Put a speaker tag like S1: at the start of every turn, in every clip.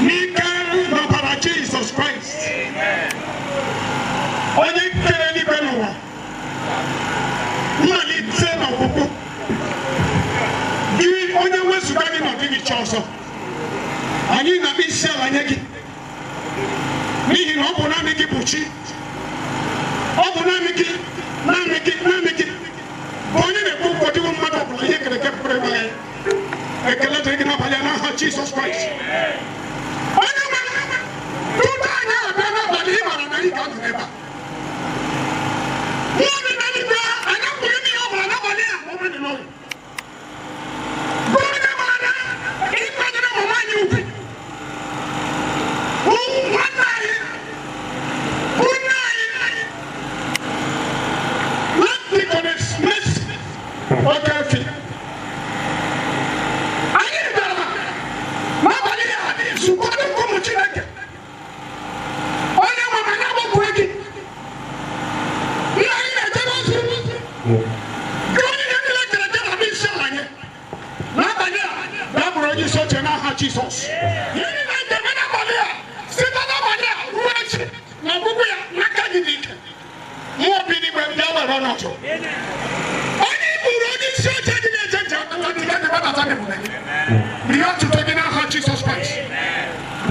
S1: N'ike n'ọbara Jizọs Kraịst, onye kere eluigwe n'ụwa, mmalite na ọgwụgwụ, gị onye wezụga gị na ọdịghị chi ọzọ, anyị na-akpọ isi ala nye gị. gị bụ chi. Ọ bụ naanị gị, naanị gị, naanị gị bụ onye na-ekwu okwu. Ọdịwo mmadụ ọbụla ihe kere eke pụrụ ịgba ya. Ekele dịrị gị n'abalị a n'aha Jizọs Kraịst. Onye nwe tutu anyị abịa n'abalị, ị mara na anyị ga-anọ n'ebe a. Mmụọ dị n'eluigwe, anyị apụghị ime ihe ọ bụla n'abalị a ma ọ bụrụ na ị nọghị. Bụ onye maara ịkwanyere mama anyị ugwu, bụ nwanne anyị, bụ nne anyị, late Deaconess Mercy Okefi. Anyị bịara n'abalị a zukọ dịka ụmụ Chineke. Onye nwe m, anyị agbapụghị gị. Nna, anyị na-ejere ozi gị, onye ihe niile kere eke na isi ala nye. N'abalị a, bịa bụrụ onye isi oche n'aha Jizọs. Ihe niile ga-eme n'abalị a, site n'abalị a ruo echi na ọgwụgwụ ya, n'aka gị dị ike. Mmụọ bi n'igwe, bịa were ọnọdụ. Onye bụrụ onye isi oche gị na-eje njem gị gbadata n'ebube gị, rie ọtụtụ gị n'aha Jizọs Kraịst.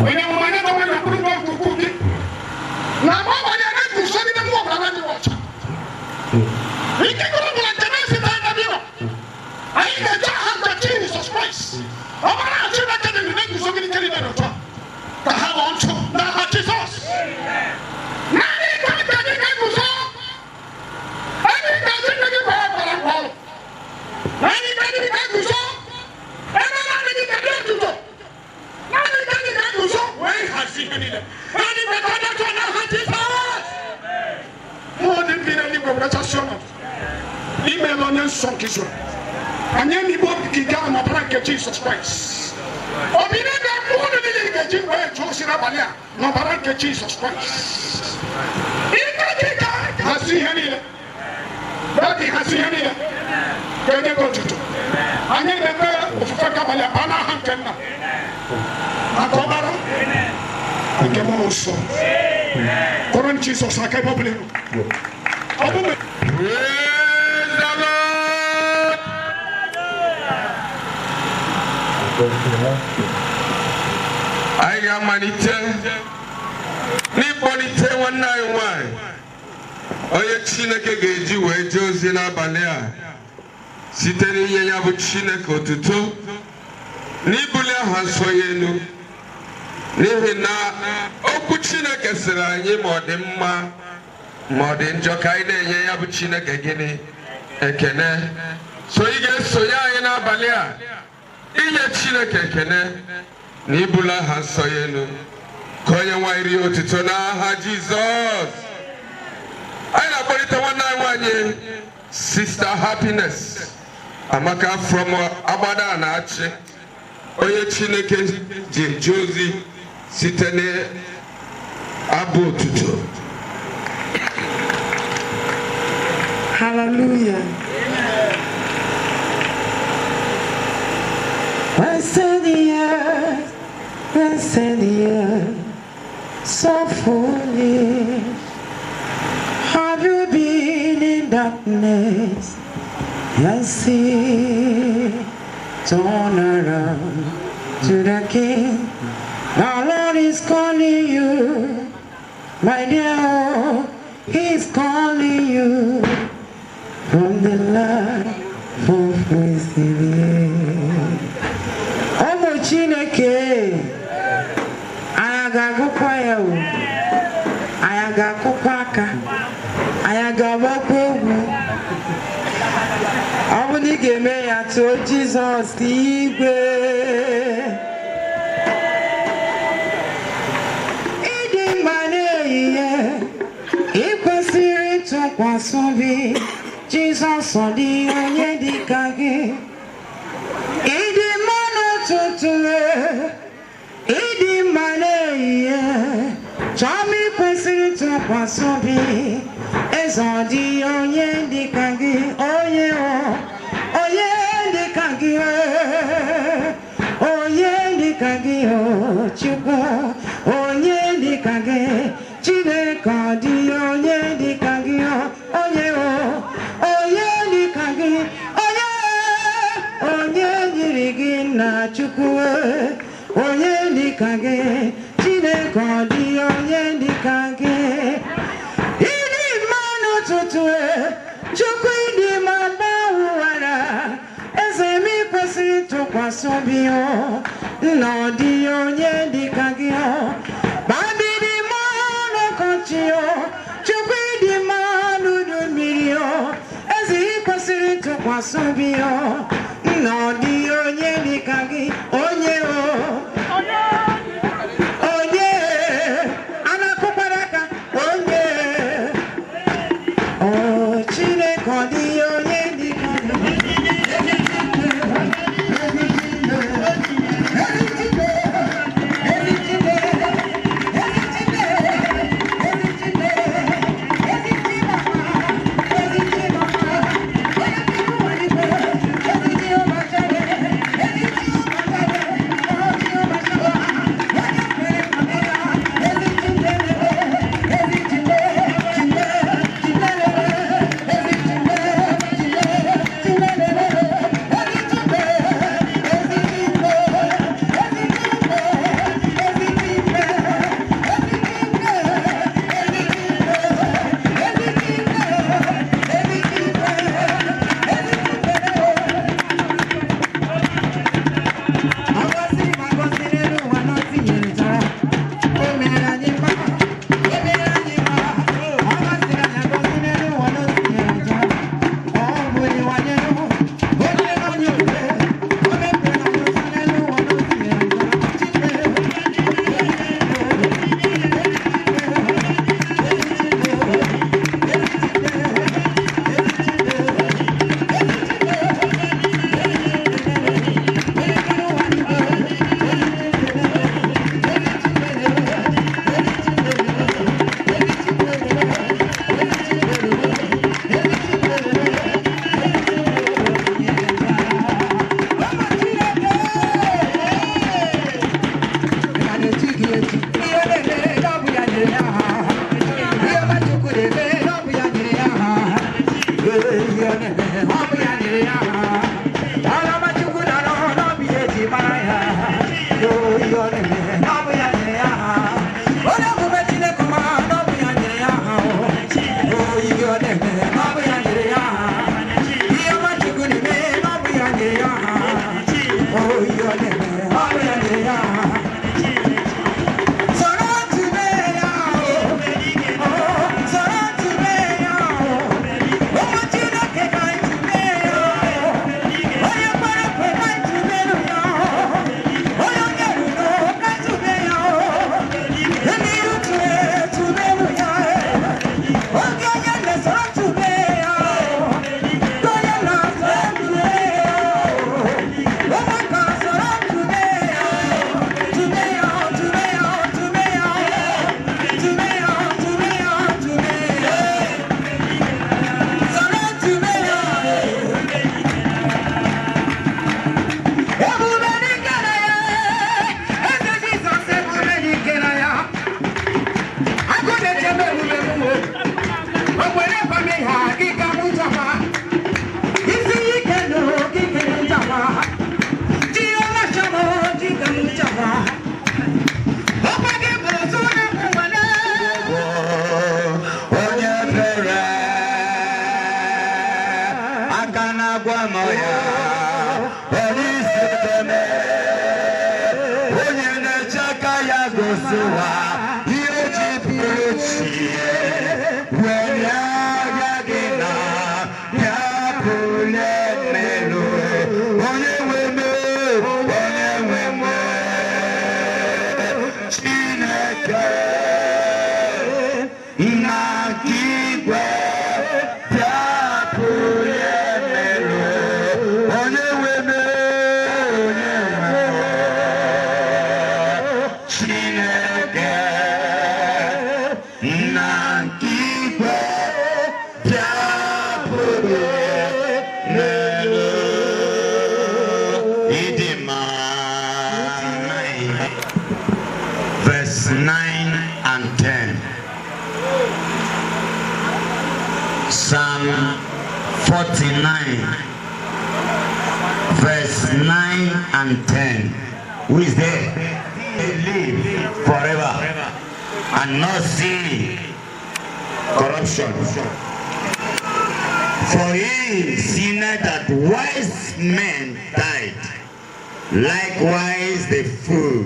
S1: Onye amụma, anya dọwa n'okpuru nkuku gị na mgbe abalị a na-eguzogide mmụọ ọbụla na-adịghị ọcha, ike ọbụla nke na-esite anya bịa. Anyị ga-eji aha nke Jizọs Kraịst, ọbara Chineke dị ndụ, na-eguzogide ike niile n'otu a ka ha ghọọ ntụ n'aha Jizọs. Naanị ike nke gị ga-eguzo ebe ị ga-eji nne gị gbaa ọbara mgbe ọrụ. Naanị ike gị ga-eguzo ebe naanị gị ga-adị otuto. Naanị ike gị ga-eguzo wee hazie ihe niile. Naanị ike ka ọ dị n'aha Jizọs. Mmụọ dị mbi n'eluigwe, werechasị ọnọdụ. Imeela, onye nsọ nke Izrel. Anyị emigbo ogige ahụ n'ọbara nke Jizọs Kraịst. Obi n'ebe mmụọ unu niile ga-eji wee jụọ osi n'abalị a n'ọbara nke Jizọs Kraịst. Ike gị ka hazie ihe niile. Daddy, hazie ihe niile ga-enye gị otuto. Anyị na-eme ofufe nke abalị a baa n'aha nke Nna, maka Ọkpara, nke Mmụọ Nsọ. Kọrọ Jizọs aka ebe ọ bụla ị nọ. Ọ bụ mgbe
S2: Praise the Lord. Anyị ga-amalite n'ịkpọlite nwanne anyị nwanyị, onye Chineke ga-eji wee jee ozi n'abalị a site n'inye ya bụ Chineke otuto n'ibuli aha nsọ ya elu, n'ihi na okwu Chineke sịrị anyị, ma ọ dị mma ma ọ dị njọ, ka anyị na-enye ya bụ Chineke gịnị? Ekene. So ị ga-esonye anyị n'abalị a inye Chineke ekene na ibuli aha nsọ ya elu, ka onye nwanyị rie otuto n'aha Jizọs. Anyị na-akpọlite nwanne anyị nwanyị, Sister Happiness Amaka from Agbada na-achị, onye Chineke ji eje ozi site n'abụ otuto.
S3: Hallelujah. Blessed the earth, blessed the earth, so foolish. Have you been in darkness and see? Turn around to the King. The Lord is calling you, my dear. He's calling you from the land of wisdom. Ụmụ Chineke, anyị ga-agụkwa ya o, anyị ga-akụkwa aka, anyị ga-agbakwa egwu. Ọ bụ na ị ga-eme ya, too Jizọs igwe. Ịdị mma n'ehihie, ị kwesịrị ntụkwasị obi. Jizọs, ọ dị onye dị ka gị? Ịdị mma n'ụtụtụ, ịdị mma n'ehihie. Chọọ m, ị kwesịrị ntụkwasị obi. Eze, ọ dị onye dị ka gị? Onye o, onye dị ka gị? Onye dị ka gị, o Chukwu? Onye dị ka gị, Chineke? Ọ dị onye dị ka gị? Onye o, onye dị ka gị? Onye, onye nyere gị na Chukwu? Onye dị ka gị, Chineke? Ọ dị onye dị ka gị? Tụkwasị obi o, nna, ọ dịghị onye dịka gị o. Babidi mma n'ọkọchị o, Chukwu, ịdị mma n'udu mmiri o. Eze, ị kwesịrị ntụkwasị obi o, nna, ọ dịghị onye dịka gị. Onye o, onye a na-akụkwara aka, onye o, Chineke, ọ dịghị onye dịka gị.
S4: Onye bere aka na-agwa m ya, onye isi teme, onye na-eche aka ya gosiwa ihe ji bụrụ chi were anya gị na ya pụle n'elu. Onye nwe m, onye nwe m, Chineke nna nke igwe, bịa pụrụ n'elu. Onye nwe m, onye nwe m, Chineke nna nke igwe, bịa pụrụ n'elu. Ịdị mma. Verse 9 and 10. Psalm 49, verse 9 and 10. Who is there? Live forever and not see corruption. For he seen that wise men died. Likewise the fool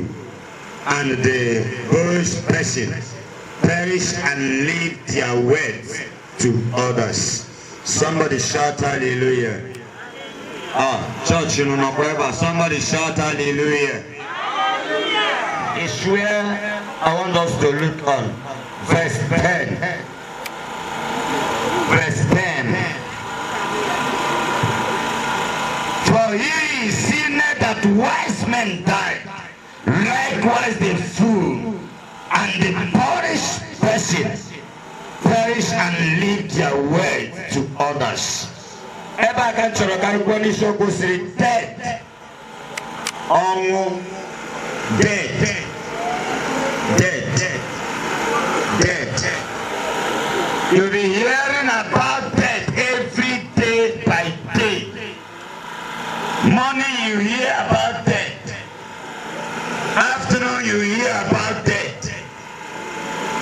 S4: and the boorish person perish and leave their wealth to others. Somebody shout hallelujah. Ah, church, you know, forever. Somebody shout hallelujah. It's where I want us to look on. Verse 10. Verse 10. For he seen that wise men died, likewise the fool and the poorest person perish and leave their wealth to others. Ebe a ka m chọrọ ka anyị kwuo n'isiokwu siri death, ọnwụ, death, death, death. You'll be hearing about death every day by day. Morning you hear about death. Afternoon you hear about death.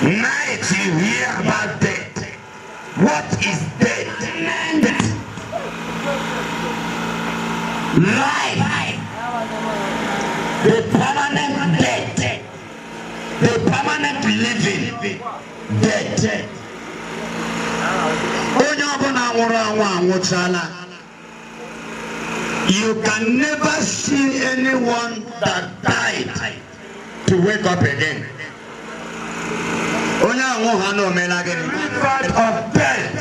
S4: Night you hear about death. What is death? Death. Life. The permanent death. The permanent living. Death. Onye ọbụla nwụrụ anwụ anwụchala. You can never see anyone that died to wake up again. Onye anwụ ha na omela gịnị? Of death.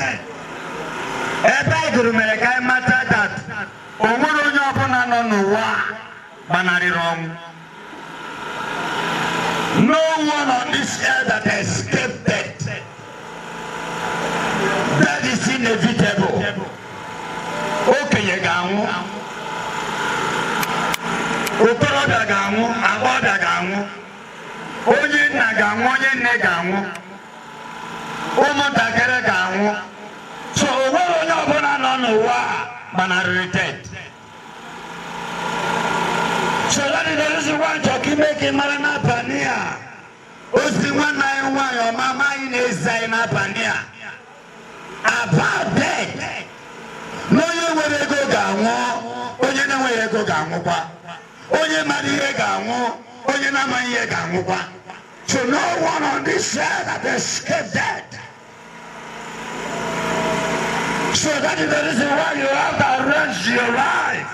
S4: Ebe anyị gụrụ mere ka anyị mata that o nwere onye ọbụla nọ n'ụwa a gbanarịrị ọnwụ. No one on this earth that escaped death. That is inevitable. Okenye ga-anwụ. Okorobịa ga-anwụ, agbọghọbịa ga-anwụ. Onye nna ga-anwụ, onye nne ga-anwụ. Ụmụntakịrị ga-anwụ. So o nwere onye ọbụla nọ n'ụwa a gbanarịrị death. So that is the reason why nchọ ka ime ka ị mara n'abalị a. Ozi nwanne anyị nwaanyị ọmama anyị na-ezi anyị n'abalị a. About death. Na onye nwere ego ga-anwụ, onye na-enweghị ego ga-anwụkwa. Onye mara ihe ga-anwụ, onye na-amaghị ihe ga-anwụkwa. So no one on this earth that escaped death. So that is the reason why you have to arrange your life.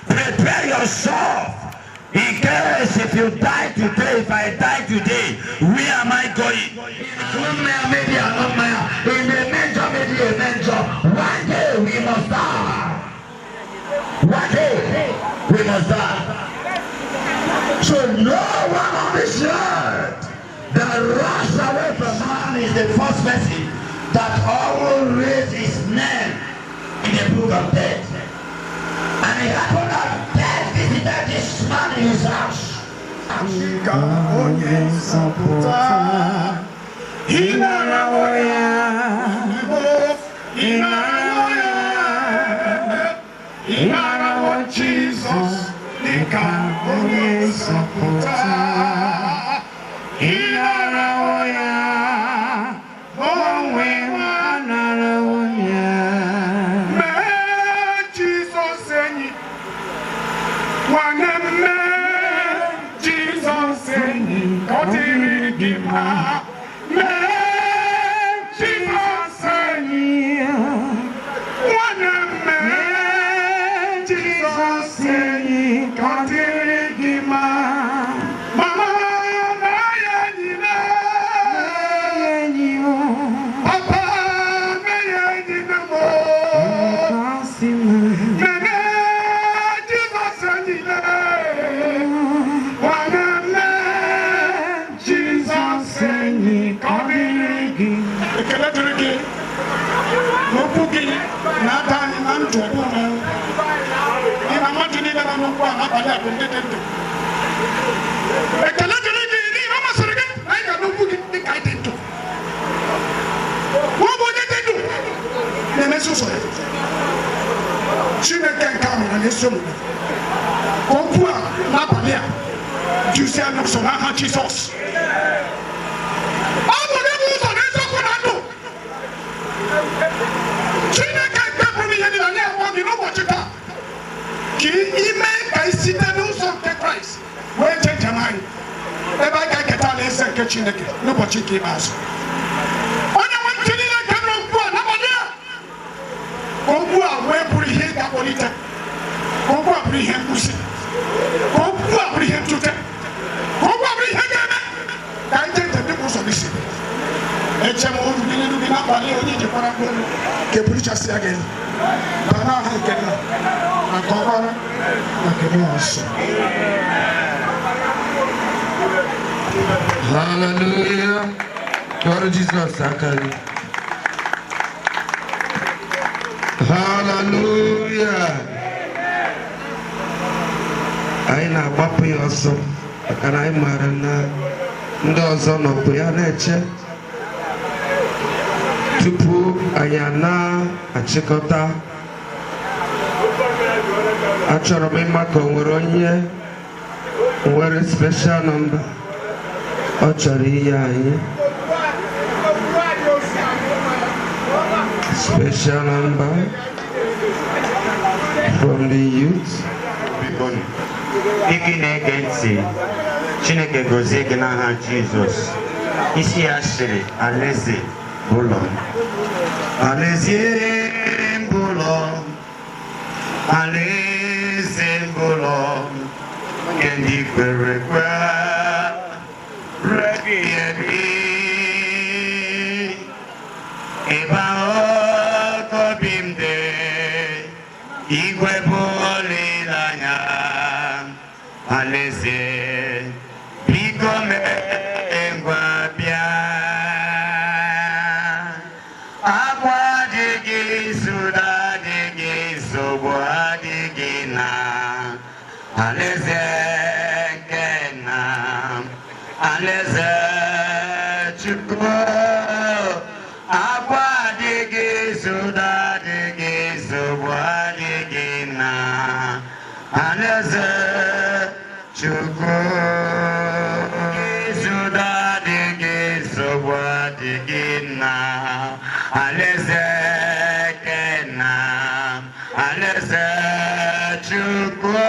S4: Prepare yourself. In case if you die today, if I die today, where am I going? Maybe I'm not in the major, maybe a major. One day we must die. One day we must die. So no one on this earth that rush away from man is the first person that always raise his name in the book of death. And it happened that death visited this man in his house.
S1: Ka onye nzọpụta ị narawo ya, ị narawo ya, ị narawo Jizọs dịka onye nzọpụta, ị narawo ya, onwe m anarawo ya. Mee Jizọs enyi, nwanne m, mee Jizọs enyi ka ọ dịrị gị mma. Mee Jizọs enyi, nwanne m, mee Jizọs enyi ka ọ dịrị gị mma. Mama, mee ya enyi, mee papa, mee ya enyi na m. Mee Jizọs enyi, nwanne m, mee Jizọs enyi ka ọ dịrị gị. Ekele dịrị gị n'okwu gị na-ada anyị na ndụ ọbụla ị na mmadụ niile nọ n'okwu a n'abalị a bụ ndị dị ndụ. Ekele dịrị gị n'ihi na ọ masịrị gị na anyị ga n'okwu gị dị ka anyị dị ndụ. Ọ bụ onye dị ndụ na-emezi ụzọ ya. Chineke nke amara na-eso omume, ka okwu a n'abalị a duzie n'ụzọ n'aha Jizọs. Ọ bụ gị bụ ụzọ na eziokwu na ndụ. Chineke nke pụrụ ihe niile, anyị akpọ gị n'ụbọchị taa ka ime ka ị site n'ụzọ nke nke Chineke n'ụbọchị nke ikpeazụ. Onye nwe ntị niile nke nụrụ okwu a n'abalị a, ka okwu a wee bụrụ ihe ga-akpọlite, ka okwu a bụrụ ihe nkwụsị, ka okwu a bụrụ ihe ntute, ka okwu a bụrụ ihe ga-eme ka anyị jee njem dịka ụzọ gị si dị. Eche m oru gị n'iru gị n'abalị a, onye jikwara mkpụrụ ka ebulichasịa gị elu baa n'aha nke Nna na nke Ọkpara na nke Mmụọ Nsọ.
S2: Hallelujah. Kụọrọ Jizọs aka gị. Hallelujah. Anyị na-agbapụ ya ọsọ maka na anyị maara na ndị ọzọ nọpụ ya na-eche tupu anyị a na-achịkọta. Achọrọ m ịma ka o nwere onye nwere special number ọ chọrọ inye anyị. Special number from the youth.
S4: Ị na-ege ntị, Chineke gozie gị n'aha Jizọs. Isi ya sịrị, Alaeze bụ ụlọ m. Alaeze bụ ụlọ m. Alaeze bụ ụlọ m. Nke ndị kwere ekwe ruo ebighị ebi. Ebe ahụ ka obi m dị, igwe bụ olileanya. Alaeze, biko mee ngwa bịa. Akwa adịghị, nsụda adịghị, nsogbu adịghị na Alaeze nke nna, Alaeze Chukwu. Akwa adịghị, nsụda adịghị, nsogbu adịghị na Alaeze Chukwu. Nsụda adịghị, nsogbu adịghị na Alaeze nke nna, Alaeze Chukwu.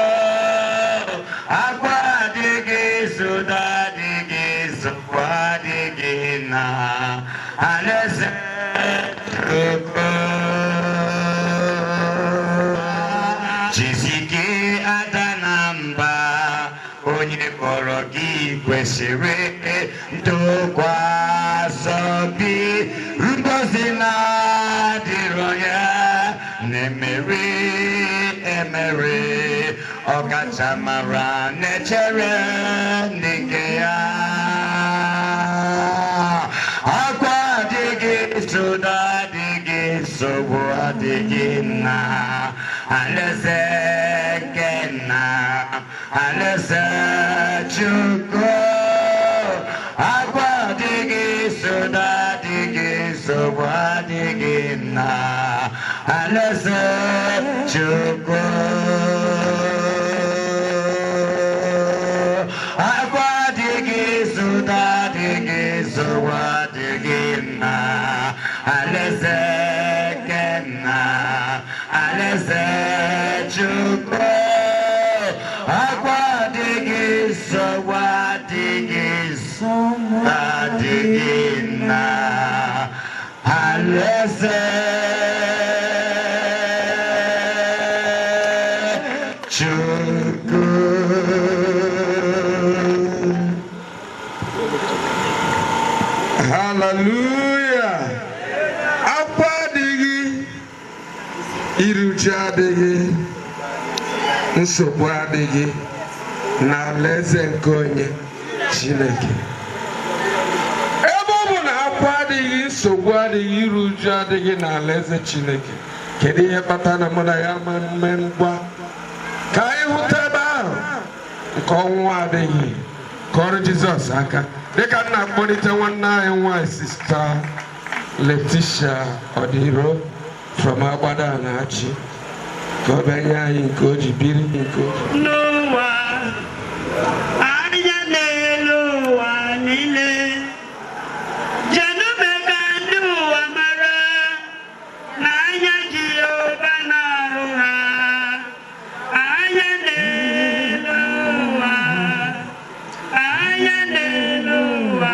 S4: Akwa adịghị, nsụda adịghị, nsogbu adịghị na Alaeze Chukwu. Jisike ada na mba, onye kpọrọ gị kwesịrị ntụkwasị obi. Ngọzi na-adịrọ ya na-emeri emeri, ọkachamara na-echere ndị nke ya. Akwa adịghị, nsụda adịghị, nsogbu adịghị na Alaeze nke nna, Alaeze Chukwu. Akwa adịghị, nsụda adịghị, nsogbu adịghị na Alaeze Chukwu. Akwa adịghị, nsụda adịghị, nsogbu adịghị na Alaeze nke nna, Alaeze Chukwu. Akwa adịghị, nsogbu adịghị, nsogbu adịghị na Alaeze Chukwu.
S2: Hallelujah. Akwa adịghị, iru uju adịghị, nsogbu adịghị n'alaeze nke onye Chineke. Ebe ọ bụ na akwa adịghị, nsogbu adịghị, iru uju adịghị n'alaeze Chineke, kedu ihe kpatara na mụ na ya ma mme ngwa ka anyị hụta ebe ahụ nke ọnwụ adịghị? Kọrọ Jizọs aka dịka m na-akpọlite nwanne anyị nwanyị, Sista Letitia Odiro from Agbada na-achị, ka ọ bịa nye anyị nke o ji biri, nke o ji
S3: N'ụwa anya n'elu ụwa niile, jenube ka ndị ụwa mara na anya Jehova na-arụ ha. Anya n'elu ụwa, anya n'elu ụwa.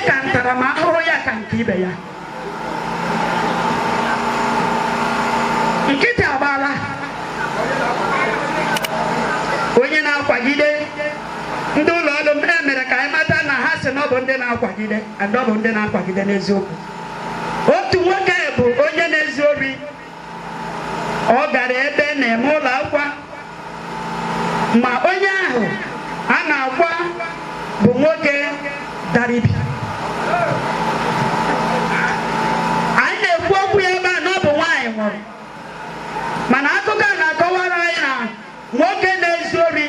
S5: ka ntaramahụhụ ya ka nke ibe ya. Nkịtị agbaala onye na-akwagide ndị ụlọ ọrụ m. E mere ka anyị mata na ha sị na ọ bụ ndị na-akwagide and ọ bụ ndị na-akwagide n'eziokwu. Otu nwoke bụ onye na-ezu ori. Ọ gara ebe na-eme ụlọ akwa, ma onye ahụ a na-akwa bụ nwoke dara ibi. Anyị na-ekwu okwu ya ebe a na ọ bụ nwaanyị nwụrụ, mana akụkọ a na-akọwara anyị na nwoke na-ezu ori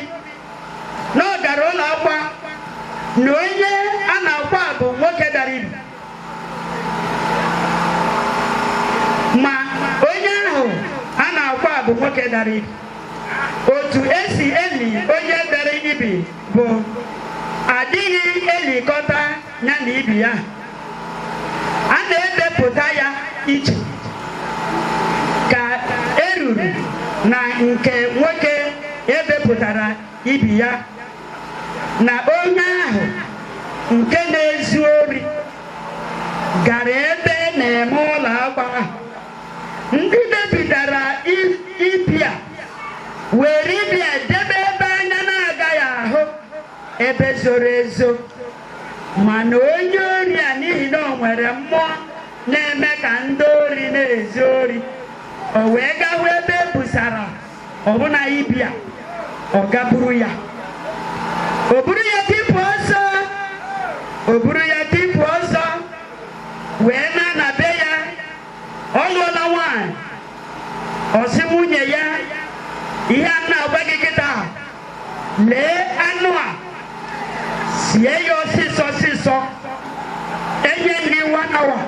S5: na ọ gara ụlọ akwa, na onye a na-akwa bụ nwoke dara ibi. Ma onye ahụ a na-akwa bụ nwoke dara ibi. Otu esi eli onye dara ibi bụ adịghị elikọta ya na ibi ya. A na-edepụta ya iche ka eruru na nke nwoke ebepụtara ibi ya, na onye ahụ nke na-ezu ori gara ebe na-eme ụlọ akwa ahụ. Ndị depụtara ibi a were ibi a debe ebe anya na-agaghị ahụ, ebe zoro ezo. Mana onye ori a, n'ihi na o nwere mmụọ na-eme ka ndị ori na-ezu ori, o wee gawa ebe e busara ọbụna ibi a. Ọ gaburu ya, o buru ya tipụ ọsọ, o buru ya tipụ ọsọ wee na na be ya. Ọ lụọla nwaanyị. Ọ sị nwunye ya, "Ihe a na-agwa gị kịta, lee anụ a, sie ya ọsịsọ ọsịsọ. Enye m gị one hour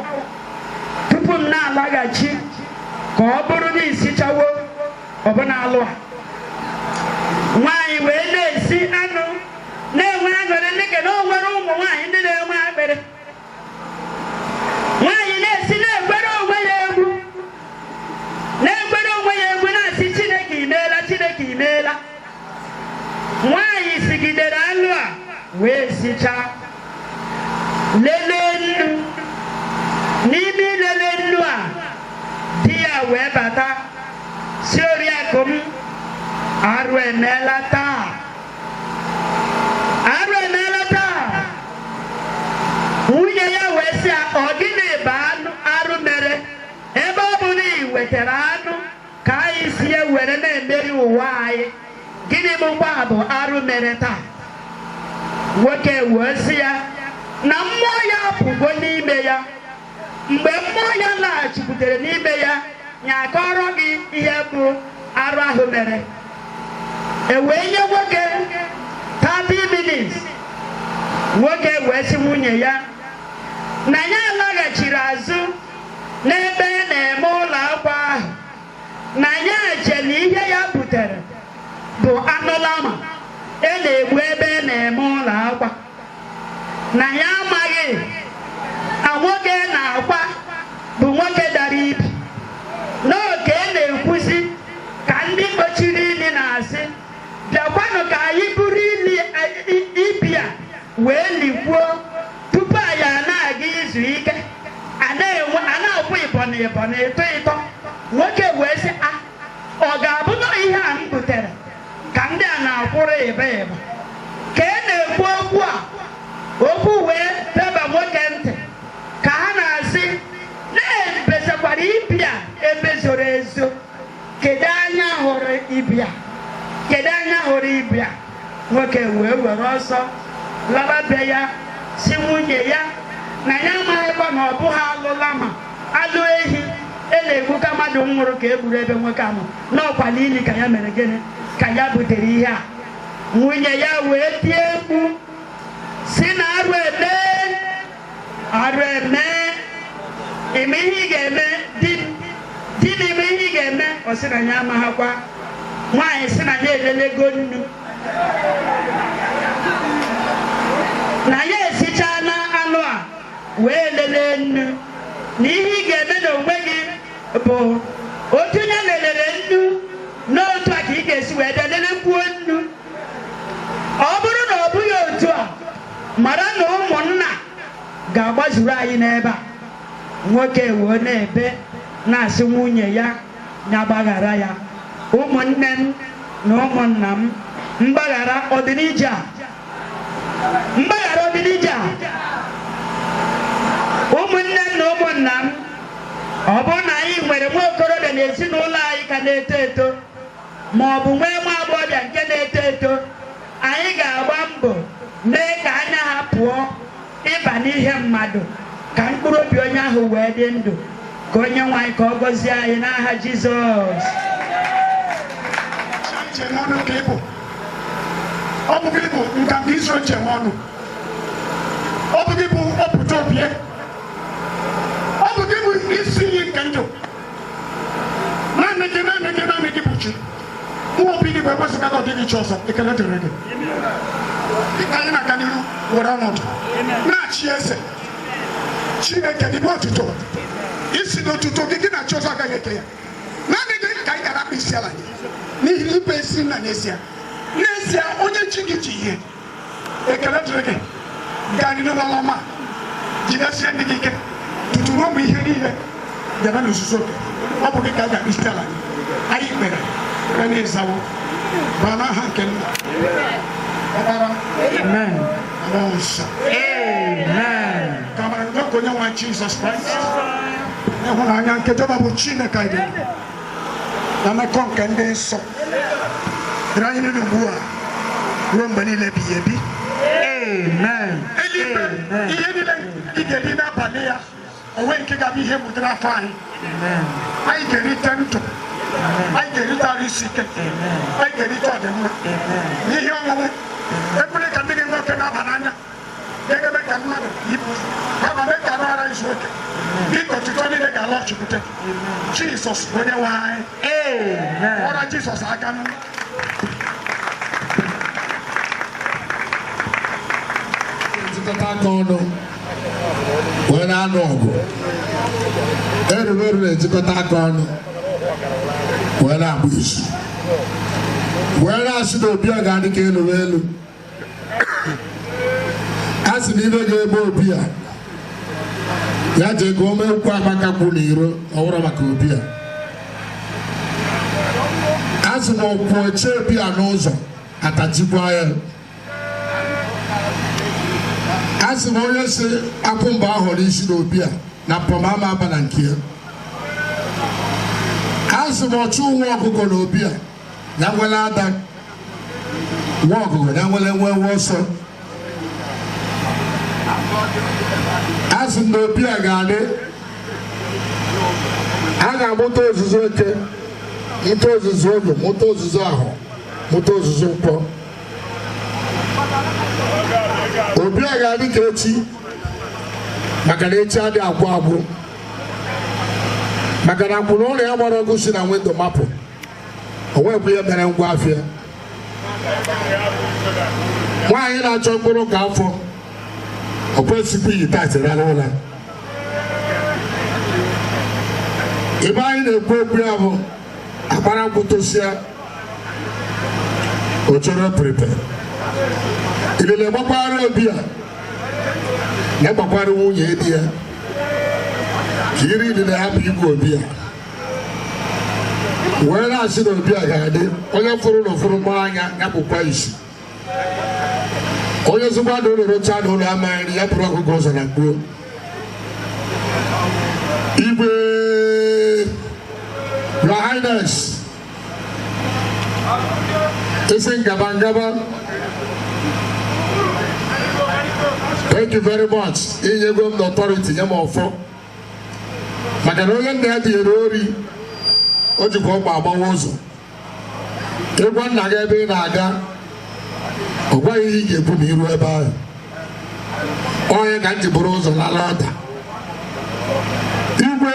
S5: tupu m na-alaghachi, ka ọ bụrụ na isichawo ọbụna alụ a." Nwaanyị wee na-esi anụ, na-enwe aṅụrị, dịka na o nwere ụmụ nwaanyị ndị na-enwe akpịrị. Nwaanyị na-esi, na-ekwere onwe ya egwu, na-ekwere onwe ya egwu, na-asị, "Chineke imeela, Chineke imeela." Nwaanyị sigidere anụ a wee sichaa, lelee nnu. N'ime ilele nnu a, di ya wee bata, si, "Oriakụ m, arụ emeela taa, arụ emeela taa." Nwunye ya wee sị ya, "Ọ gịnị bụ anụ arụ mere, ebe ọ bụ na ị wetara anụ ka anyị sie were na-emeri ụwa anyị? Gịnị bụkwa bụ arụ mere taa?" Nwoke wee sị ya na mmụọ ya apụgo n'ime ya. Mgbe mmụọ ya laghachikwutere n'ime ya, ya akọrọ gị ihe bụ arụ ahụ mere. E wee nye nwoke 30 minutes. Nwoke wee sị nwunye ya na ya laghachiri azụ n'ebe na-eme ụlọ akwa ahụ, na ya che na ihe ya butere bụ anụ lama e na-egbu ebe na-eme ụlọ akwa, na ya amaghị na nwoke na-akwa bụ nwoke dara ibi. N'oge e na-ekwuzi ka ndị kpochiri ili na-asị, "Bịakwanụ ka anyị buru ili ibi a wee likwuo tupu anyị a na-aga izu ike." A na-akwụ ịbọ na ịbọ na ịtọ ịtọ. Nwoke wee sị, "A ọ ga-abụ na ihe a m butere ka ndị a na-akwụrụ ịba ịba?" Ka e na-ekwu okwu a, okwu wee daba nwoke ntị ka ha na-asị na-ebezakwara ibi a ebe zoro ezo. Kedu anya hụrụ ibi a? Kedu anya hụrụ ibi a? Nwoke wee were ọsọ laba be ya, si nwunye ya na ya amaghịkwa na ọ bụghị alụla ma alụ ehi e na-egbu ka mmadụ nwụrụ ka e gburu ebe nwoke ahụ n'ọkwa n'ili ka ya mere gịnị ka ya butere ihe a. Nwunye ya wee tie mkpu si na arụ eme, arụ eme. "Ime ihe ị ga-eme, di m, di m, ime ihe ị ga-eme." Ọ sị na ya amaghakwa. Nwaanyị sị na ya elelego nnu, na ya esichala anụ a wee lelee nnu, na ihe ị ga-eme n'onwe gị bụ otu ya lelere nnu n'otu a ka ị ga-esi wee bịa lelekwuo nnu. Ọ bụrụ na ọ bụghị otu a, mara na ụmụnna Ga-agbazuru anyị n'ebe a. Nwoke wee na-ebe na-asị nwunye ya ya gbaghara ya. Ụmụnne m na ụmụnna m, mgbaghara ọdịnije a, mgbaghara ọdịnije a. Ụmụnne m na ụmụnna m, ọ bụrụ na anyị nwere nwa okorobịa na ezinụlọ anyị ka na-eto eto, ma ọ bụ nwee nwa agbọghọbịa nke na-eto eto, anyị ga-agba mbọ mee ka anya ha pụọ ịba n'ihe mmadụ, ka mkpụrụ obi onye ahụ wee dị ndụ. Ka onye nwe anyị ka ọ gọzie anyị n'aha Jizọs.
S1: Njem ọnụ ka ị bụ. Ọ bụ gị bụ nka nke Izrel njem ọnụ. Ọ bụ gị bụ ọpụta obie. Ọ bụ gị bụ isi iyi nke ndụ. Naanị gị, naanị gị, naanị gị bụ chi. Mụ obi gị bụ ekwesịghị ka ọ dịghị chi ọzọ. Ekele dịrị gị. Dịka anyị na-aga n'ihu were ọnọdụ na-achị eze, Chineke gị bụ otuto. Isi n'otuto gị, gị na chi ọzọ agaghị eke ya. Naanị gị ka anyị gara akpa isi ala gị, n'ihi na ịbụ ezi nna n'ezie. N'ezie, onye chi gị ji ihe. Ekele dịrị gị. Gaa n'ihu n'ọrụ ọma, jidesie ndị gị ike tutu ruo mgbe ihe niile bịara n'ozuzu oke. Ọ bụ gị ka a ga-akpa isi ala gị. Anyị kpere kpere na-ezawo baa n'aha nke Nna, Ọkpara
S5: Amen.
S1: na Mmụọ Nsọ.
S5: Amen.
S1: Ka amara nke onye nwe anyị Jizọs Kraịst, ịhụnanya nke Jehova bụ Chineke anyị dị ndụ, na mmekọ nke ndị nsọ dịrị anyị niile ugbu a ruo mgbe niile ebighị ebi.
S5: Amen.
S1: Eluigwe, ihe niile ị ga-eri n'abalị ya onwe nke ga-abụ ihe butere afọ anyị.
S5: Amen.
S1: Anyị ga-erite ndụ, anyị ga-erite arụ isi ike, anyị ga-erite ọdịmma n'ihe ọṅụṅụ. Ekwele ka ndị gị nwoke na-aba n'anya ga-eme ka mmadụ yipụ kama mee ka arụ ara izu oke. Biko, ọtụtụ niile ga-alọghachikwute Jizọs bụ onye nwe anyị.
S5: Amen.
S1: Kpọrọ Jizọs aka m.
S6: Tikọta aka ọnụ wee na-anụ ọgụ. Eruberu na-etikọta aka ọnụ wee na-agba izu, wee na-asị na obi a ga-adị ka elu elu. A sị na ibe ga-ebe obi a ya jee ka o mee nkwa amaka kwụ n'iro ọwụrụ maka obi a. A sị na ọkwụ eche obi a n'ụzọ atajikwa ya. A sị na onye si akwụ mba ahụ n'isi n'obi a na pọmama aba na nke ya. A sị na ọchụ nwa ọkụkọ n'obi a ya nwere ada nwa ọkụkọ ya nwere nwe nwe ọsọ. A sị na obi a ga-adị, a ga-amụta ozuzo eke, mụta ozuzo oge, mụta ozuzo ahụ, mụta ozuzo nkwọ. Obi a ga-adị ka echi, maka na echi adịghị agwụ agwụ, maka na akwụna ụlọ ya gbara ọgụ si na windo mapụ o nwekwu ihe mere ngwa afịa. Nwaanyị na-achọ mkpụrụ ka afọ ọ kwesịghị iyi taịtị rara ụra. Ebe anyị na-ekwu okwu ya bụ akpara nkwụ tosịa o chọrọ piripe ilele gbakwara obi a na-agbakwara nwunye di ya ka iri ilele hapụ igwe obi a wee na-asị na obi a ga-adị. Onye fụrụ na ụfụrụ mkpọrọ anya ya bụkwa isi onye zụkwa na ụlọ rocha na ụlọ amaghị nri ya bụrụ ọkụkọ ụzọ na mkpuo. Igwe, Your Highness, isi ngaba ngaba, thank you very much. Inyego m na authority nye m ọfọ, maka na onye nna ya tinyere ori o jikwa ọgba agbawa ụzọ. Ịgwa nna gị ebe ị na-aga, ọ gwaghị ihe ị ga-ekwu ma iru ebe ahụ. Onye ka m ji bụrụ ụzọ lala ọda. Igwe,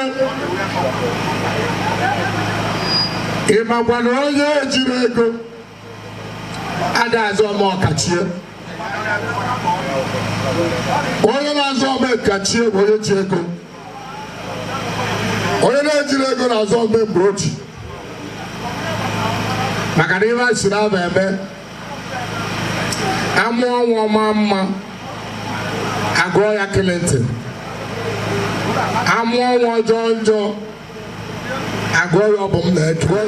S6: ị makwa na onye ejiri ego ada azụ ọma ọkachie. Onye na-azụ ọma ọkachie bụ onye ji ego. Onye na-ejiri ego na-azụ ọma mgbe ochi, maka na ihe a si na-aba eme amụọ nwa ọma mma Agụọ ya Clinton. Amụọ nwa ọjọọ njọ, agụọ ya ọ bụ m na-eke.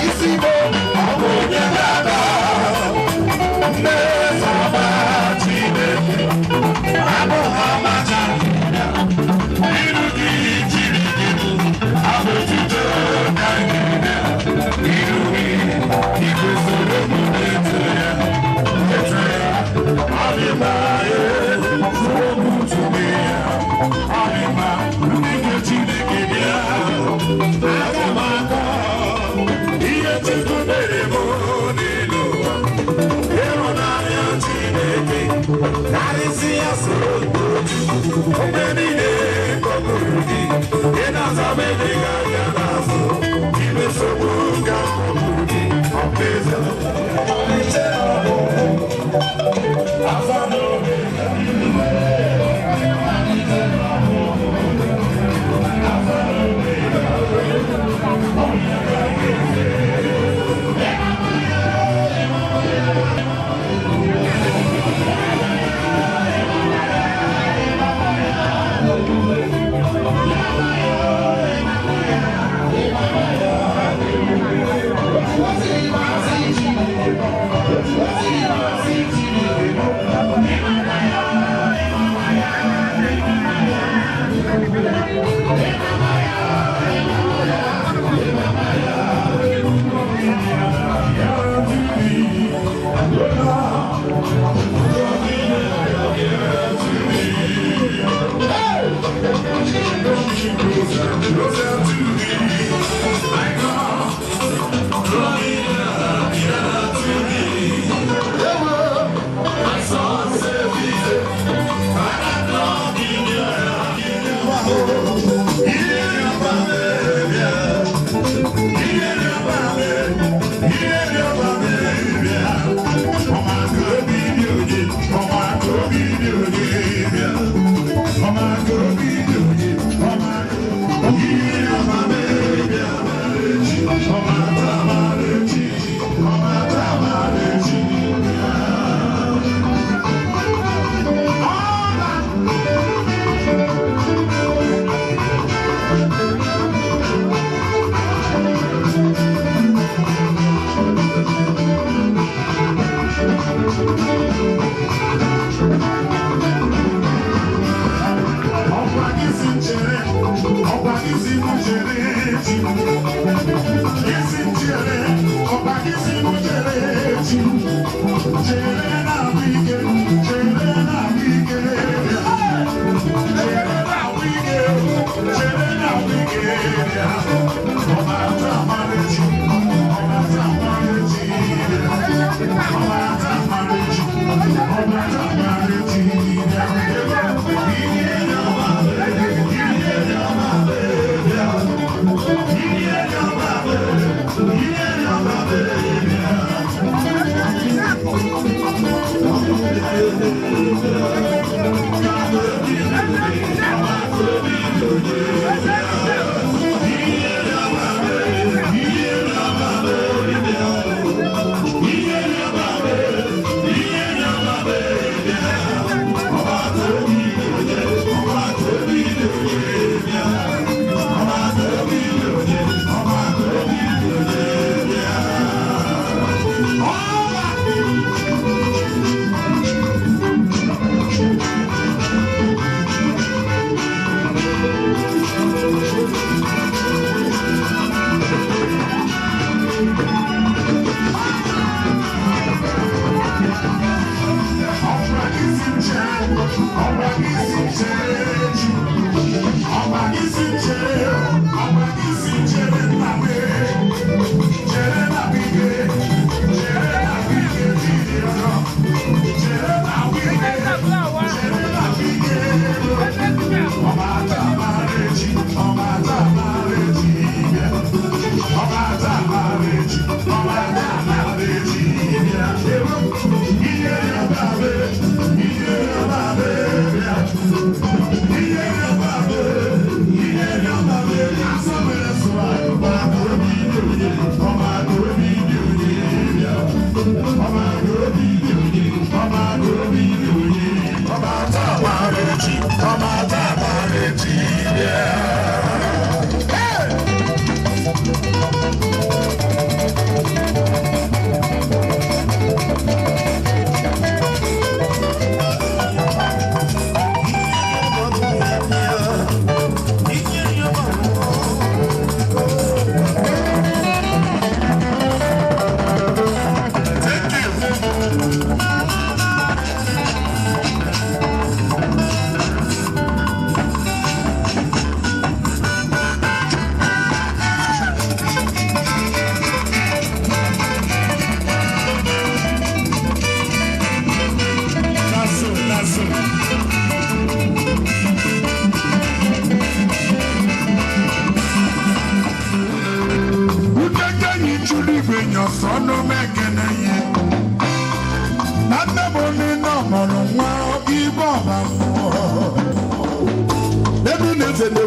S1: Isi bụ ọ bụ onye ga-aga. Ọdịmma ndị nke Chineke bịa. Aga m akọ ihe Chukwu mere m n'elu ụwa. Ịhụnanya Chineke karịsịa soro mgbe niile kpọkuru gị. Ị na-aza m eleghị anya n'azụ. Imesogbu ka m kpọkuru gị. Ọ bụ eze. Alpha and Omega.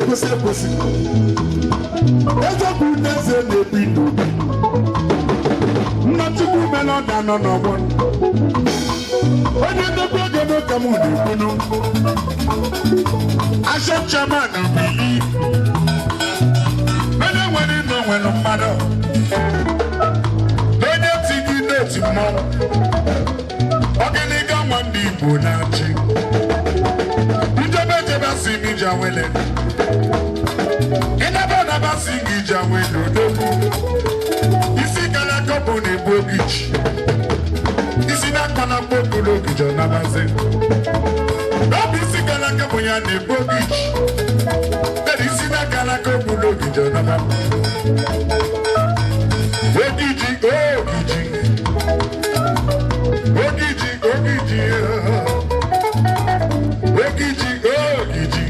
S6: Ekwesị ekwesị. Eziokwu na eze na-ebi n'obi. Nna Chukwu mere ọ da nọ n'ọgbọ. Onye ndekwa ego n'ụka m na-ekwunu. Ashọ chairman bili. Onye nwere ịnọ nwere mmadụ. Onye tigi n'otu mmanwụ. Ọgịnịga nwa ndị Igbo na-achị. Njebe jebe asị m ije awele. Ịnaba anaba sị gị ije awele odogwu. Isi gara aka bụ na-egbu ogichi. Isi na-akpa na mkpokoro ogige ọ nabazi. Ọ bụ isi gara aka bụ ya na-egbu ogichi. Eri isi na-aka n'aka ogburu ogige ọ naba. Ogiji, ogiji. Ogiji, ogiji. Ogiji, ogiji.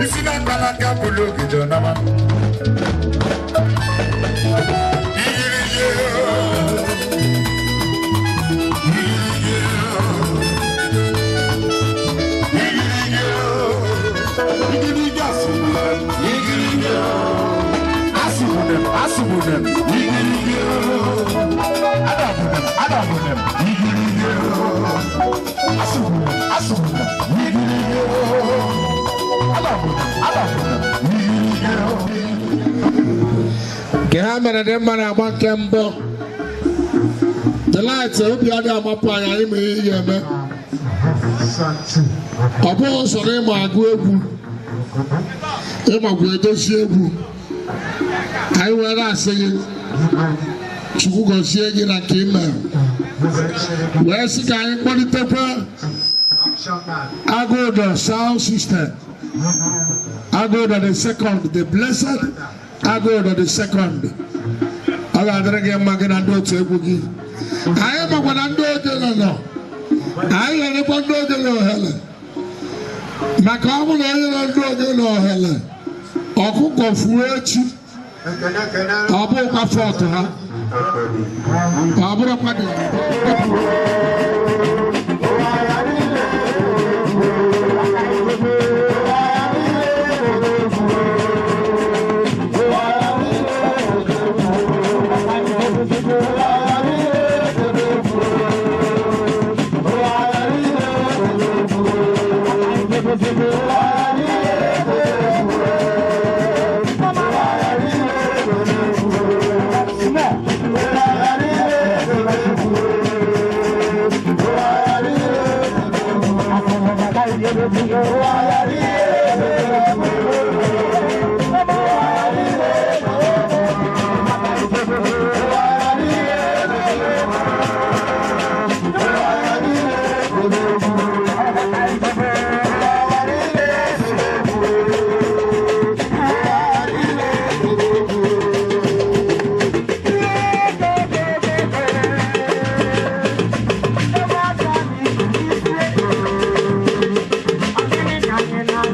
S6: Isi na-akpa n'aka bụrụ ogige ọ naba. Igirigi, igirigi, igirigi asụmụnem, asụmụnem, igirigi, adabụnem, adabụnem, igirigi, asụmụnem, asụmụnem, igirigi, adabụnem, adabụnem, igirigi.
S1: Nke ha mere dị mma na-agba nke mbụ. Delight obi adịghị amapụ anyị, anyị ma ihe ị ga-eme. Ọ bụghị usoro ịma agụ egwu, ịmakwa edozi egwu. Anyị wee na-asị gị Chukwu gọzie gị na nke ị mere. Wee sị ka anyị kpọlitekwa Agụụdọ sound system. Agụụdọ the second, the blessed Agụụdọ the second. Ọ ga-adịrị gị mma gị na ndị otu egwu gị. Anyị makwa na ndị ogene nọ. Anyị ga-enyekwa ndị ogene ohere. Maka ọ bụrụ na onye na ndị ogene ohere, ọkụkọ fuo echi, ọ bụrụkwa fọtụ ha. Ọ bụrụkwa dị.
S3: Thank you.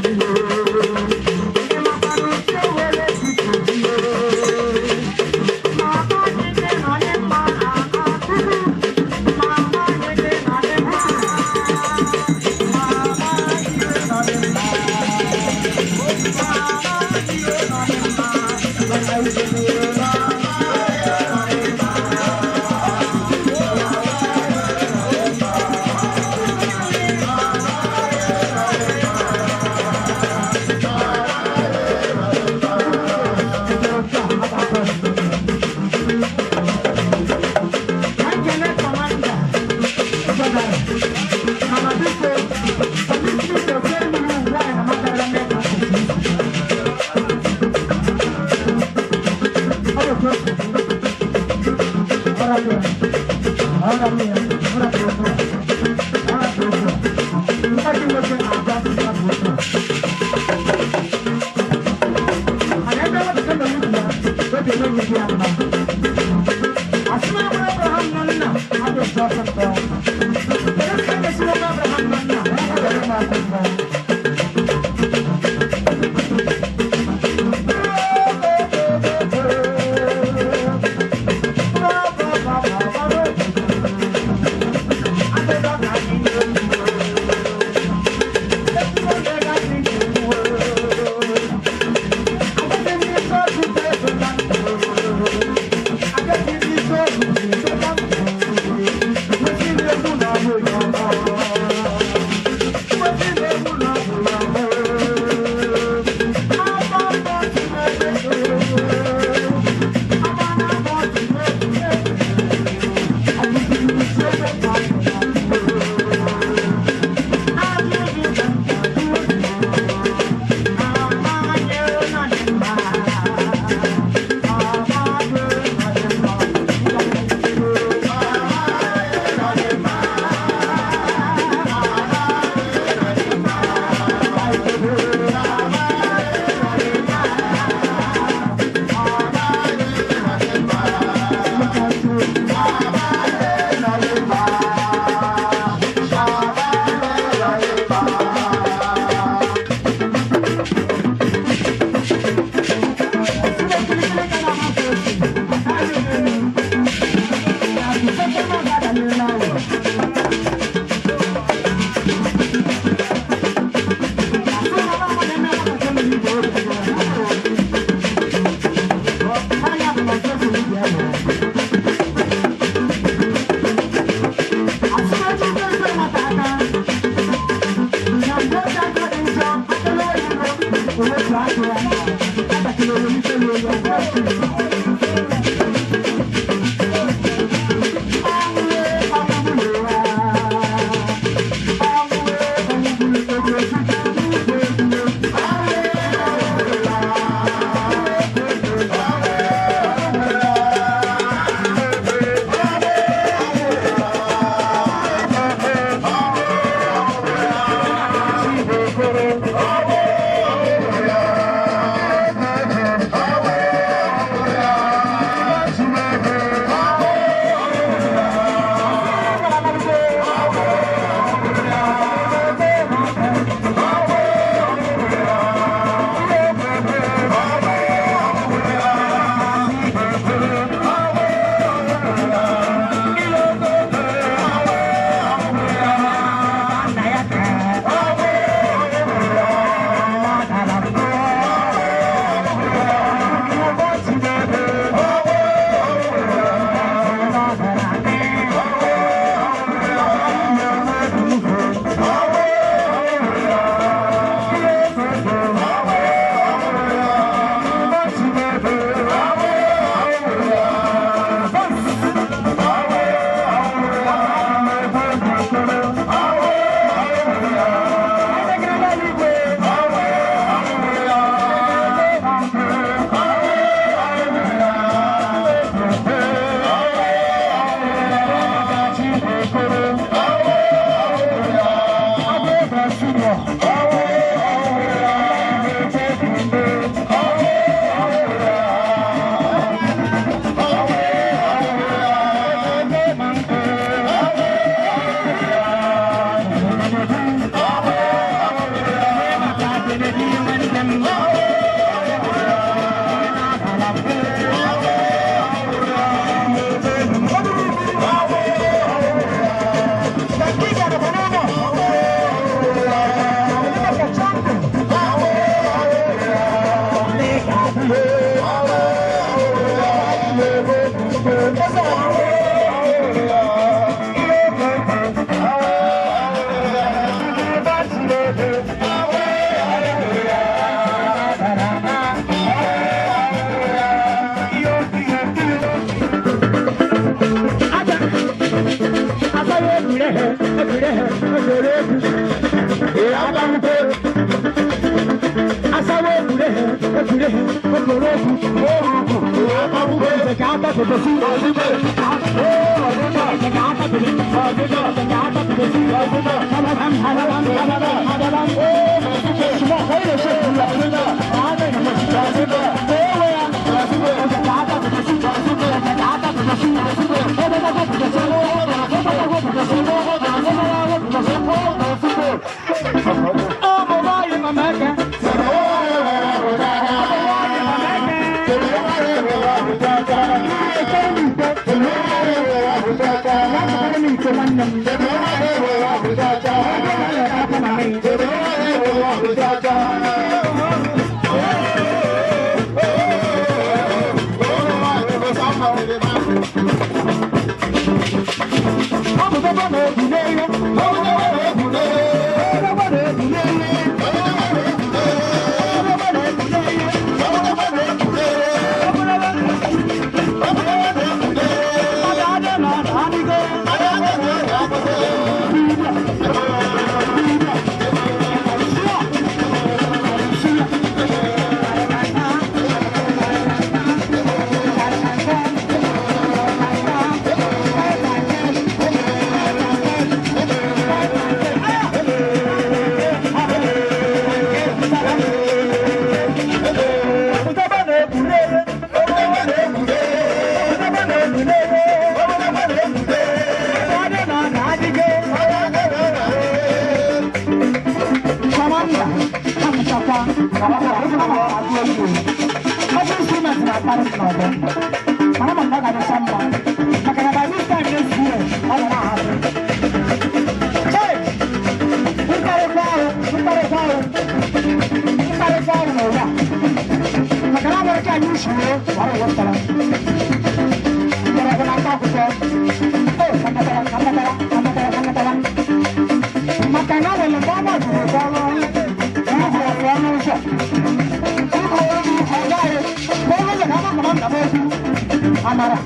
S1: Amara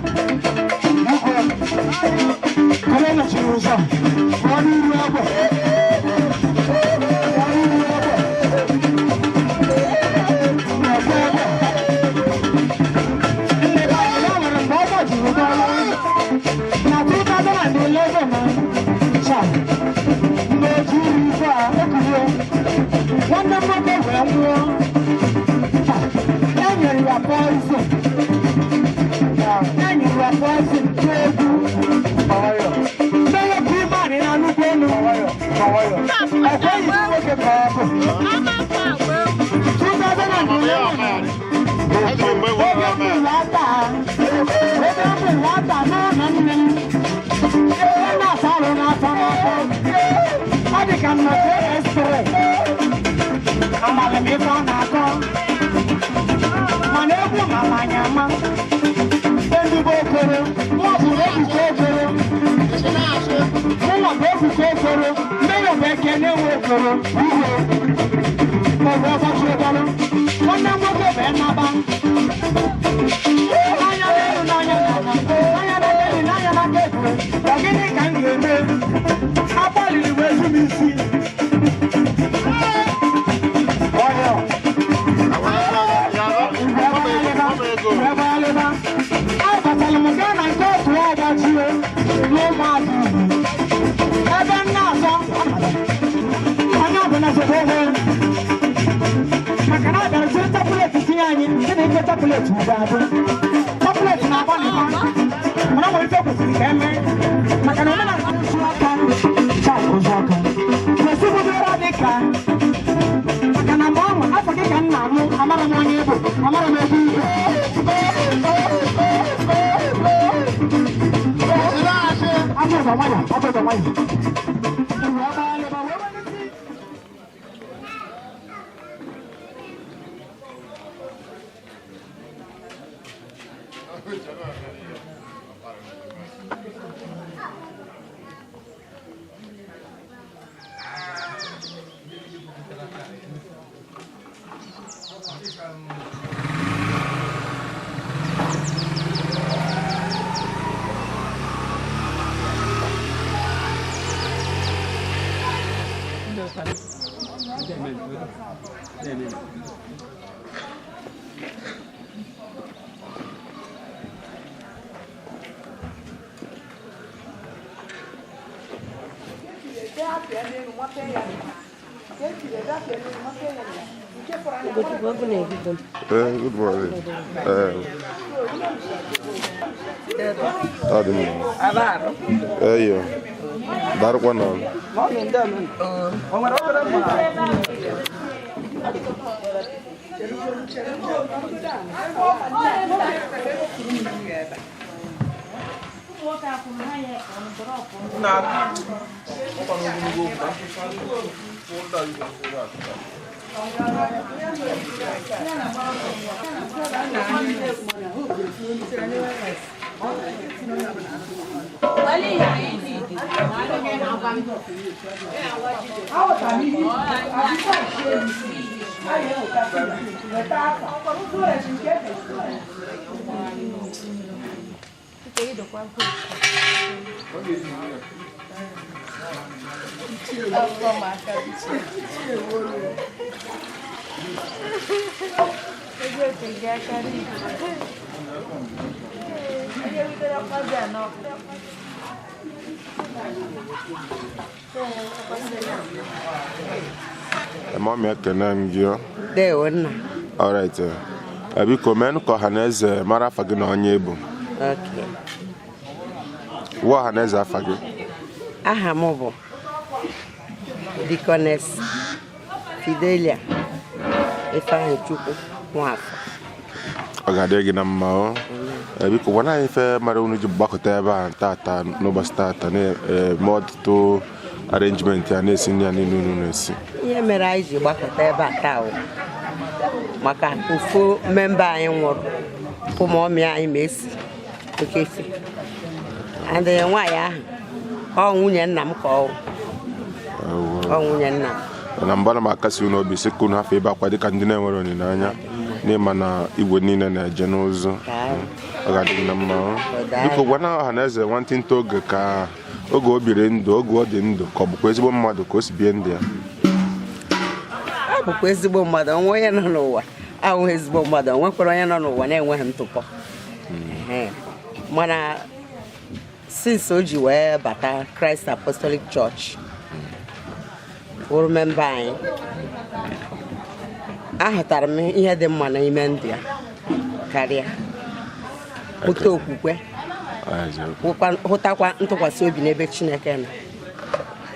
S1: igwe kọrọ nọchiri ụzọ pụọ n'iru egbe, pụọ n'iru egbe na-ekwe egbe. Ndị be anyị, ya nwere mgbe ọ gbajiri ụgbọala na 2011 na cha mgbe eji iri ife a ekulie nwanne m nwoke wee nwụọ. E nyere ya poison, e nyere ya poison tụọ egwu mmeghe ka ime anyị na nnukwu elu ekweghị nwoke ka ọ bụ 2011. Ebe m nwata, ebe m nwata n'ụlọ nne m, ebe na-asa arụ n'afọ n'afọ, ọ dị ka m nọ JS3. Amara m ife a na-akọ, mana egwu mara anyị ama. Ezigbo Okoro nwa bụ Ebuka Okoro, mụnwa bụ Ebuka Okoro, mmeyọ bụ Ekene nwe Okoro. Iwe maọbụ ọgbachi ụdọrọ nwanne m nwoke bụ enaba anya n'elu n'anya n'ala, anya n'aka elu n'anya n'aka ekpe. Ọ gịnị ka m ga-eme? Agbalịrị wee ju m isi ọhịa wee gbalịba. Abatara m gaa na nke otu ọgbachie n'ụmụada ugwu ebe m na-azọ onye ọbụla zọba onwe, maka na ọ bịara jiri tablet tinye anyị nke na ife tablet ugbo abụ tablet na-agbalịba, mana nwere ife kwesịrị ka eme, maka na omenala ụzụ aka cha ụzụ aka kwesịrị dị ka maka na mgbe ahụ afọ gị ka m na-amụ, amara m onye bụ, amara m ebe ibe. Atụrụ nwayọ, atụrụ nwayọ. Wee gbalịba, wee gbalịsị.
S2: Good morning. Ọ dị mma. Eyo. Darụkwa na. Mummy, ekene m gị o.
S7: Ndewo, nna.
S2: Alright. Biko meenụ ka ọha na eze mara afa gị na onye bụ.
S7: Okay.
S2: Gwa ọha na eze afa gị.
S7: Aha m bụ Deaconess Fidelia Ifeanyị Chukwu Nwafọ.
S2: Ọ ga-adị gị na mma o. Biko gwana anyị ife mara unu ji gbakọta ebe a tata, n'ụbọchị tata, na-eme ọtụtụ arrangement ya, na-esi nri ya niile unu na-esi.
S7: Ihe mere anyị ji gbakọta ebe a taa bụ maka ofu member anyị nwụrụ, ụmụ anyị ma esi okefi and nwaanyị ahụ, ọ nwunye nna m ka ọ wụ. Ọ nwunye nna m.
S2: Na mbụ, ana m akasi unu obi sị ka unu hafụ ebe akwa dịka ndị na-enwere olileanya. N'ịma na igwe niile na-eje n'ụzọ. Ọ ga-adị gị na mma. Biko gwa na ọha na eze nwantịntị oge ka oge o biri ndụ, oge ọ dị ndụ, ka ọ bụkwa ezigbo mmadụ, ka o si bie ndụ ya.
S7: Ọ bụkwa ezigbo mmadụ. Onwe onye nọ n'ụwa ahụghị ezigbo mmadụ, o nwekwara onye nọ n'ụwa na-enweghị ntụpọ. Mana since o ji wee bata Christ Apostolic Church wụrụ member anyị, ahụtara m ihe dị mma n'ime ndụ ya karịa hụta okwukwe, hụtakwa ntụkwasị obi n'ebe Chineke nọ,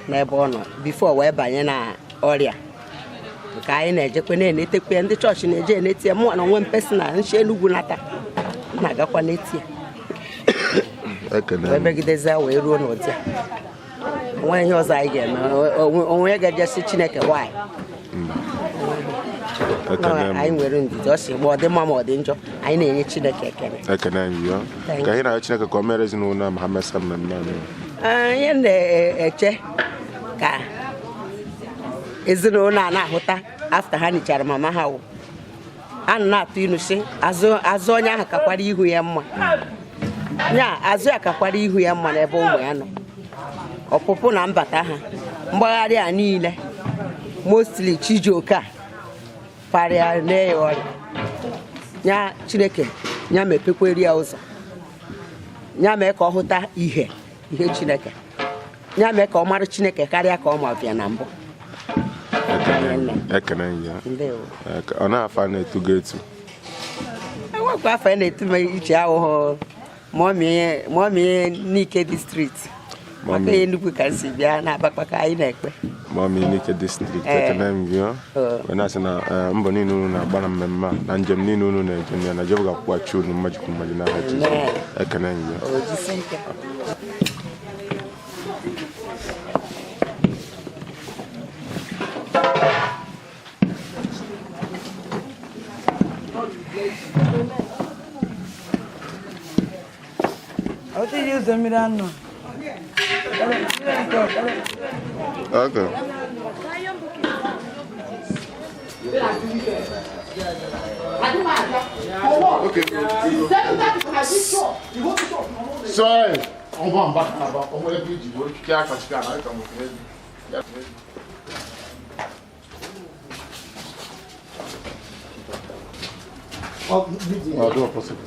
S7: n'ebe ọ nọ before wee banye na ọrịa nke anyị na-ejekwe na-enetekwe. Ndị chọọchị na-eje eneti ya. Mụnwa na onwe m personal nshi Enugwu nata, m na-agakwa n'eti ya wee megidezie wee ruo n'ụdị a. Onwe ihe ọzọ anyị ga-eme, onwe ga-ejesi Chineke nwaanyị. Anyị nwere ndidi, ọ sị ma ọ dị mma ma ọ dị njọ, anyị na-enye Chineke ekele.
S2: Ekene anyị ya ka anyị na-arịọ Chineke ka o mere ezinụlọ ma ha mesịa mmemme anyị.
S7: Anyị na-eche ka ezinụlọ a na-ahụta after ha nichara mama ha, wụ a na-atụ ilu sị azụ onye ahụ kakwara ihu ya mma, ya azụ ya kakwara ihu ya mma n'ebe ụmụ ya nọ. Ọpụpụ na mbata ha, mgbagharị a niile, mostly Chijioke a parịa nee ya ọrịa ya. Chineke ya mepekweri ya ụzọ, ya mee ka ọ hụta ihe ihe Chineke, ya mee ka ọ mara Chineke karịa ka ọ ma bịa na mbụ.
S2: Ekene ya. Ọ na-afa na-etu gị etu?
S7: Enwekwa afọ na-etu m iche ahụhụ Mummy Nike District, maka Enugwu ka m si bịa na Abakpa ka anyị na-ekpe.
S2: Mummy Nike District, ekene m gị. Wee na-asị na mbọ niile unu na-agba na mmemme a na njem niile unu na-eje ya na Jehova ga-akwụghachi unu mmaji kwuru mmaji n'aha Jizọs. Ekene m gị. Okay.
S6: Okay. Sorry. On va en bas là-bas. On va les plus du qui a fatigué à la. Oh, possible.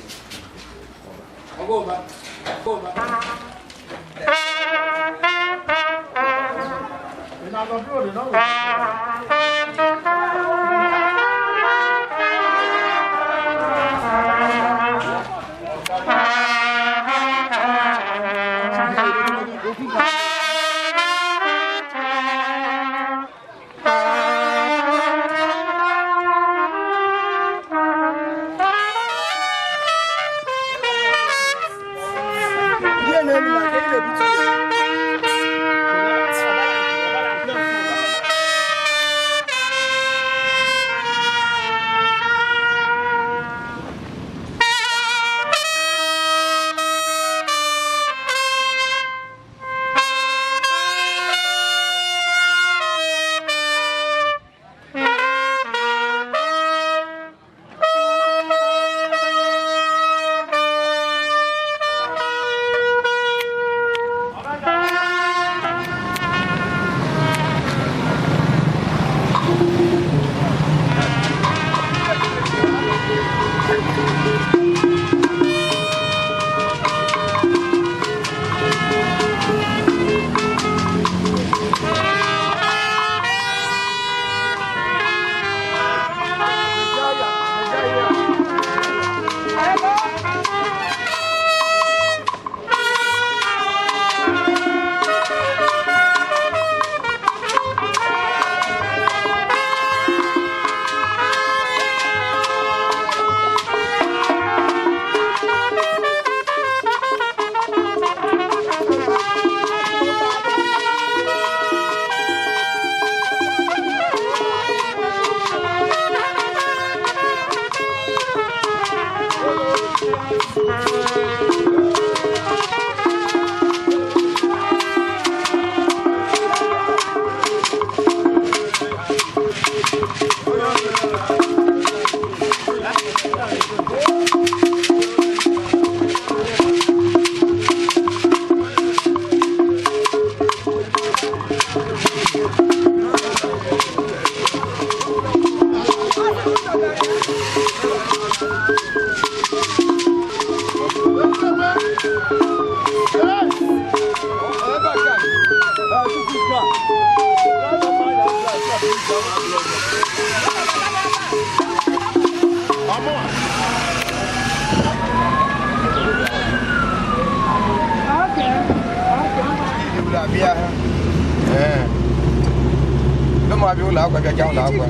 S2: Ma abịa ụlọ akwụkwọ, bịa ụlọ akwụkwọ.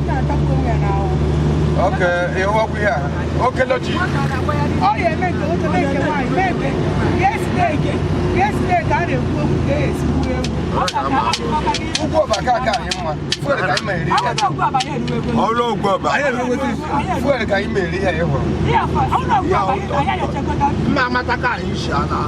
S2: Oke ịhụwakwu ihe a oke loji.
S8: Ọ ya eme nke nwoke, mee nke nwaanyị, mee nke yesterday, yesterday ka a na-ekwu okwu ka e esi gbuo ewu.
S2: Ugwu ọba ka aka anyị mma. Fuel ka anyị ma eri ihe.
S4: Ọrụ ogbu ọba.
S2: Fuel ka anyị ma eri ihe ị hụrụ.
S1: Mma amata ka anyị si ala.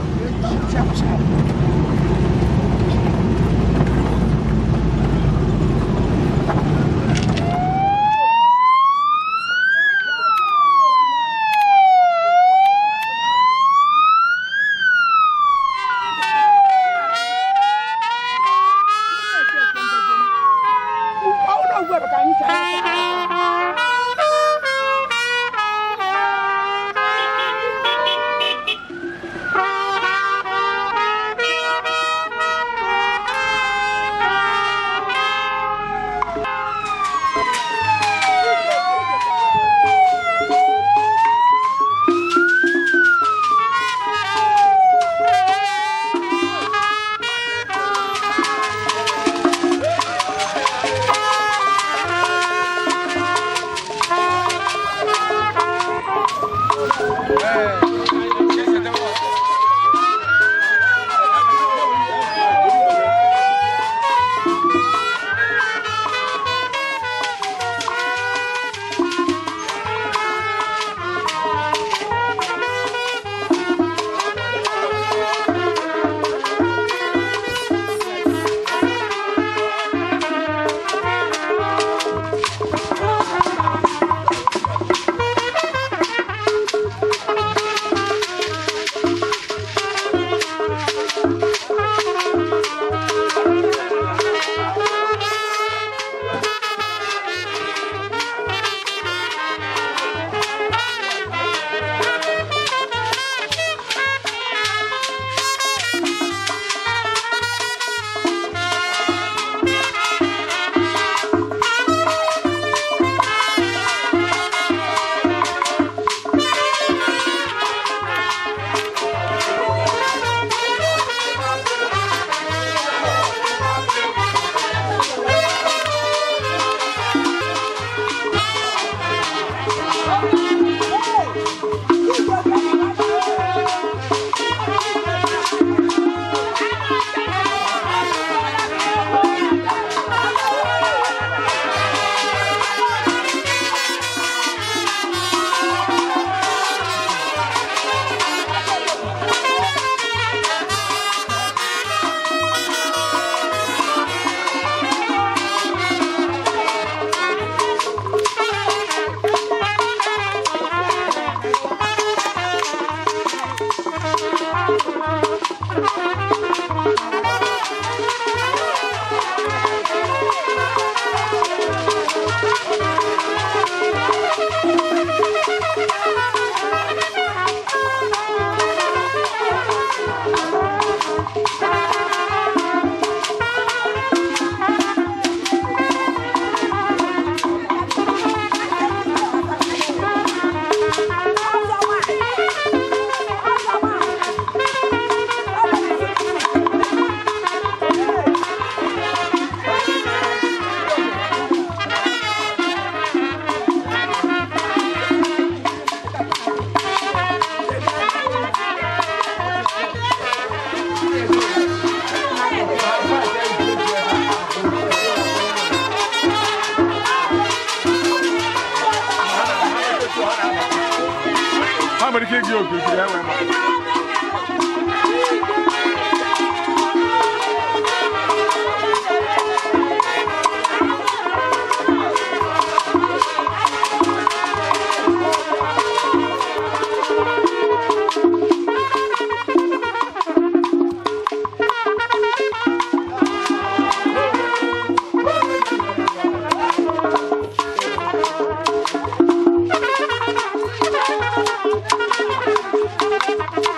S2: Ha nwere ike igi okirikiri ya wee ma.
S9: Thank you.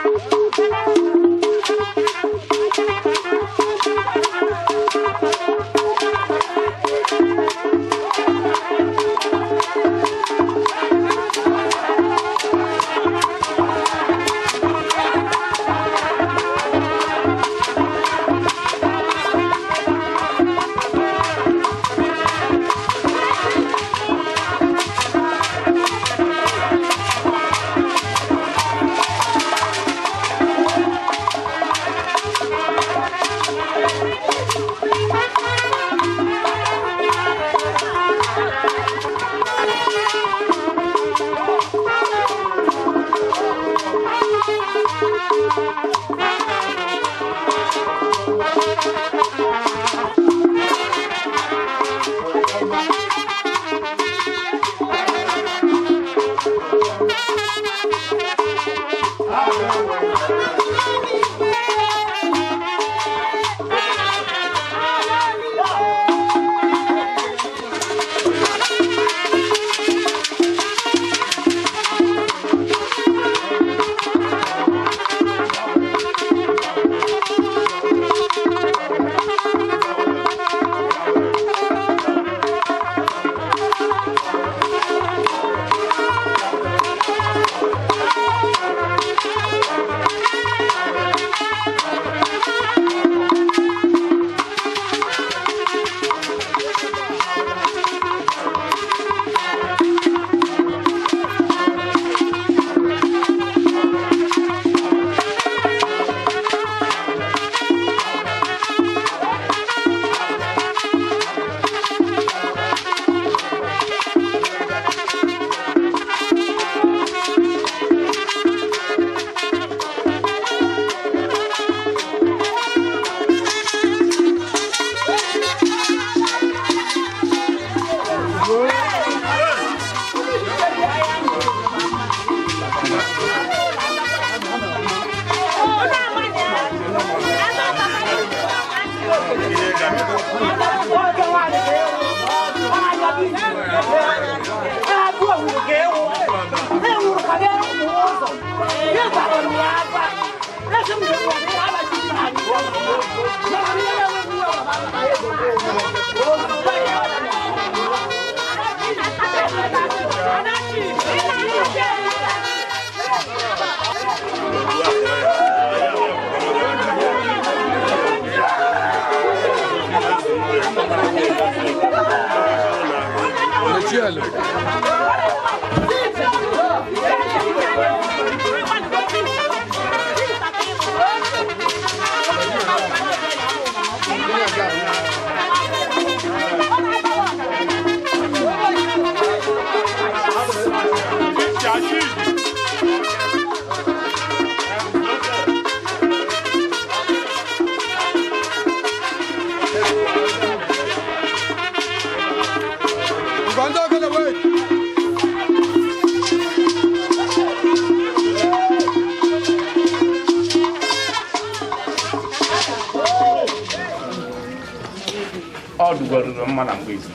S9: Ọ dugoruru mma na mgbe izu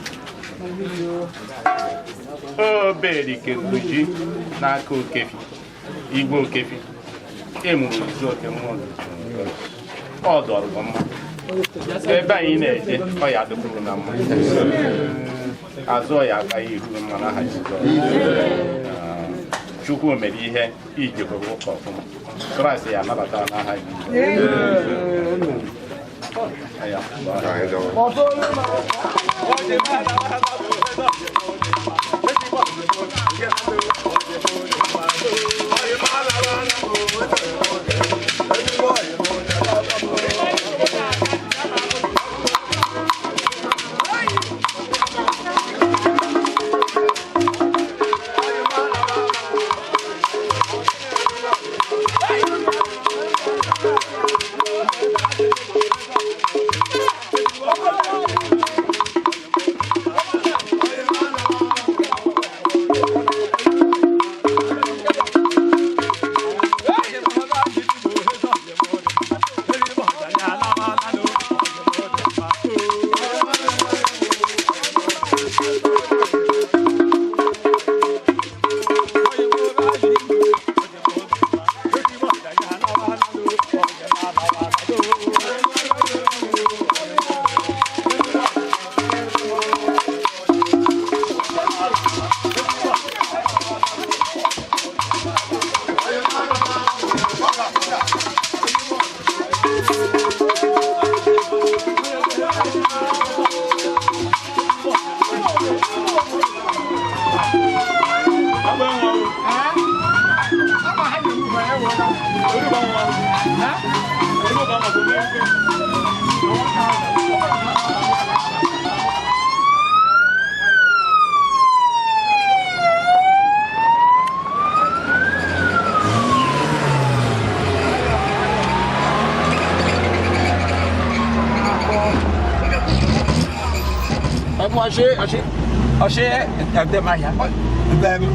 S9: oberike ji n'aka okefi igwe okefi emuru izu oke mmụọ ọ dọrọ mma ebe anyị na-eje ọ ya dịkwuru na mma azụ ya aka ya iru mma n'aha Jizọs. Chukwu mere ihe ijekwara ụka ọfụma Kraịst ya anabata n'aha Jizọs.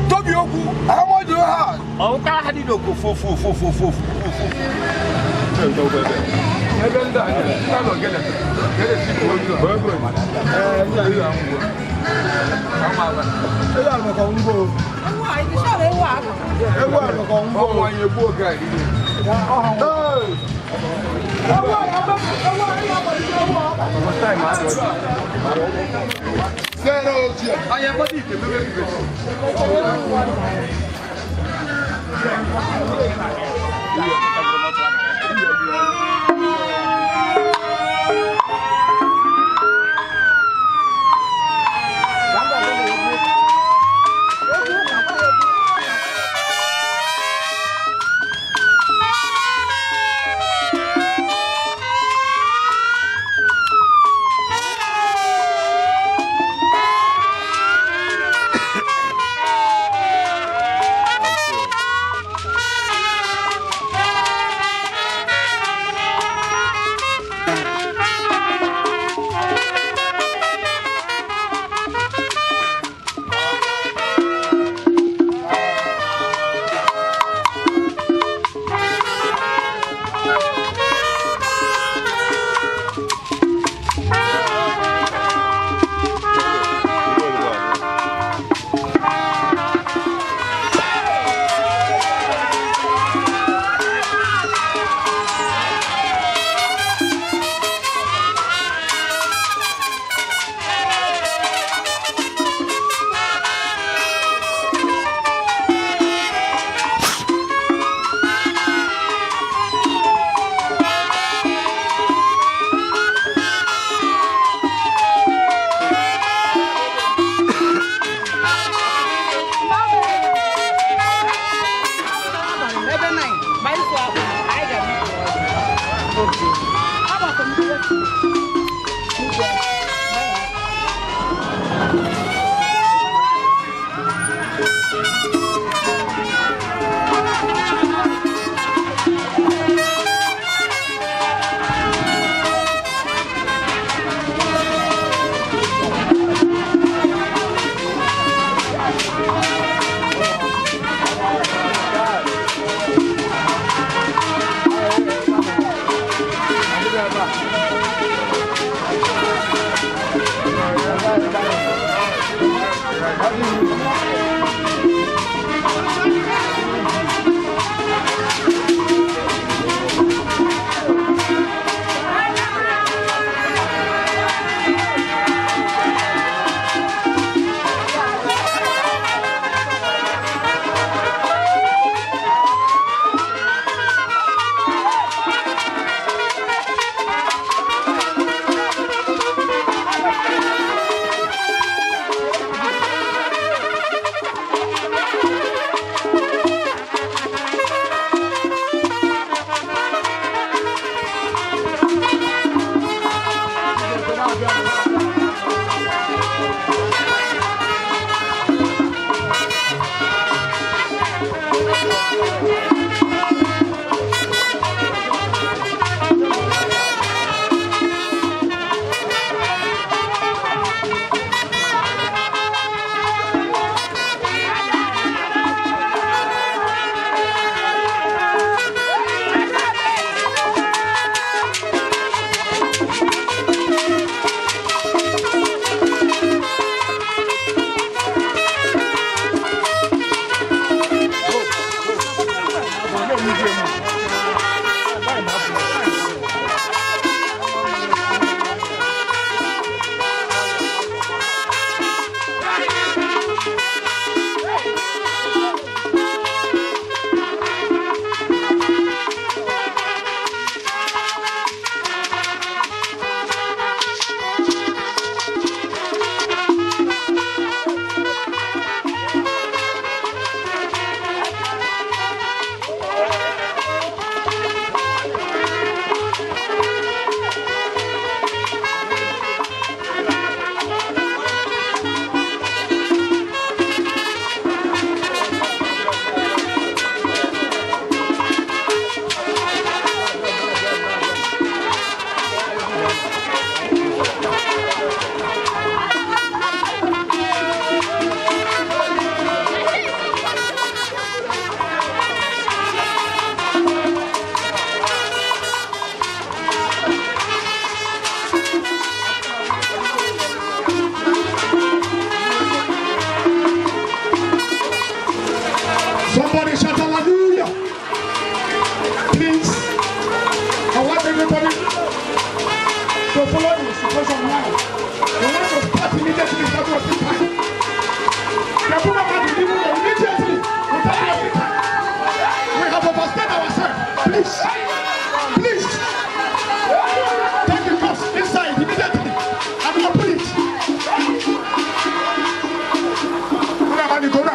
S2: Tobi okwu, how much do you have?
S10: Thank you.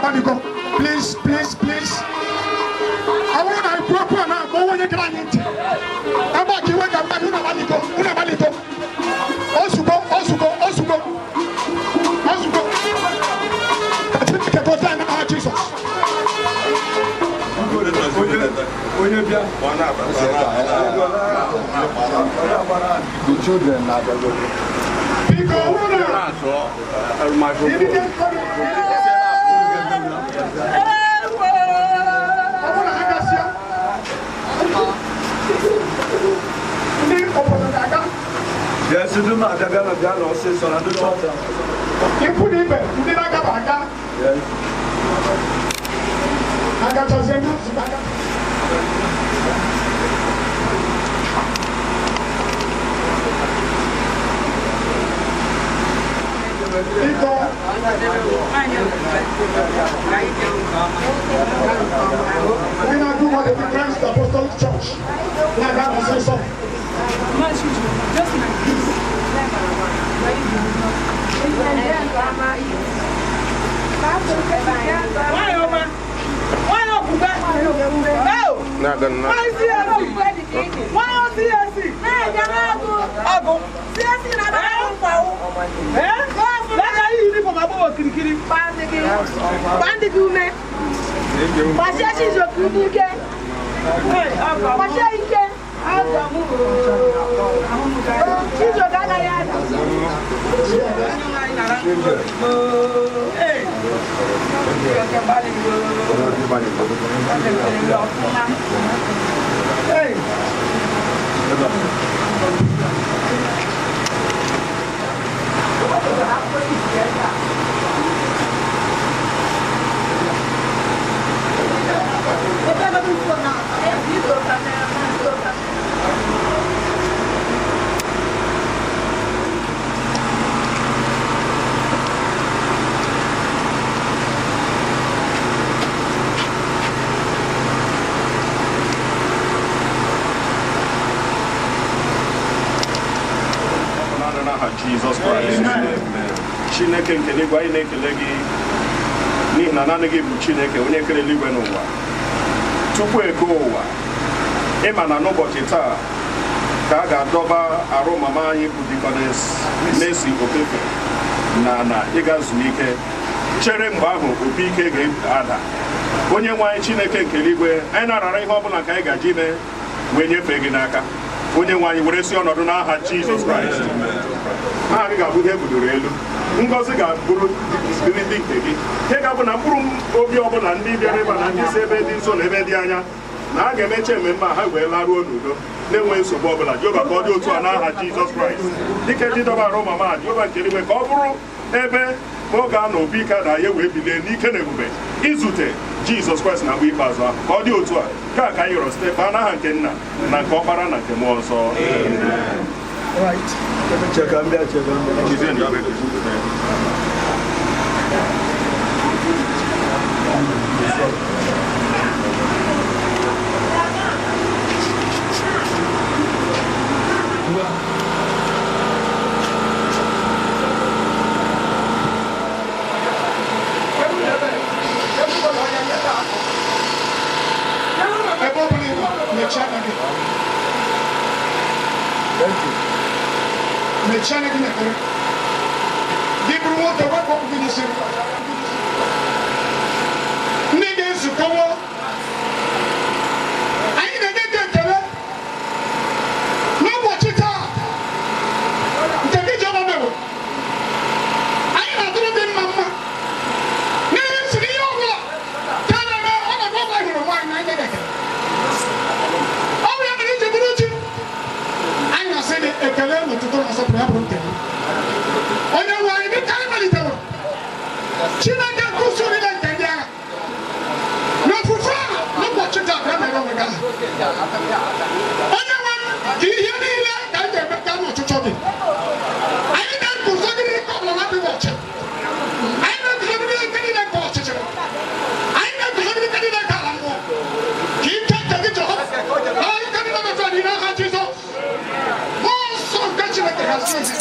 S1: Agbaligo. Please, please, please. Ọ bụrụ na ikwu okwu a na-agba onye gere anyị ntị. Ebe a ka iwe ga mmadụ unu agbaligo, unu agbaligo. Ozugbo, ozugbo, ozugbo. Ozugbo. Ka Chineke gozie anyị n'aha Jizọs.
S2: Onye bịa.
S4: The children na-abịago.
S1: Biko, ọ bụrụ na ọ bụrụ na ha gasịa, ndị obodo ga-aga.
S2: Bịa si dum abịa bịa na bịa na ọsịsọ na ndị chọọchị.
S1: Ikwu na ibe ndị na-agaba aga. Agachazie ndị nzukọ aga. Biko, we na-agụ what the Christ Apostolic Church na-aga ọsịsọ.
S8: Gbasie Chijioke ike. Gbasie ike. Chijioke agaghị ada.
S9: N'aha Jizọs Kraịst. Chineke nke eluigwe, anyị na-ekele gị n'ihi na naanị gị bụ Chineke onye kere eluigwe n'ụwa. Tupu eke ụwa, ịma na n'ụbọchị taa ka a ga-adọba arụ mama anyị bụ Deaconess Mercy Okefe na na ịga zuru ike, chere mgbe ahụ opi ike ga-ada. Onye nwe anyị Chineke nke eluigwe, anyị na-arara ihe ọbụla nke anyị gaji ime wee nyefee gị n'aka. Onye nwe anyị, were si ọnọdụ n'aha Jizọs Kraịst. Aha gị ga-abụ ihe ebudoro elu, ngọzi ga-abụrụ ndị nke gị, nke ga-abụ na mkpụrụ obi ọbụla ndị bịara ebe a na ndị si ebe dị nso na ebe dị anya na a ga-emecha mmemme a ha wee laruo n'udo na-enweghị nsogbu ọbụla. Jehova, ka ọ dị otu a n'aha Jizọs Kraịst. Dịka eji dọba arụ mama a, Jehova nke eluigwe, ka ọ bụrụ ebe oge a na obi ike da ya wee bilie n'ike na ebube izute Jizọs Kraịst na mgbe ikpeazụ ahụ. Ka ọ dị otu a ka ka anyị rịọrọ site baa n'aha nke Nna na nke Ọkpara na nke Mmụọ Nsọ.
S2: Cheka mbịa, cheka mbịa.
S1: Ebe ọ bụla ị nọ, mechie anya gị. Mechie anya gị n'ekpere. Gị bụrụ nwoke, wepụ ọkpụkpụ gị n'isi. Ndị ga-ezukọwo, anyị na-enye gị ekele n'ụbọchị taa nke gị Jehova mere. Anyị na-atụrụ gị mma mma n'ihi siri ihe ọbụla ka a na-eme ọnọdụ ọbụla hụrụ nwaanyị na anyị na-ekele. Ọ bụ ya mere iji bụrụ chi. Anyị na-asị gị ekele na otuto na nsọpụrụ ya bụrụ nke gị. Onye nwe anyị, dịka anyị malitere, Chineke nke usoro niile nke ndị agha n'ofufe a n'ụbọchị taa, ka mere onwe gị aha. Onye nwe m, ka ihe niile ka anyị ga-eme ka n'ọchịchọ gị. Anyị na-eguzogide ike ọbụla na-adịghị ọcha. Anyị na-eguzogide ike niile nke ọchịchịrị. Anyị na-eguzogide ike niile nke ala mmụọ. Ka ike nke gị Jehova na ike niile metụ anyị n'aha Jizọs. Mmụọ Nsọ nke Chineke hazie ozi.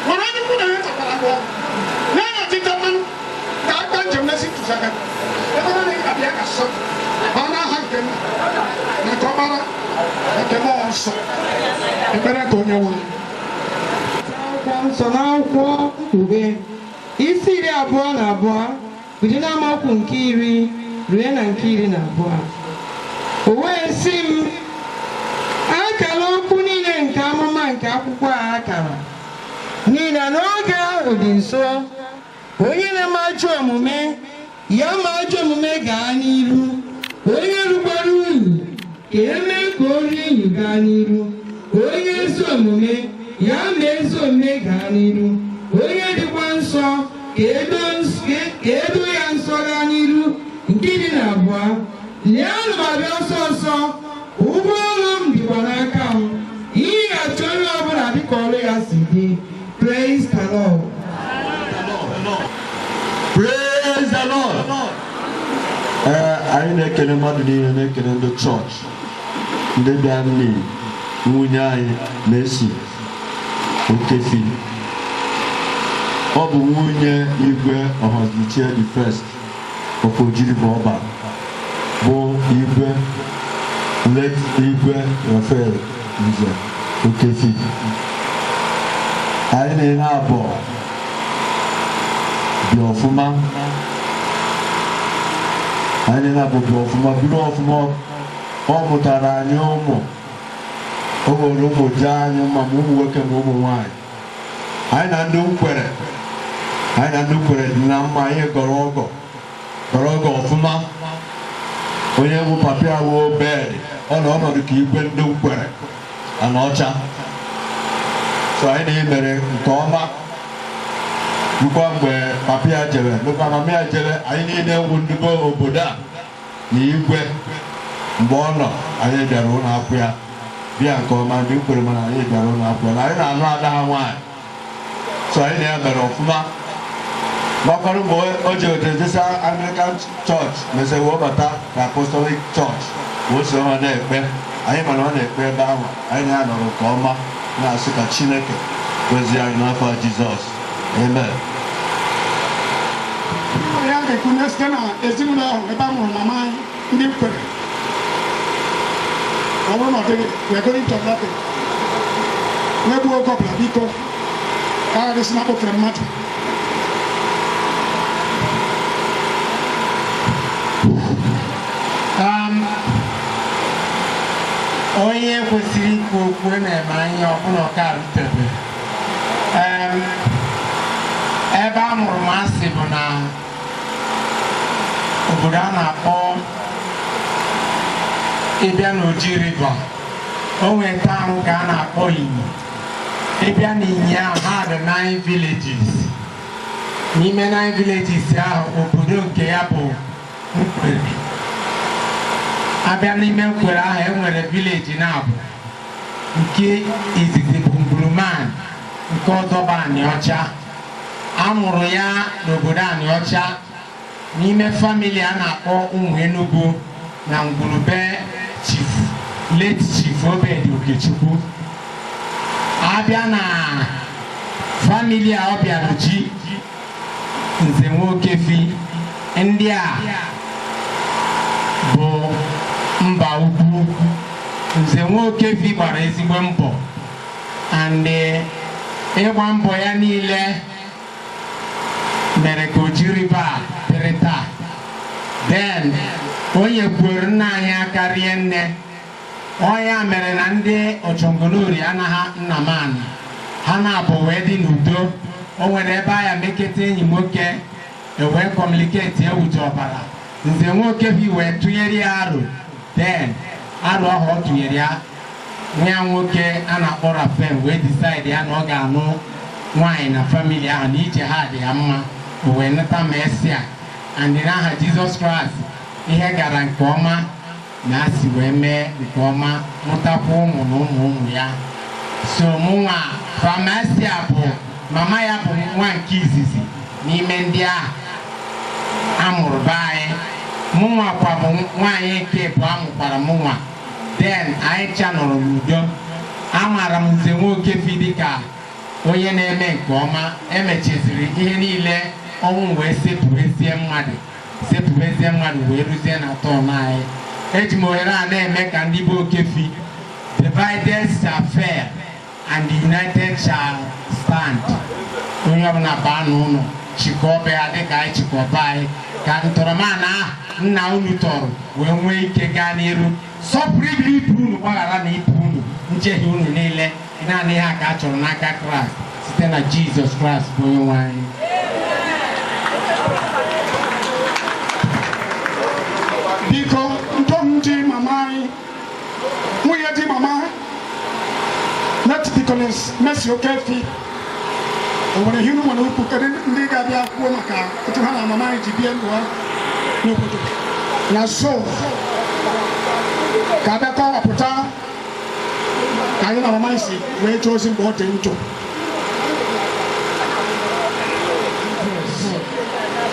S1: Were onye ukwu na onye ntakwara mmụọ. Nye ya otite mmanụ ka aka njem n'ezi ntụziaka. Abịa ka sọ ọ n'aha nke nna na nke ọkpara na nke mmụọ nsọ. Ekpere ka onye nwe anyị.
S3: Akwụkwọ nsọ n'akwụkwọ Mkpughe isi 22, bido n'amaokwu nke 10 rue na nke 12. O wee sị m, akara okwu niile nke amụma nke akwụkwọ a akara, n'ihi na n'oge ahụ dị nso. Onye na-eme ajọ omume ya ma ajọ omume gaa n'iru, onye rukwara unyi ka emee ka o rie unyi gaa n'iru, onye ezi omume ya ma ezi omume gaa n'iru, onye dịkwa nsọ ka edo ya nsọ gaa n'iru. Nke 12: Lee, ana m abịa ọsọ ọsọ, ụgwọ ọrụ m dịkwa n'aka m inyeghachi onye ọbụla dịka ọrụ ya si dị. Praise the Lord.
S4: Praise the Lord. Ee, anyị na-ekele mmadụ niile, na-ekele ndị chọọchị, ndị bịa nne nwunye anyị na-esi Okefi. Ọ bụ nwunye Igwe Ọhazuchie the First of Oji River Ọba, bụ Igwe, late Igwe Rafael Nze Okefi. Anyị na-ele abụọ dị ọfụma, anyị na-abụ dị ọfụma, biri ọfụma. Ọ mụtara anyị ụmụ, o nwere ụmụ jee anyị mma, ma ụmụ nwoke ma ụmụ nwanyị. Anyị na ndị nkwere dị na mma. Anyị gọrọ ọgọ, gọrọ ọgọ ọfụma. Onye bụ papi awo bed, ọ nọ ọnọdụ ka igwe ndị nkwere ana ọcha. So anyị na-emere nke ọma rukwa mgbe papi ya jere, rukwa mama ya jere. Anyị niile wụ ndị be obodo a na igwe mgbe ọ nọ, anyị bịara ụlọ akwụ ya bịa nke ọma. Ndị kwere mana anyị bịara ụlọ akwụ ya na anyị na-anụ ada ha nwaanyị. So anyị na ya mere ọfụma. Gbakọrọ mgbe o jere jesa Anglican Church, mesịrị wee bata na Apostolic Church, wee so ha na-ekpe. Anyị mana ọ na-ekpe ebe ahụ. Anyị na ya nọrọ nke ọma, na-asị ka Chineke gozie anyị n'afọ Jizọs, amen.
S1: Ya ga-ekwunye site na ezinụlọ ahụ ebe a mụrụ mama anyị, ndị kwere. Ọ bụrụ na ọ dịghị, we are going to nothing. N'egbu oge ọbụla, biko, ka a ghara isi na akpọfere mmadụ.
S10: Onye kwesịrị ikwu okwu na-eme anya ọbụla ọka rutebe. Ebe a mụrụ m asị bụ na obodo a na-akpọ ịbịa n'Oji River. O nwee town ka a na-akpọ Inyi. Ịbịa n'Inyi ahụ, ha dị nine villages. N'ime nine villages ahụ, obodo nke ya bụ Nkwere. Abịa n'ime Nkwere ahụ, e nwere village na-abụ. Nke izizi bụ Ngwuruman, nke ọzọ bụ Anịọcha. A mụrụ ya n'obodo Anịọcha n'ime family a na-akpọ ụmụ Enugu na Ngwurube Chief, late Chief Obed Okechukwu. Abịa na family a ọ bịara ji Nze Nwokefi, ndị a bụ mba ukwu. Nze Nwokefi gbara ezigbo mbọ, and ịgba mbọ ya niile mere ka Oji River dịrị taa. Then onye kwuru nna anyị aka rie nne ọ ya mere na ndị Ọchọngolori anaghị nna m ana ha na-abụ wee dị n'udo. O nwere ebe aya meketa enyi nwoke ewee communicate ewute ọbara. Nze Nwokefi wee tụnyere ya aro. Then aro ahụ ọ tụnyere ya, nwa ya nwoke a na-akpọ Rafael wee decide ya na ọ ga-anụ nwaanyị na family ahụ, na ije ha dị ya mma. O wee nata Mesia, and n'aha Jizọs Kraịst ihe gara nke ọma na asị wee mee nke ọma, mụtakwa ụmụ na ụmụ ụmụ ya. So mụnwa Famasia bụ mama ya, bụ nwa nke izizi n'ime ndị ahụ amụrụ be anyị. Mụnwa kwa bụ nwaanyị nke bụ amụkwara mụnwa. Then anyị cha nọrọ n'udo. Amaara m Nze Nwokefi dịka onye na-eme nke ọma. Emechaziri ihe niile, ọnwụ wee sepụrezie mmadụ. Sepụbezie mmadụ wee ruzie na turn anyị. Eji m ohere a na-eme ka ndị be Okefi, divided shall fail and united shall stand. Onye ọbụla baa n'ụlọ, chịkọba ya dịka anyị chịkọba anyị, ka ntọrọmana ahụ nna unu tọrọ wee nwee ike gaa n'iru. Sọpụrụ ibe ibe unu, gbaghara na ibe unu njehie unu niile. Naanị ha ka a chọrọ n'aka Kraịst, site na Jizọs Kraịst bụ onye nwe anyị.
S1: Biko, ntọm ji mama anyị, nwunye di mama, late Deaconess Mercy Okefi, o nwere ihe unu nwere ukwu? Kedu ndị ga-abịa kwuo maka otu ha na mama anyị ji bie ndụ ha n'obodo na so ka abịa kọwapụta ka anyị na mama anyị si wee jee ozi mgbe ọ dị ndụ?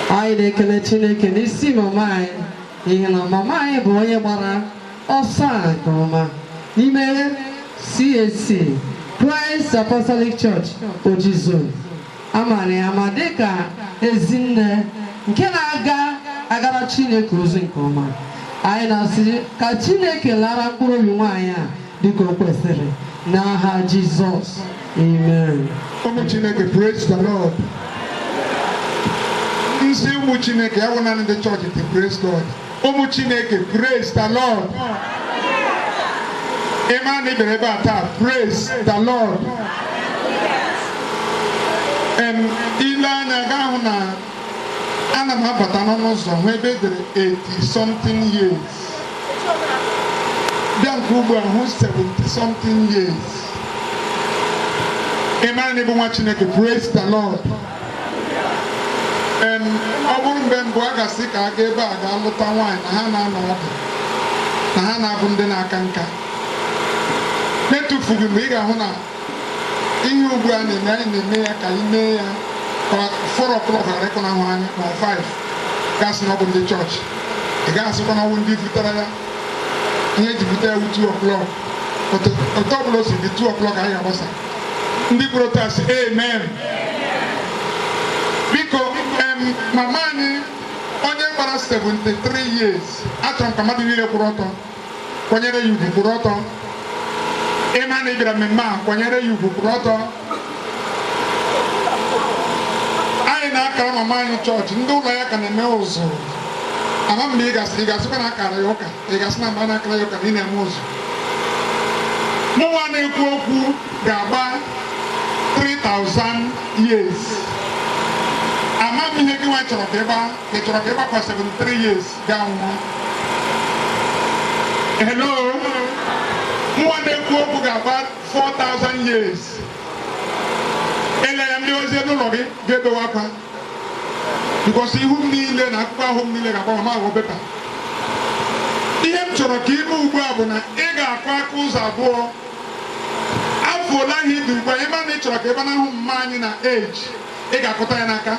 S3: Anyị na-ekele Chineke n'isi mama anyị, n'ihi na mama anyị bụ onye gbara ọsọ a nke ọma n'ime CAC, Christ Apostolic Church, Oji Zone. A maara ya ama dịka ezinne nke na-aga agara Chineke ozi nke ọma. Anyị na-asị ka Chineke lara mkpụrụ obi nwaanyị a dịka o kwesịrị, n'aha Jizọs, amen.
S11: Ụmụ Chineke, praise the Lord. Nsị ụmụ Chineke, ya wụ naanị ndị chọọchị dị, praise God. Ụmụ Chineke, praise the Lord. Ị mara na ị bịara ebe a taa, praise the Lord. Ile anya gaa hụ na ana m abata n'ọnụ ụzọ, hụ ebe edere 80 something years, bịa nke ugbu a hụ 70 something years. Ị mara na ịbụ nwa Chineke, praise the Lord. Ọ bụrụ mgbe mbụ, a ga-asị ka a gaa ebe a gaa lụta nwaanyị, na ha na-anọ ọdụ, na ha na-abụ ndị na-aka nka. Na-etufughị mgbe ị ga-ahụ na ihe ugbu a na-eme, anyị na-eme ya ka anyị mee ya ka 4 o'clock ghara ịkụnahụ anyị ma ọ 5 gasị na ọ bụ ndị chọọchị. Ị gaghị asịkwa na ọ bụ ndị butere ya. Ihe eji bute ya wu 2 o'clock. Otu ọbụla o si dị, 2 o'clock anyị ga-agbasa. Ndị kwuru taa sị amen. Biko, mama anyị onye gbara 73 years, achọrọ m ka mmadụ niile kwụrụ ọtọ kwanyere ya ugwu. Kwụrụ ọtọ. Ịma na ị bịara mmemme a, kwanyere ya ugwu, kwụrụ ọtọ. Anyị na-akara mama anyị chọọchị, ndị ụlọ ya ka na-eme ụzụ. Ama mgbe ị gasị, ị ga-asịkwa na akara ya ụka, ị ga-asị na mgbe a na-akara ya ụka na ị na-eme ụzụ. Mụnwa na-ekwu okwu ga-agba 3000 years. Ama m ihe gị nwa chọrọ ka ịgba. Ị chọrọ ka ịgbakwa 73 years gaa nwụọ? Hello, mụnwa na-ekwu okwu ga-agba 4000 years. Ele ya, ndị ozi n'ụlọ gị ga-ebewe akwa, because ihu m niile na akụkọ ahụ m niile ga-agbanwe ma aghọ paper. Ihe m chọrọ ka ime ugbu a bụ na ị ga-akụ aka ụzọ abụọ. Afọ ole ahụ ị dị ugbu a, ịma na ị chọrọ ka ebe na-ahụ mma anyị na age, ị ga-akụta ya n'aka.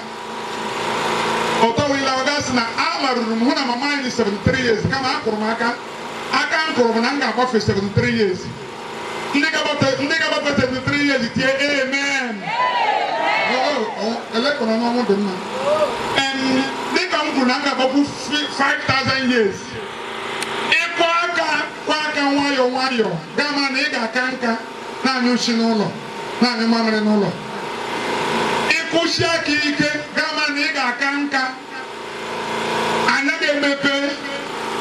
S11: Ụtọ wila ọ gasị na alarụrụ m hụ na mama anyị dị 73 years, kama akụrụ m aka. Aka m kụrụ bụ na m ga-agbafe 73 years. Ndị ga-agbafe 73 years, tie amen. Elekọrọ n'ọnwụ dị mma. Dịka m kwuru na m ga-agbapụ 5000 years, ịkụ aka, kwa aka nwayọọ nwayọọ, gaa mara na ị ga-aka nka na-anyụ nshi n'ụlọ, na-anyụ mamịrị n'ụlọ. Ịkwụsị aka ike, gaa mara na ị ga-aka nka, anya ga-emepe,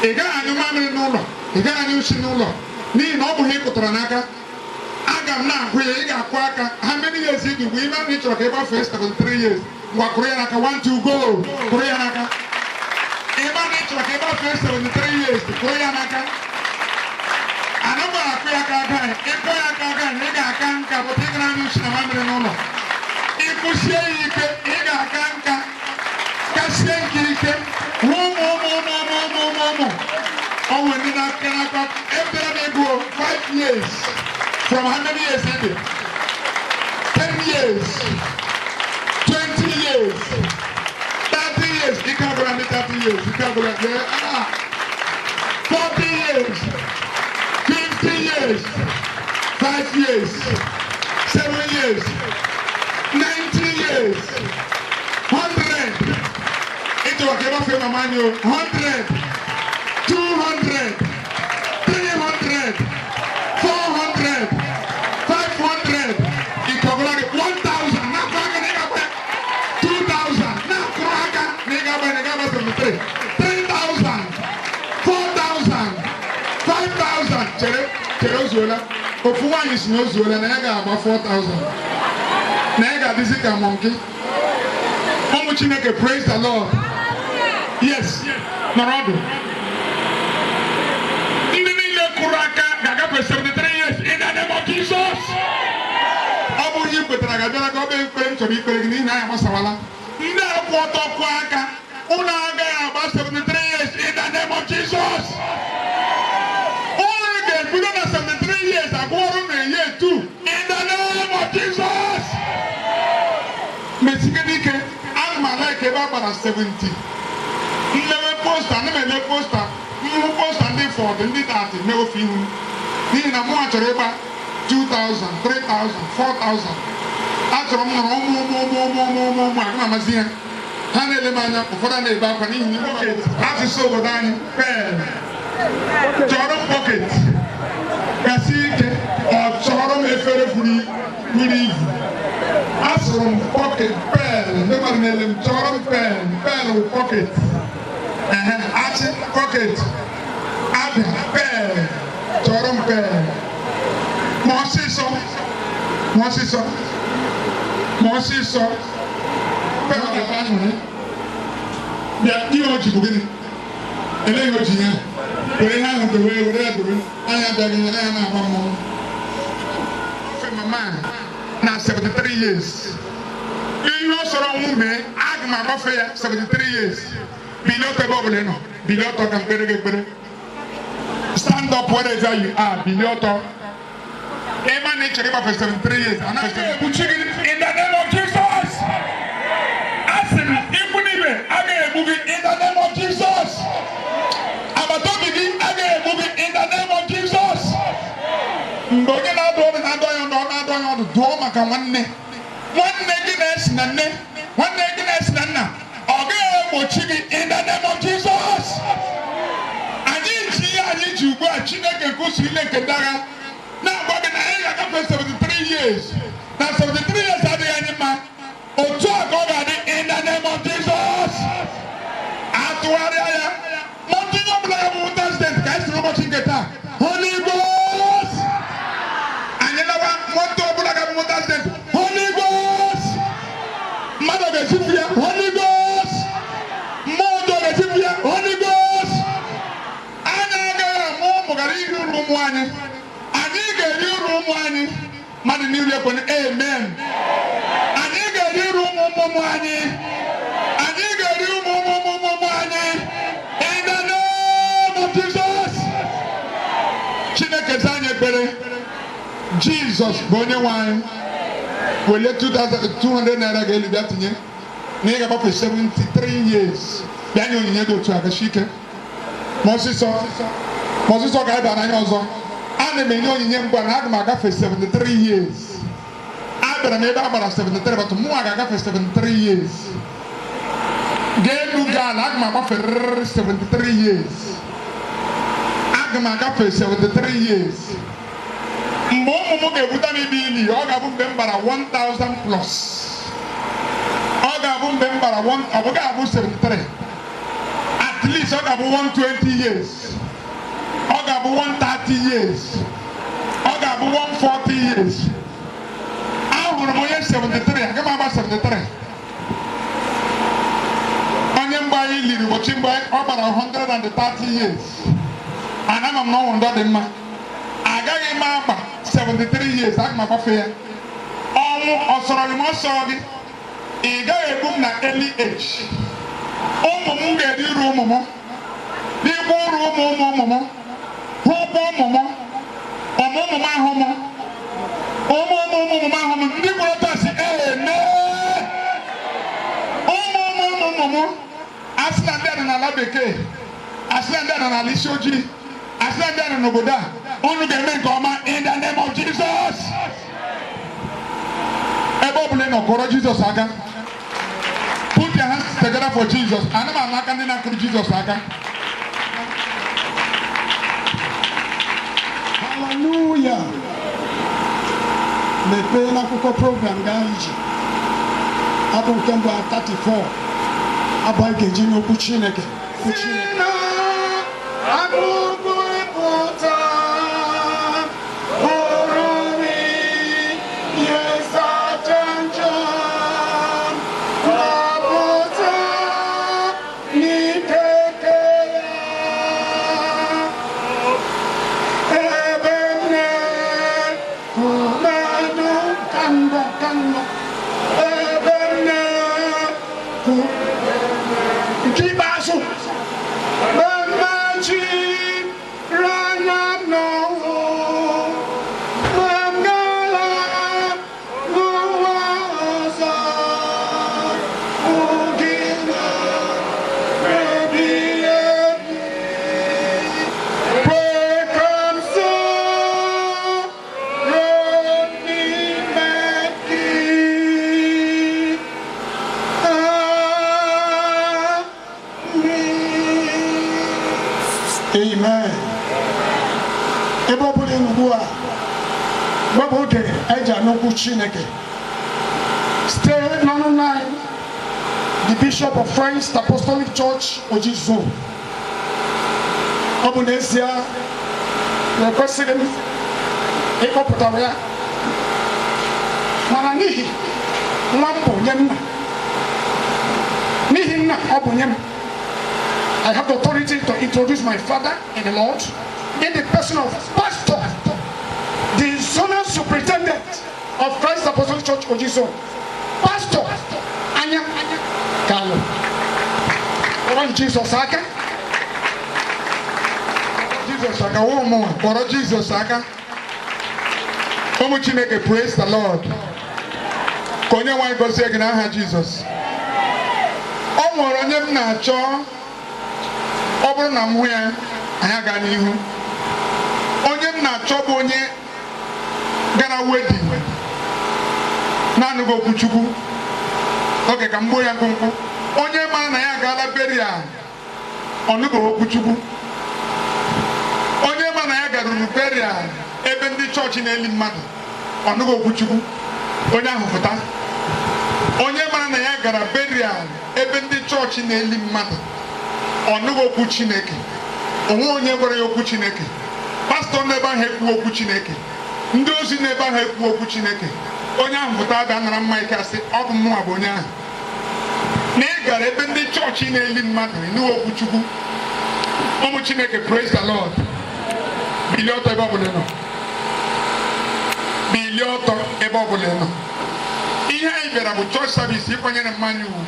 S11: ị gaghị anyụ mamịrị n'ụlọ, ị gaghị anyụ nshi n'ụlọ, n'ihi na ọ bụ ihe ị kụtara n'aka. Aga m na-agụ ya, ị ga-akụ aka. Ha many years ị dị ugbu? Ime na ị chọrọ ka ị gbafee 73 years, ngwa, kụrụ ya n'aka. 1 2 go, kụrụ ya n'aka. Ebe na ị chọrọ ka ị gbafee 73 years, kụrụ ya n'aka. Anaghị akụ ya aka aka. Ịkụ ya aka aka, ị ga-aka nka pụta, ị gara anyụ nshi na mamịrị n'ụlọ. Ịkụsie ya ike, ị ga-aka nka kasie nke ike, hụ ụmụ ụmụ ụmụ ụmụ ụmụ ụmụ ụmụ. Ọ nwere ndị na-aka n'aka ebere m ịgụ 5 years from how many years is it? 10 years, 20 years, 30 years. Ike agwụla ndị 30 years, ike agwụla. Ah, 40 years, 50 years, 5 years, 7 years, 90 years, 100. Ịchọrọ n'ụwa ka ebe fee mama anyị o. 100, 200, 300, 400, 500, ịkọgụla gị 1000 na-akụ aka na ị ga-agba 2000, na-akụrụ aka na ị ga-agba na ị ga-agba 73, 3000, 4000, 5000. Chere, chere, o zuola. Ofu nwaanyị si na o zuola, na ya ga-agba 4000, na ya ga-adịzi ka monkey. Ụmụ Chineke, praise the Lord. Yes, nọrọ ọdụ. Ndị niile kụrụ aka ga-agafe 73 years in the name of Jesus. Ọ bụ ihe i kwetara ga-abịara ka ọ bụ ekpere m chọrọ ikpere gị, n'ihi na anyị agbasawala. Ndị a kwụ ọtọ kwụọ aka, unu agaghị agba 73 years in the name of Jesus. Unu ga-ebido na 73 years agụọrụ na year 2 in the name of Jesus. Mesigide ike. Ana m ala ebe a gbara 70. Nlewe poster, ana m ele poster, nhụ poster ndị 40, ndị 30, mewefe ihu, n'ihi na mụnwa chọrọ ịgba 2000, 3000, 4000. Achọrọ m nọrọ ụmụ ụmụ ụmụ ụmụ ụmụ ụmụ ụmụ aga m amazi ha. Ha na-ele m anya, ụfọdụ a na-ebe akwa n'ihi na asụsụ obodo anyị pel. Chọrọ m bucket, gasi ike. Ọ chọrọ m efere buru ibu. Asụrụ m bucket, pel. Ndị mmadụ na-ele m. Chọrọ m pel. Pel bụ bucket. Ehe, achị bucket, abịa pel. Chọrọ m pel. Ma ọsịsọ, ma ọsịsọ, ma ọsịsọ. Pel ga-ata aṅụrị. Bịa, ihe o ji bụ gịnị? Ele ihe o ji ya were ihe ahụ dowe, were ya dowe. Anya abịaghị, anya na-agba mmọnwụ. Ofe mama na 73 years, ihe ọ sọrọ ọnwụ mee, aga m agbafe ya 73 years. Bilie ọtọ ebe ọ bụla ị nọ. Bilie ọtọ ka m kpere gị ekpere. Stand up wherever you are. Bilie ọtọ. Ịma na ị chọrọ ịgbafe 73 years, anaghị egbuchi gị in the name of Jesus. Asị m, ikwu n'ibe agaghị egbu gị in the name of Jesus. Agbata obi gị agaghị egbu gị in the name of Jesus. Mgbe onye na-adụ ọdụ na-adụ ya ọdụ, ọ na-adụ ya ọdụ, dụọ maka nwanne nwanne gị na-esi na nne, nwanne gị na-esi na nna, ọ gaghị egbochi gị in the name of Jesus. Anyị ji ihe anyị ji ugbu a, Chineke nke usuu ile nke ndị agha na-agwa gị na anyị ga-agafe 73 years, na 73 years adịghị anyị mma. Otu a ka ọ ga-adị in the name of Jesus. Atụgharịa ya, ma onye ọbụla ya bụ president, ka anyị siri ụbọchị nke taa, Holy Ghost, anyị lawa. Moto ọbụla ga-abụ president, Holy Ghost, mmadụ ga-esifu ya, Holy Ghost, mmụọ ọjọọ ga-esifu ya, Holy Ghost. Anyị agaghị amụ ụmụ gara iri uru ụmụ anyị. Anyị ga-eri uru ụmụ anyị. Mmadụ niile ekwene amen. Anyị ga-eri uru ụmụ ụmụ ụmụ anyị. Anyị ga-eri ụmụ ụmụ ụmụ ụmụ ụmụ anyị in the name of Jesus. Chineke zaa anyị ekpere. Jizọs bụ onye nwe anyị. Welie 2200 naira ga-elu, bịa tinye na ị ga-agbafe 73 years. Bịa nye onyinye dị otu a. Gachi ike, ma ọsịsọ, ma ọsịsọ, ka anyị bara anya ọzọ. Ana m enye onyinye mgbe na aga m agafe 73 years. Abịara m ebe a gbara 73, but mụnwa ga-agafe 73 years. Ga-elu ga ala, aga m agbaferịrị 73 years. Aga m agafe 73 years. Mgbe ụmụ m ga-ebute m ibe ili, ọ ga-abụ mgbe m gbara 1000 plus. Ọ ga-abụ mgbe m gbara 1, ọ bụ ga-abụ 73. At least ọ ga-abụ 120 years, ọ ga-abụ 130 years, ọ ga-abụ 140 years. Ahụrụ m onye 73, aga m agba 73. Onye mgbe anyị liri ụbọchị mgbe ọ gbara 130 years, ana m na ọnwụ ndọ dị mma. Agaghị m agba 73 years, aga m agbafe ya. Ọnwụ ọ sọrọ gị ma ọ sọrọ gị, ị gaghị egbu m na early age. Ụmụ m ga-eri uru ụmụ m, n'ikwu uru ụmụ ụmụ ụmụ m, hụkwa ụmụ m, ụmụ ụmụ m ahụ m, ụmụ ụmụ ụmụ ụmụ m ahụ m. Ndị gwara taa si eme ụmụ ụmụ ụmụ ụmụ m. Asị na ndị a nọ n'ala bekee, asị na ndị a nọ n'ala isi ojii, asị na ndị a nọ n'obodo a, unu ga-eme nke ọma in the name of Jesus. Ebe ọ bụla ị nọ, kụọrọ Jizọs aka. Put your hands together for Jesus. Ana m ama aka ndị na-akụrụ Jizọs aka.
S1: Hallelujah. Mepee n'akwụkwọ program gaa ije. Abụ nke mbụ 34. Abụ anyị ga-eji n'okwu Chineke. Okwu Chineke.
S11: Akụkụ ịpụta bụrụ m ihe nsacha njọ gbapụta n'ike nke ya ebe m na-ekwu mmanụ
S1: Ka ndọ ka ndọ.
S11: ebe m na-ekwu
S1: Nke ikpeazụ. Amen. Ebe ọ bụla ị nọ ugbu a, gbapụ oge anyị ji anụ okwu Chineke site n'ọnụ nna anyị, the Bishop of Christ Apostolic Church, Oji Zone. Ọ bụ n'ezie na ekwesịghị m ịkpọpụtara ya, mana n'ihi nwa m bụ nye nna, n'ihi nna ọ bụ nye m, I have the authority to introduce my father in the Lord in the person of Pastor, the zonal superintendent of Christ Apostolic Church, Oji Zone, Pastor Anya Kalu. Kpọrọ Jizọs aka.
S11: Jizọs aka ụmụ kpọrọ Jizọs aka. Ụmụ Chineke, praise the Lord. Ka onye nwe anyị gọzie gị n'aha Jizọs. O nwere onye m na-achọ, ọ bụrụ na m hụ ya, anyị aga n'ihu. Onye m na-achọ bụ onye gara wedding na-anụghị okwu Chukwu. Oge ka m gbuo ya mkpụmkpụ. Onye mara na ya agaala burial, ọ nụbeghị okwu Chukwu. Onye ma na ya garuru burial ebe ndị chọọchị na-eli mmadụ, ọ nụghị okwu Chukwu, onye ahụ pụta. Onye mara na ya gara burial ebe ndị chọọchị na-eli mmadụ, ọ nụghị okwu Chineke, onwe onye gwara ya okwu Chineke, pastọ n'ebe ahụ ekwu okwu Chineke, ndị ozi n'ebe ahụ ekwu okwu Chineke, onye ahụ pụta bịa nara mma ike asị ọ bụ mụnwa bụ onye ahụ. Na ị gara ebe ndị chọọchị na-eli mmadụ, ịnụghị okwu Chukwu. Ụmụ Chineke, praise the Lord. Bilie ọtọ ebe ọbụla ị nọ. Bilie ọtọ ebe ọbụla ị nọ. Ihe anyị bịara bụ church service ịkwanyere mmanya ugwu.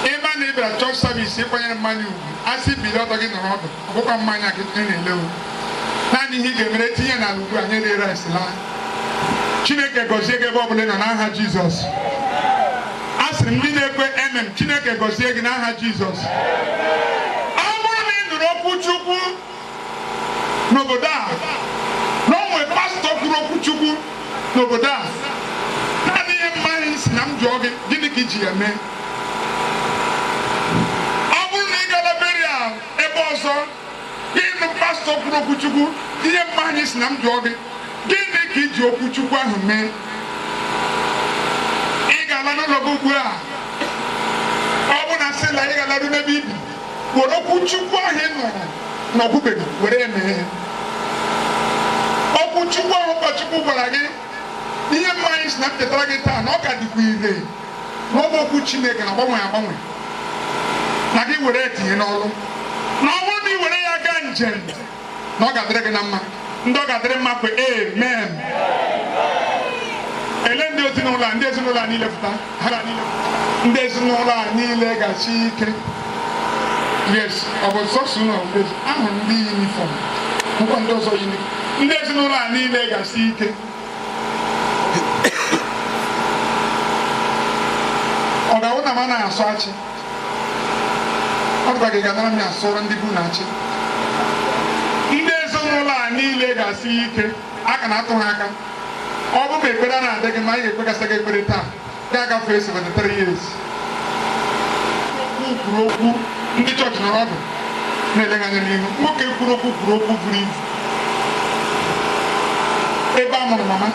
S11: Ebe a na ị bịara church service ịkwanyere mmanya ugwu, a sị bilie ọtọ, gị nọrọ ọdụ, ọbụkwa mmanya ka ị na-ele o. Naanị ihe ị ga-emere, tinye n'ala ugbu a, nye rie rice laa. Chineke gọzie gị ebe ọbụla ị nọ n'aha Jizọs. A sịrị m ndị na-ekwe emem, Chineke gọzie gị n'aha Jizọs. Ọ bụrụ na ị nụrụ okwu Chukwu n'obodo a, na o nwere pastọ kwuru okwu Chukwu n'obodo a, naanị ihe mmanya si na m jụọ gị, gịnị ka iji ya mee? Ọ bụrụ na ị gara burial ebe ọzọ, ịnụ pastọ kwuru okwu Chukwu, ihe mmanya si na m jụọ gị, gịnị ka iji okwu Chukwu ahụ mee? Ị ga-ala n'ụlọ gị ugbu a, ọ bụ na sị na ị ga-alarụ n'ebe ibi, were okwu Chukwu ahụ ị nụrụ na ọkwubeghị were ya mee ihe. Okwu Chukwu ahụ ụkọchukwu gwara gị, ihe mmanya si na m chetara gị taa na ọ ka dịkwa ire, na ọ bụ okwu Chineke na-agbanwe agbanwe, na gị were tinye n'ọrụ, na ọ bụrụ na ị were ya gaa njem, na ọ ga-adịrị gị na mma. Ndị ọ ga-adịrị mma kwe amen. Ele ndị ezinụlọ a, ndị ezinụlọ a niile pụta ha niile, ndị ezinụlọ a niile gachi ike. Yes, ọ bụ sọsọ ụlọ ahụ ndị uniform nkwa, ndị ọzọ uniform. Ndị ezinụlọ a niile ga-asi ike. Ọ ga-awụ na m anaghị asụ achị, ọ dịkwa gị ga-anara m ya asụrụ ndị bụ na achị. Ndị ezinụlọ a niile ga-asi ike. Aka na-atụ ha aka. Ọ bụ ma ekpere a na-adị gị mma, anyị ga-ekpegasị gị ekpere taa ga-agafe 73 years. kwuru okwu ndị chọọchị nọrọ ọdụ na-eleghị anya n'ihu. Nwoke kwuru okwu kwuru okwu buru ibu. Ebe a mụrụ mama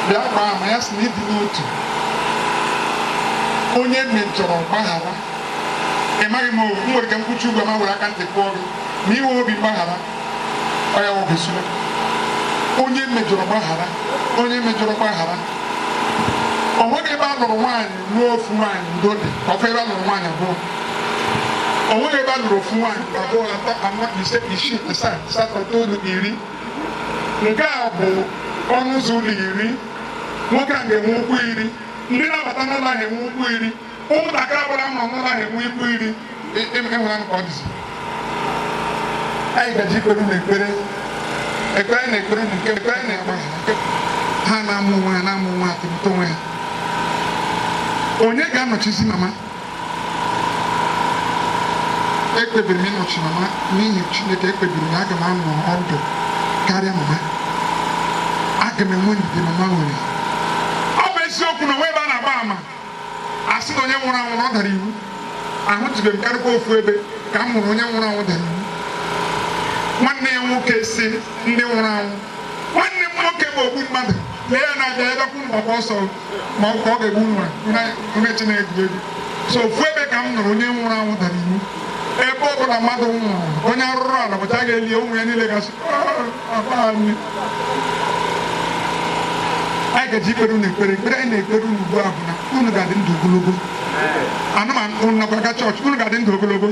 S11: bịa gbaa ama ya sị na ịdị n'otu. Onye mejọrọ gbaghara. Ị maghị m owu, m nwere ike mkpuchi ugwu ma were aka ntị kpụọ gị ma iwe obi mgbaghara ọ ya nwoke. Onye mejọrọ gbaghara, onye mejọrọ gbaghara. O nweghị ebe a lụrụ nwaanyị ruo ofu nwaanyị udo dị, ọfọ ebe a lụrụ nwaanyị abụọ. O nweghị ebe a lụrụ ofu nwaanyị abụọ, atọ, anọ, ise, isii, asaa, asatọ, itoolu, iri. Nke a bụ ọnụ ụzọ ụlọ iri. Nwoke a ga-enwe ụkwụ iri. Ndị na-abata n'ụlọ ahụ enwe ụkwụ iri. Ụmụntakịrị ọbụla mụrụ n'ụlọ ahụ enwe ụkwụ iri. Ịhụla ka ọ dịzi. Anyị gaji ikpere unu ekpere. Ekpere anyị na-ekpere unu nke ekpere anyị na-agbaghara. Ha na-amụ onwe ha na-amụ nwa atụmụta onwe ha. Onye ga-anọchizi mama? Ekpebiri m ịnọchi mama n'ihi Chineke. Ekpebiri m aga m anọ ọdụ karịa mama. Aga m enwe ndidi mama nwere. Ọ bụ eziokwu na onwe ebe a na-agba ama asị na onye nwụrụ anwụ na ọ dara iwu. Ahụtụbeghị m karịkwa ofu ebe ka m hụrụ onye nwụrụ anwụ dara iwu. Nwanne ya nwoke si ndị nwụrụ anwụ, nwanne m nwoke bụ ogbu mmadụ, lee ya na-abịa ebe kwunu gbakwa ọsọ ma ọ bụ ka ọ ga-egbu nwa onye chi na-egwu egwu. So ofu ebe ka m nụrụ onye nwụrụ anwụ dara iwu. Ebe ọ bụla mmadụ nwụrụ, onye arụrụ ala bụcha ga-eli ụmụ ya niile gasị anyị. Anyị gaji ikpere unu ekpere. Ekpere anyị na-ekpere unu ugbu a bụ na unu ga-adị ndụ ogologo. Anụmanụ unu nakwa aga chọọchị, unu ga-adị ndụ ogologo.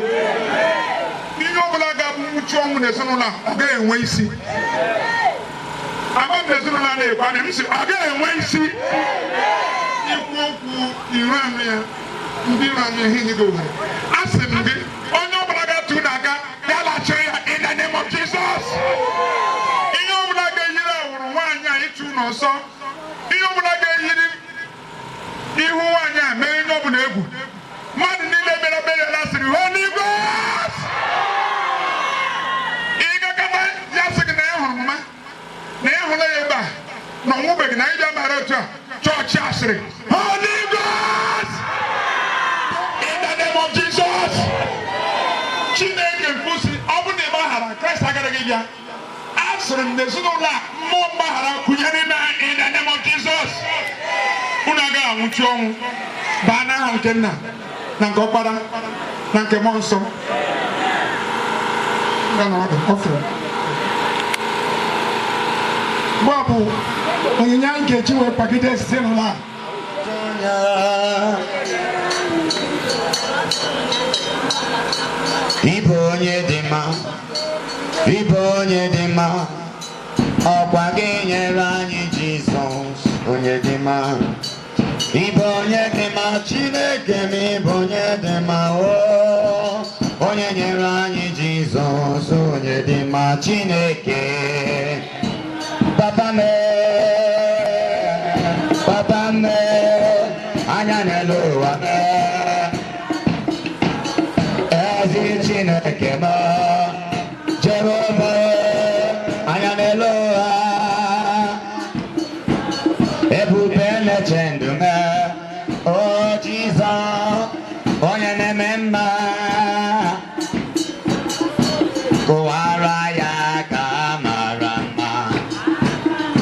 S11: Ihe ọ bụla ga-abụ nwụchi ọnwụ n'ezinụlọ a, ọ gaghị enwe isi. Ama m n'ezinụlọ a na-ekwe anya m si ọ gaghị enwe isi. Ikwu okwu iru anụ ya, ndị iru anụ ya ha enyeghị ohere. A sị m gị, onye ọbụla ga-atụ unu aka ya lachiri ya in the name of Jesus. Ihe ọbụla ga-eyiri awụrụ nwaanyị a ịchụ unu ọsọ, ihe ọbụla ga-eyiri ihu nwaanyị a mee ihe ọbụla egwu, mmadụ niile mere mere lasịrị Holy Ghost. Ị gakọta ya sị gị na ya hụrụ mama, na ya hụla ya ebe a, na ọ nwụbeghị, na ịbịa mara otu a chọọchị asịrị Holy Ghost in the name of Jesus. Chineke nkwụsị ọ bụ na ị gbaghara Kraịst agaraghị bịa. A sịrị m n'ezinụlọ a mmụọ mgbaghara kụnyere n'ime ha in the name of Jesus. Unu agaghị anwụchi ọnwụ. Baa n'aha nke nna na nke ọkpara na nke mmụọ nsọ. Nga nọrọ ọdụ, ọ fụrụ.
S1: Mgbe a bụ onyinye anyị ga-eji wee kwagide ezinụlọ a.
S4: Ịbụ onye dị mma, ịbụ onye dị mma, ọkwa gị nyere anyị Jizọs onye dị mma. Ịbụ onye dị mma, Chineke m, ịbụ onye dị mma, o onye nyere anyị Jizọs onye dị mma, Chineke. Papa me, papa me, anya n'elu ụwa me. Ezi Chineke m, Jehova, anya n'elu ụwa. Ebube na-eche ndụ m, o Jizọs, onye na-eme mma. Kụwara ya ka mara mma,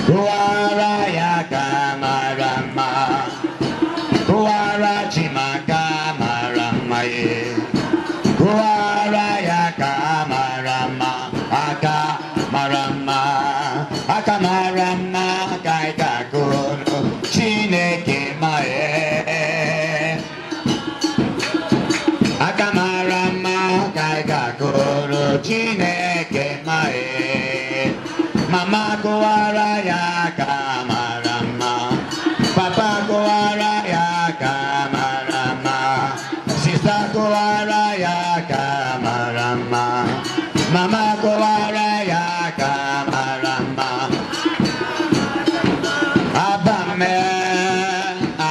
S4: kụwara ya ka mara mma, kụwara Chimaka mara mma ye. Kụwara ya ka mara mma, aka mara mma, aka mara mma ka ị ga-akụrụ Chineke ma ee. Aka mara mma ka ị ga-akụrụ Chineke ma ee. Mama kụwara ya ka mara mma, papa kụwara ya ka mara mma, sista kụwara ya ka mara mma, mama kụwara ya ka mara mma. Aba me,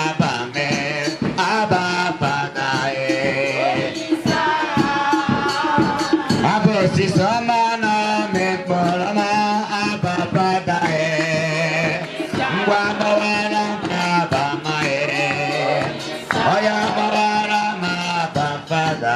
S4: aba me, aba fada e. Aba osisi ọma na ọmị mkpụrụ ọma, aba fada e. Ngwa gbawara m aba ma e. Ọya gbawara m aba fada.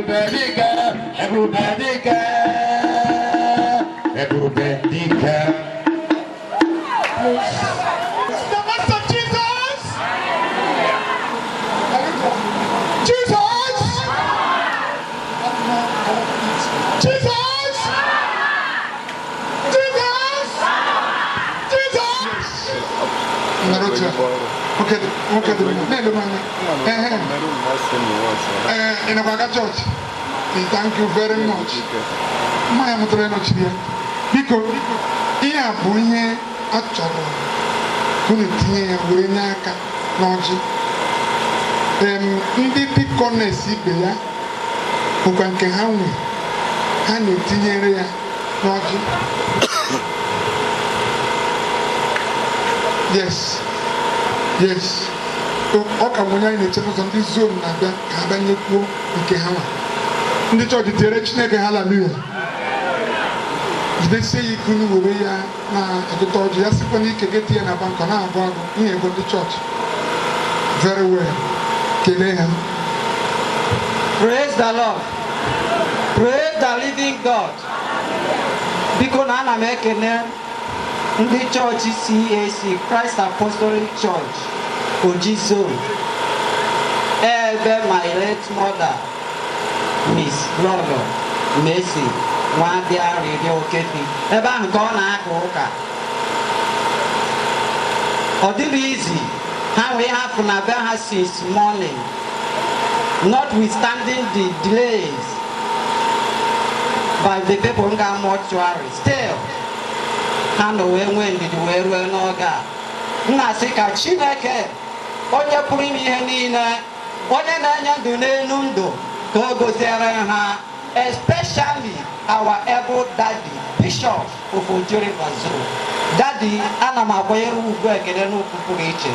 S4: Ebube dike, ebube dike, ebube dike.
S1: The Master Jesus! Jesus! Jesus! Jesus! Jesus!
S11: Nọrọ otu a. Nwoke dị, nwoke dị mma. Na-ele m anya. Ehe. Ee, ị nakwa aga chọọchị? Thank you very much. Mmanya mụtara ịnọchiri ya. Biko, ihe a bụ ihe a chọrọ ka unu tinye ya were nye aka n'ọjị. Ndị deaconess ibe ya bụkwa nke ha nwe, ha na-etinyere ya n'ọjị. Yes, ọ ka bụ onye anyị na-eche n'ụzọ. Ndị zone na-abịa ka ha banyekwuo nke ha nwa. Ndị chọọchị, tiere Chineke haleluya. Jidesie ya ike, unu were ya na-agụta ọjị ya. Sikwa n'ike gị tinye na bank, ọ na-agụ agụ ihe ego ndị chọọchị. Very well, kelee ha.
S12: Praise the Lord. Praise the living God. Biko na ana m ekene ndị chọọchị CAC, Christ Apostolic Church, Oji Zone, ebe my late mother, Miss Lolo Mercy Nwadị Arịrịọ Okefi, ebe ahụ ka ọ na-aka ụka. Ọ dịrị izi ha wee hapụ na be ha since morning, notwithstanding the delays by the people nga mortuary, still ha nọ wee nwee ndidi wee rue n'oge a. M na-asị ka Chineke onye pụrụ ime ihe niile, onye na-enye ndụ n'elu ndụ, ka o goziere ha, especially our able daddy, Bishop of Oji River Zone. Daddy, ana m akwanyere ugwu ekele n'ukwu pụrụ iche.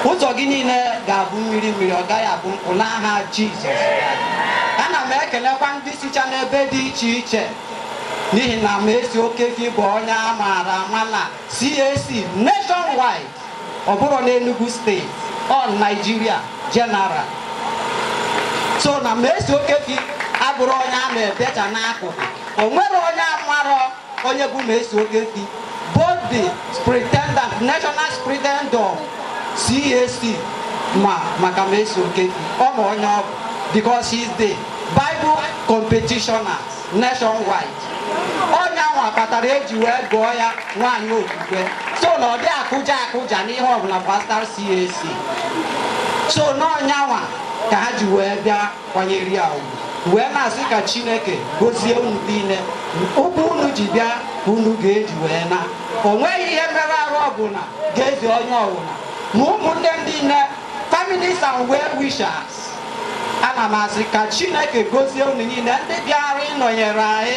S12: Ụzọ gị niile ga-abụ mmiri mmiri, ọ gaghị abụ nkwụ, n'aha Jizọs. Ana m ekelekwa ndị sicha n'ebe dị iche iche, n'ihi na Mercy Okefi bụ onye a maara ama na CAC nationwide, ọ bụrụ n'Enugu Steeti, all Nigeria general. So na Mercy Okefi abụrụ onye a na-ebecha n'akụkụ. O nwere onye amarọ onye bụ Mercy Okefi. Both the superintendent, national superintendent of CAC, ma maka Mercy Okefi, ọ ma onye ọ bụ, because he is the Bible competitioner nationwide. Onye anwa kpatara eji wee gụọ ya nwaanyị okwukwe. So na ọ dị akụja akụja n'ihe ọbụla gbasara CAC. So n'ọnyanwa ka ha ji wee bịa kwanyere ya ugwu, wee na-asị ka Chineke gozie unu niile. Ụkwụ unu ji bịa ka unu ga-eji wee na. O nweghị ihe mere arụ ọbụla ga-ezi onye ọbụla, ma ụmụnne ndị nne, families and well wishers. Ana m asị ka Chineke gozie unu niile, ndị bịara ịnọnyere anyị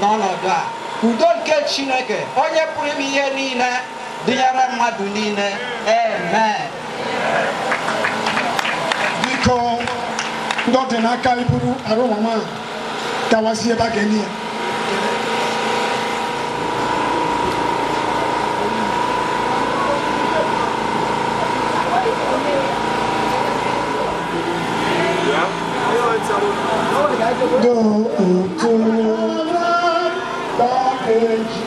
S12: n'ọnọdụ a. Udo nke Chineke onye pụrụ ime ihe niile dịnyere mmadụ niile. Amen.
S1: Biko, ndị ọ dị n'aka iburu arụ mama a gawazie ebe a ga-enye ya. Do otu ga-eji.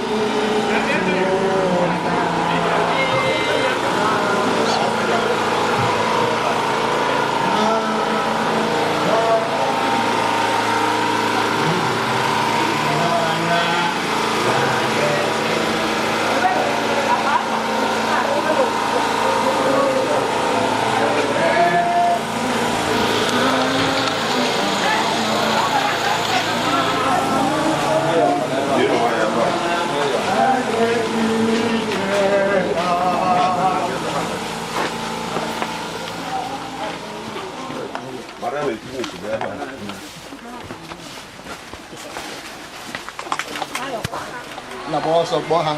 S13: Na gba ọsọ kpọọ ha.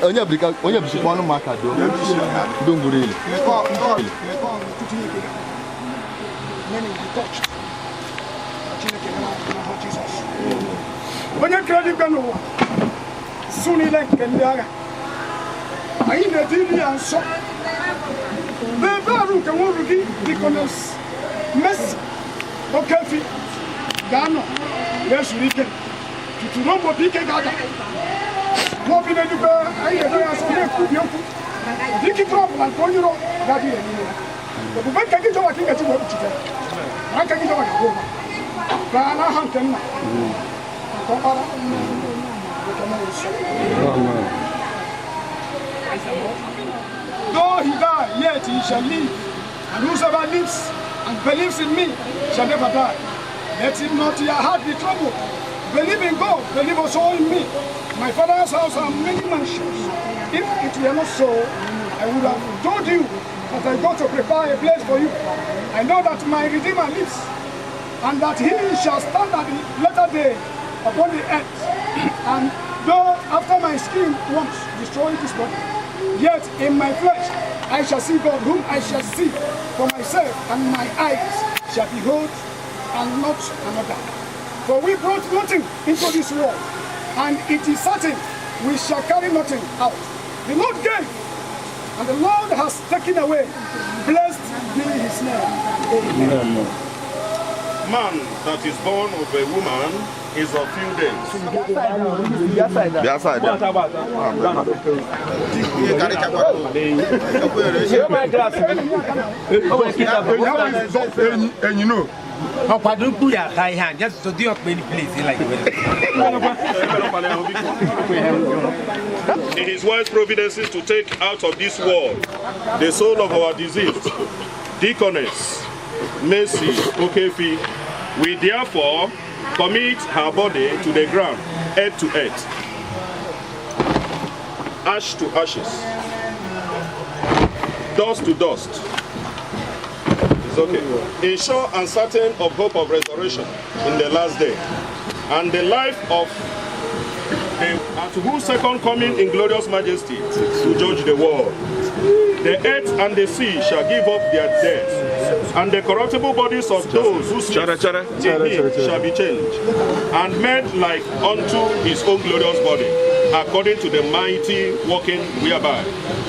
S13: Onye bụrika onye bụsikwa ọnụ maka do do ngwuru ili.
S1: Many will be touched. Chineke n'aha Jizọs. Onye kere eluigwe n'ụwa, su niile nke ndị agha, anyị na-edi ili ya nsọ n'ebe arụ. Arụ nke nwa oru gị Deaconess Mercy Okefi ga-anọ wee zuru ike tutu ruo mgbe opi ike ga-ada. N'obi n'eluigwe, anyị ga-edo ya nsọ, na-ekwubi okwu ikikere ọbụla nke onye iro ga-adịghị n'ime ya. Ebube nke gị Jehova ka ị ga-eji wee kpuchite na nke gị Jehova ga-abụ ụba gaa n'aha nke Nna, nke Ọkpara, nke Mmụọ Nsọ. Though he die, yet he shall live. And whosoever lives and believes in me shall never die. Let him not your heart be troubled. Believe in God, believe also in me. My Father's house are many mansions. If it were not so, I would have told you that I go to prepare a place for you. I know that my Redeemer lives, and that he shall stand at the latter day upon the earth. And though after my skin once destroy this body, yet in my flesh I shall see God, whom I shall see for myself, and my eyes shall behold, and not another. For we brought nothing into this world, and it is certain we shall carry nothing out. The Lord gave, and the Lord has taken away. Blessed be his name. Amen.
S14: Man that is born of a woman is of few days.
S13: Bịa side a.
S11: Enyi no.
S10: Ọkwado ukwu ya ata ihe a just to do up many place like.
S14: In his wise providences to take out of this world the soul of our deceased Deaconess Mercy Okefi, we therefore commit her body to the ground, earth to earth, ash to ashes, dust to dust. It's okay. In sure and certain of hope of resurrection in the last day, and the life of the, at whose second coming in glorious majesty to judge the world. The earth and the sea shall give up their dead, and the corruptible bodies of those who sleep in him shall be changed, and made like unto his own glorious body, according to the mighty working whereby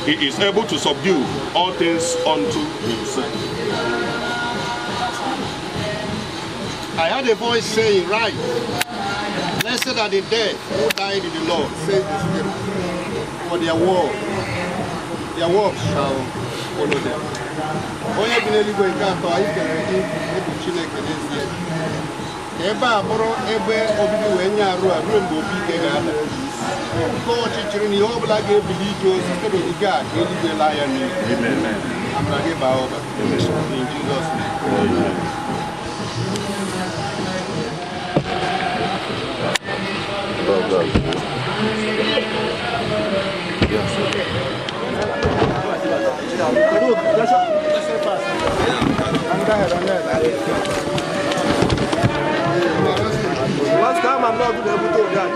S14: he is able to subdue all things unto himself.
S15: I heard a voice saying, "Rise, blessed are the dead who died in the Lord, says the Spirit, for their works shall follow them." Onye bi n'eluigwe nke atọ, anyị kelere gị, ịbụ Chineke n'ezie. Ka ebe a bụrụ ebe obibi wee nye arụ a ruo mgbe opi ike ga-ada. Nke ọchịchịrị na ihe ọ bụla ga-ebili ije ozi site n'ogige a ka eluigwe laa ya n'iyi. Amara gị baa ụba. In Jesus' name.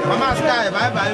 S13: Mama Sky, bye bye.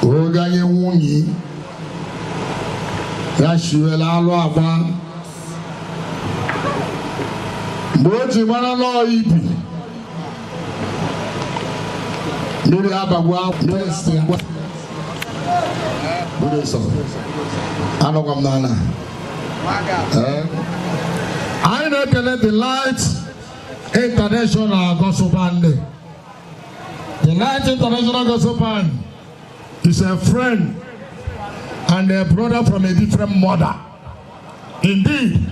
S6: Ụlọ oge anyị nwunye ya shiwela alụ agba mgbe o ji mara nọọ ibi. Mmiri abagwa mmiri si agwa. Mmiri sọ. Anọkwa m n'ala. Ee. Anyị na-ekele The Light International Gospel Band. The Light International Gospel Band is a friend and a brother from a different mother. Indeed,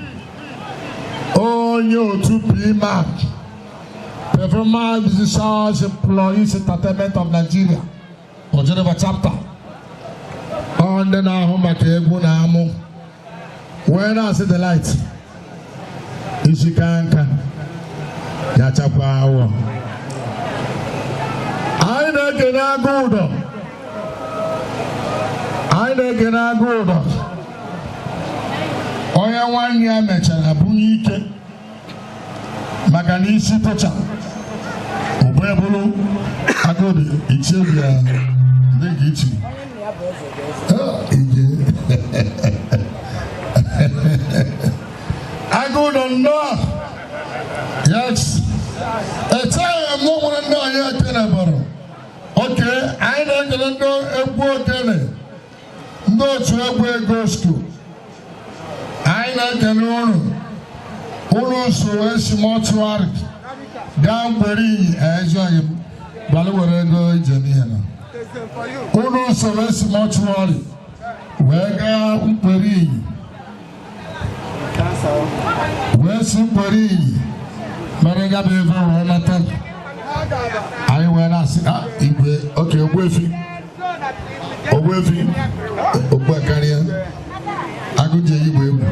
S6: onye otu PMAC, Performance Musicians Employees Entertainment of Nigeria, Oji River chapter, ọ ndị na-ahụ maka egwu na amụ wee na-asị The Light isi ka nka ya chakwa awọ. Anyị na-ekene agụ ụdọ, anyị na-ekene agụ ụdọ, onye nwanne ya mechara bunye ike maka na isi tụcha ụbụ ebulu agụdị ichie bịa ndị nke ichi ije agụdọ nnọọ. Yes, echeghị m na o nwere ndị anyị ekele bụrụ oke. Anyị na-ekele ndị egwu ogene, ndị otu egwu ego school. Anyị na-ekele unu. Unu so esi mortuary gaa mgbere iyi ezoghị m gbalị were ego ije n'ihe na unu so esi mortuary wee gaa mkpere iyi, wee si mkpere iyi mere gaba ebe wee nata. Anyị wee na-asị ah, igwe oke ogbuefi, ogbuefi ogbu karịa agụje igwe egwu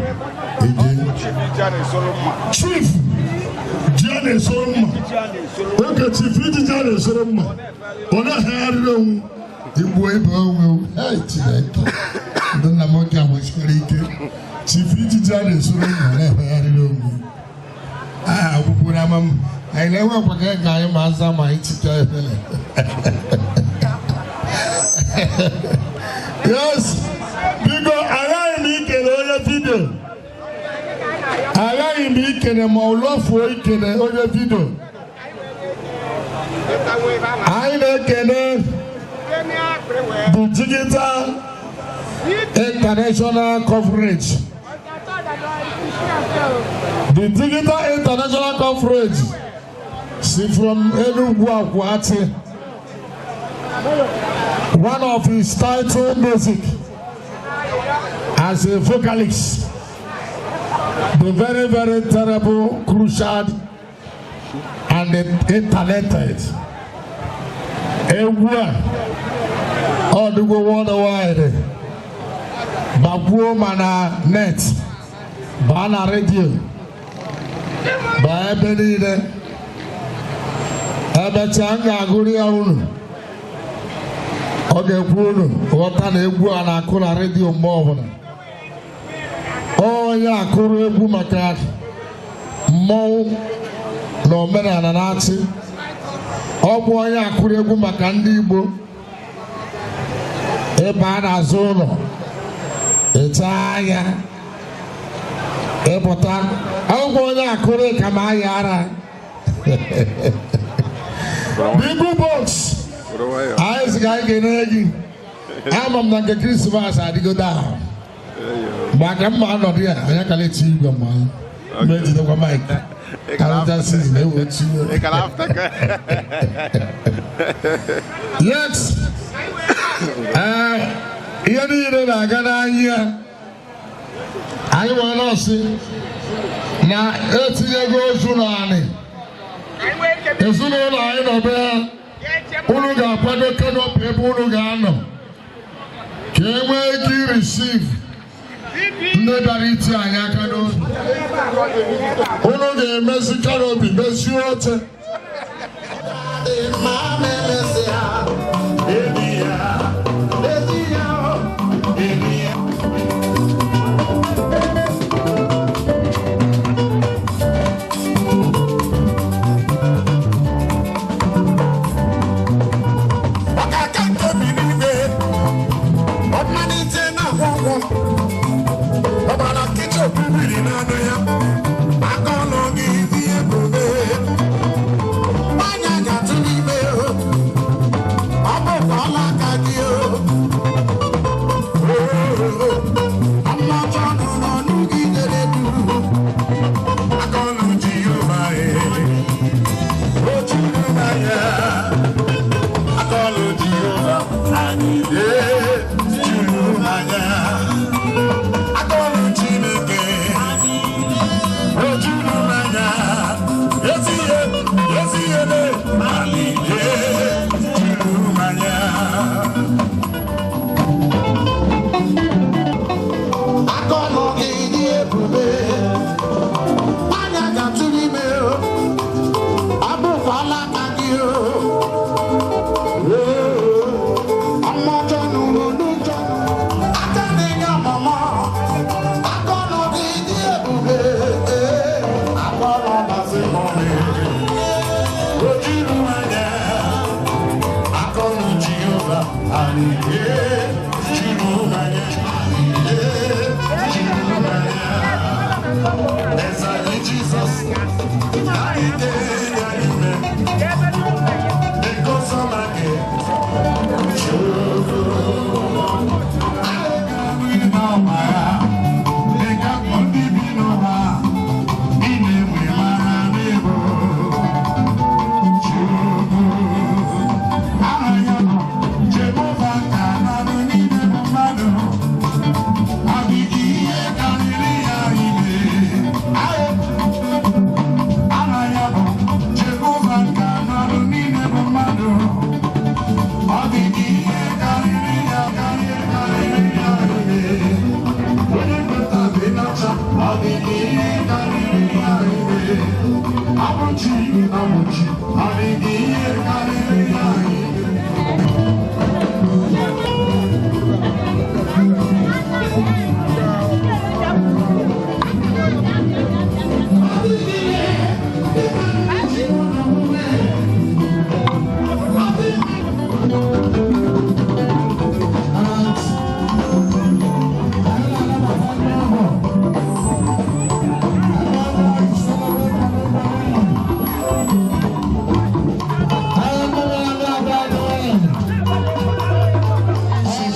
S6: eje. Chief ji a na-esoro mma oge, chief ijiji a na-esoro mma, ọ na-ahagharịrị onwe igbuo ibe onwe. Hey, Chineke, ndị nna m oge agbasikwara ike. Chief ijiji a na-esoro mma, ọ na-ehegharịrị onwe. Aha akwụkwọ na ama m anyị na-enwekwa ka ka anyị ma aza ma anyị chika ebele. Yes, biko, aghaghị m ikele onye video, aghaghị m ikele ma ọ lọfuo ikele onye video. Anyị na-ekele the digital international coverage, the digital international coverage si from Enugu Akwati. One of his title music as a vocalist, the very, very terrible, crucial and the talented egwu a ọ dịgo worldwide, bakwuo ma na net, baa na redio, baa ebe niile. Emechaa m ga-agụrụ ya unu, ọ ga-ekwu unu ghọta na egwu a na-akụ na redio mgbe ọbụla. Onye akụrụ egwu maka mmọnwụ na omenala na-achị, ọ bụ onye akụrụ egwu maka ndị Igbo ebe a na-azụ ụlọ ịcha anya ịpụta akwụkwọ, onye akụrụ ka ma aya ara. Bibu box anyị sị ka anyị ga-enye gị. Ama m na nke Christmas adịgodo ahụ maka mma anọdụ ya onye kara eti igwe ma mma ejidekwa mic karịta season ewe chiwe. Yes, ee, ihe niile na-aga n'anya anyị nwere nọọsụ na etinyego ozu n'anị ezinụlọ anyị nọ be ha. Unu ga-akwado canopy ebe unu ga-anọ ka e nwee ike ireceive ndị bịara iti anyị aka n'obi. Unu ga-emezi canopy, mezie oche.
S16: Ọkaka nke bi n'igwe, ọmalite na-agwọ ọgwọ, ọbara nkịtị okpubiri n'anụ ya, aka ọnụ gị dị ebube. Nwanyị a ga-atụ n'ime. Abụkwala aka gị o. Ọmọjọ́ nụrụ ọnụ gị dere duru. Aka ọnụ Jehova e. O juru m anya. Aka ọnụ Jehova anyị e juru m anya. Aka ọnụ Chineke o juru m anya. Ezi ihe, ezi ihe na-anyị e juru m anya. Akọlụ gị dị ebube, anya ga-atụrụ ime o, abụkwala aka gị o. Ọmọjọ nụrụ n'ụjọ, aka na-enye ọmụmụ. Akọlụ gị dị ebube, akọlụ masị m o juru anya. Akọlụ Jehova anyị juru anya. Jesus,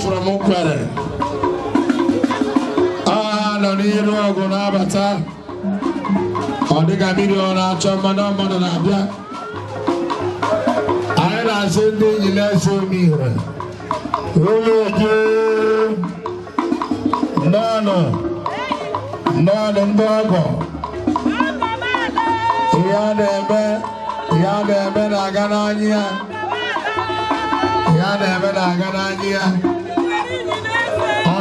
S6: From Nkwere. Agha nọ n'iru ọgụ na-abata. Ọ dịka mmiri ọ na-achọ mmanụ mmadụ na-abịa. Anyị na-asị ndị enyi na-eso ome ihe. Ụlọ eje nọọnụ nọọnụ ndị ọgọ. Ihe a na-eme ihe a na-eme na-aga n'anya ya. Ihe a na-eme na-aga n'anya ya.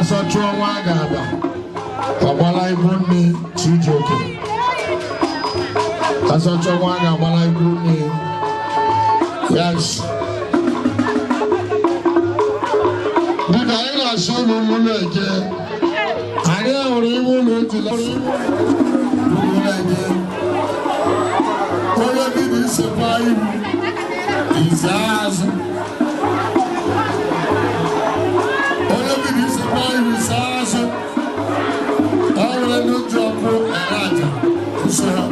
S6: Ọsọ chụọ nwa a ga-aba ọgbala ibu nne Chijioke. Ọsọ chụọ nwa a ga-agbala ibu nne. Yes. Dịka anyị na-asị ụlọ ụlọ eje, anyị hụrụ ime ụlọ ejula ụlọ eje. Onye bibi nsekwa ibu ize azụ. Onye bibi nsekwa ibu ize azụ. Ọ nwere ndị ji ọkụ ere aja nso ha.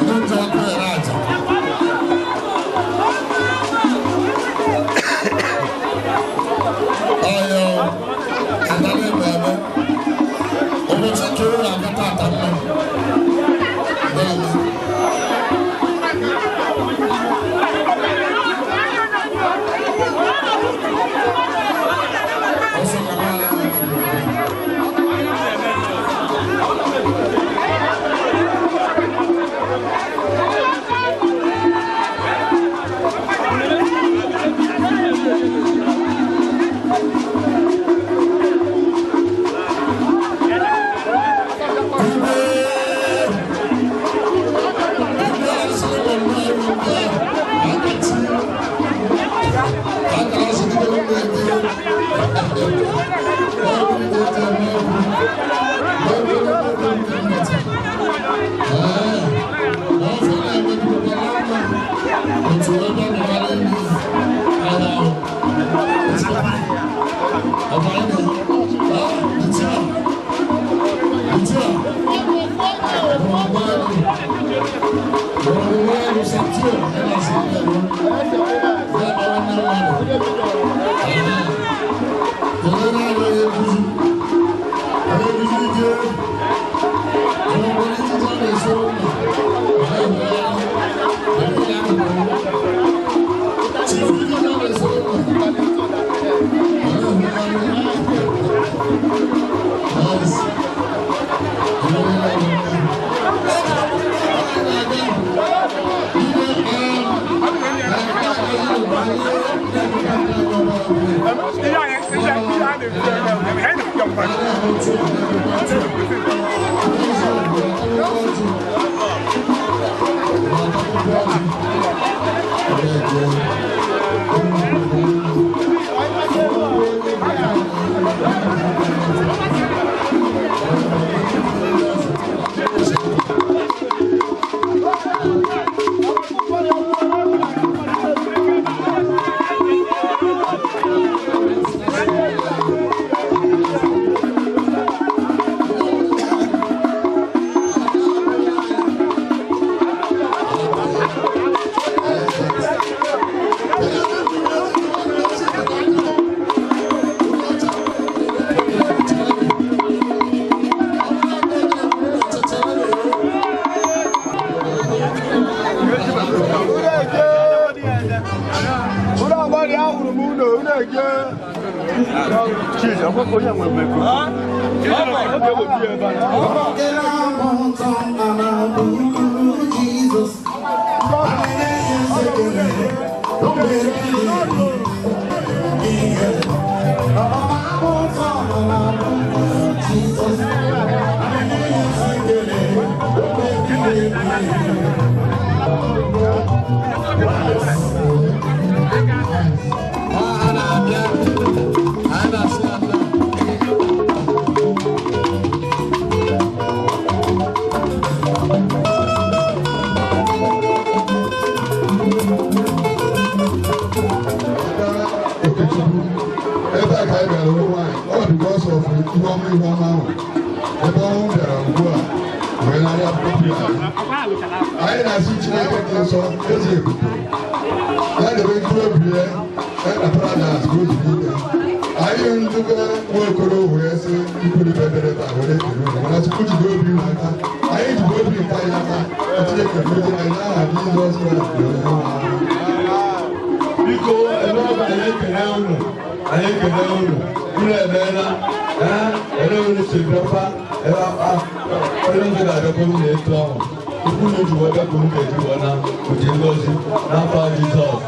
S6: Ndị ji ọkụ ere aja. Ọyọ, adala ebe ebe. Ụbọchị kere na-akọta ata mma. Daalụ. Kelere anyị onye nkuzi. Onye nkuzi dị egwu. Onye nwere ejije a na-esoro mma. Chief ejije a na-esoro mma. Yes. Ebe a ka anyị bịara hụ nwaanyị, ọ bụ because of ihu ọma ihu ọma ahụ. Ebe ọnwụ bịara ugbu a wee narịa mkpụrụ anyị. Anyị na-asị Chineke dị nsọ ezi ebube. Ya debe mkpụrụ obi ya ya na paradaịs ka o zuru ike. Anyị ndube Nwaokolo wee sị ikwuru ebere ebe a were ekele unu. Mana Chukwu jide obi unu aka. Anyị jikwa obi nke anyị aka. Ka Chineke mezie anyị n'aha Jizọs Kraịst bụ onye nwe anyị.
S4: Biko, ebe ọ bụ anyị ekele unu, anyị ekele unu, unu emeela. Ee, ele unu si bịakwa ebe a, onye ọzọ ga-abịakwa unu etu ahụ. Ikwu unu ji wee bịa ka unu ga-eji wee na ụdị ngọzi n'afọ Jizọs.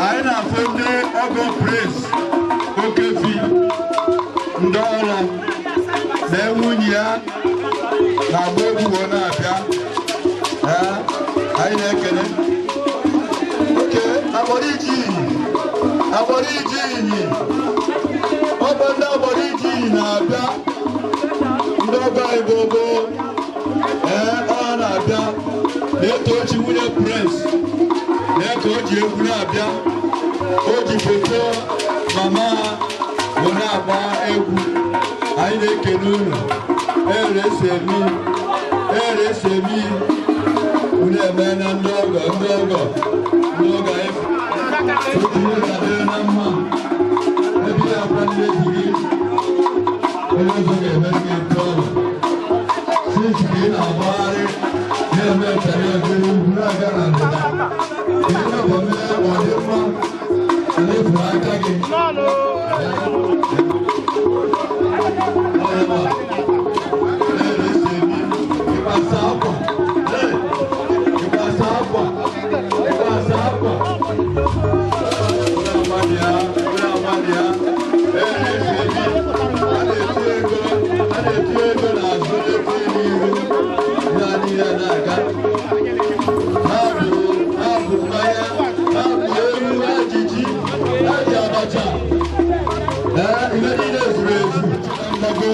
S2: Anyị na-afụ ndị ọgọ Prince Okefi, ndị ọrụ na nwunye ya na-agba egwu wee na-abịa. Ee, anyị na-ekele oke agbọrọ iji iyi, agbọrọ iji iyi, ọgbọ ndị agbọrọ iji iyi na-abịa, ndị ọgọ anyị gboo gboo. Ee, ọ ha na-abịa na-eto ochi nwunye Prince na ka o ji egwu na-abịa, o ji foto mama ha bụ na-agba egwu. Anyị na-ekele unu. Ere esi emi, ere esi emi, unu emeela ndị ọgọ, ndị ọgọ, ndị ọgọ anyị. Otu ihe ga-adịrị na mma ebe ya akwa ndị eji gị, onye ọzọ ga-eme gị etu ahụ. Since ka ị na-agbagharị na-eme nchara ebe ugwu na-aga na ndịda, ka ị na-eme ọdịmma na-efu aka gị. Ịgbasa akwa, ịgbasa akwa, ịgbasa akwa. A na-eti ego n'azụ, na-eti n'ihu, ya niile na-aga. Ha bụ mmanya, ha bụ ewu, ha ji ji, ha ji abacha. Ee, ihe niile zuru ezu. Mgbago.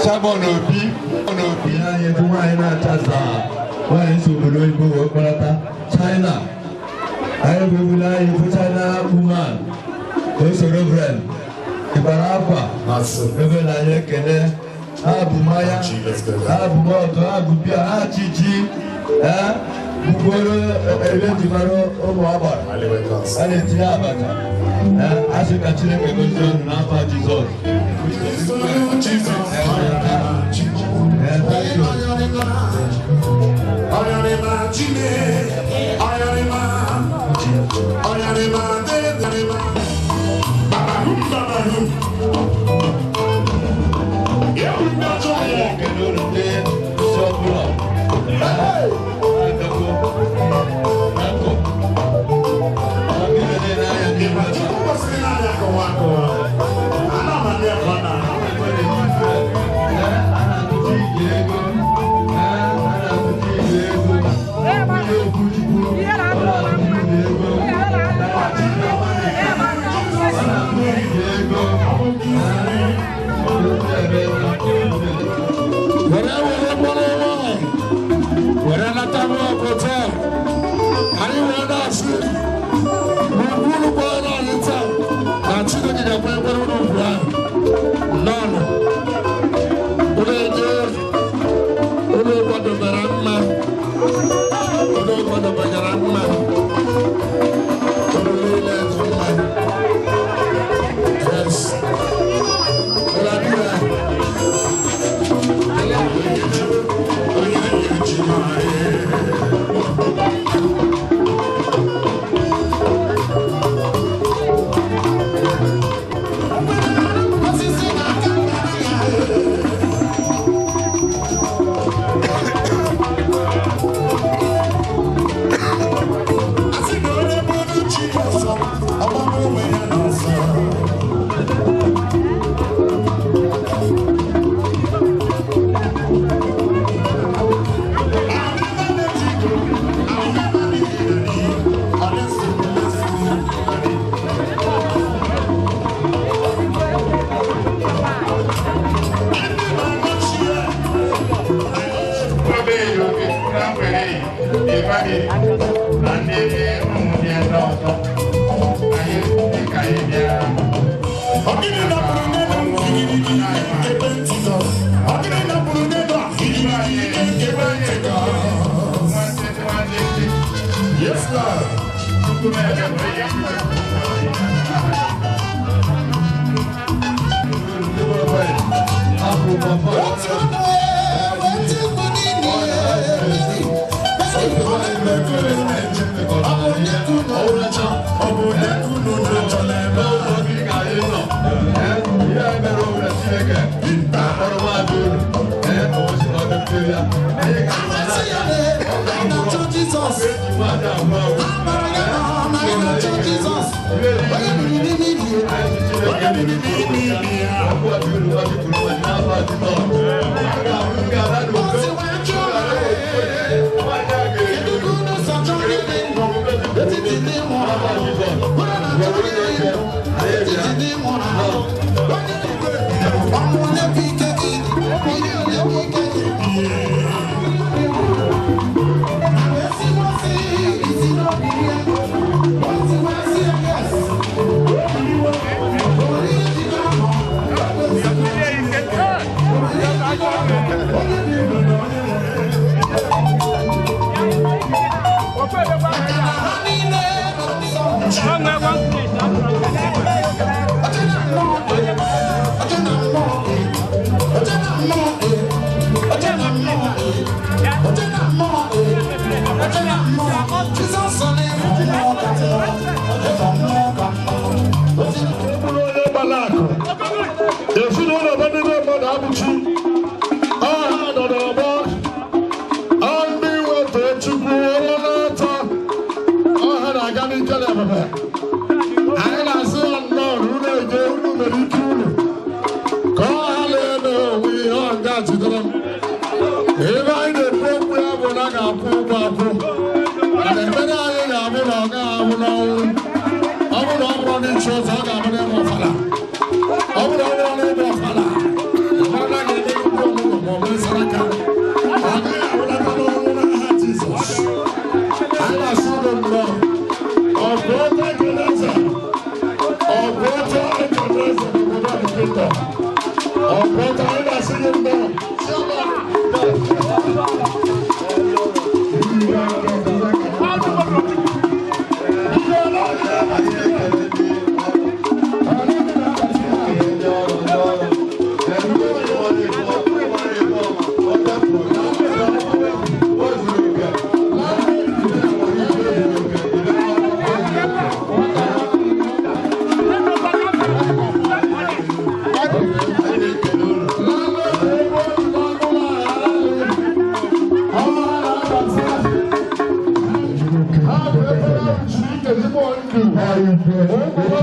S13: Simon Obi Obi anyị bụ nwaanyị na-achaza nwaanyị si obodo oyibo wee kpọlata China. Anyị bụ ebule anyị bụ China woman eso Reverend ịgbara akwa Reverend anyị ekele ha bụ mmanya ha bụ mọtụ ha bụ bia ha chi ji bukworo ebe ji mara ụmụ agbara a na-etinye abacha a sị ka Chineke gozie unu n'afọ Jizọs.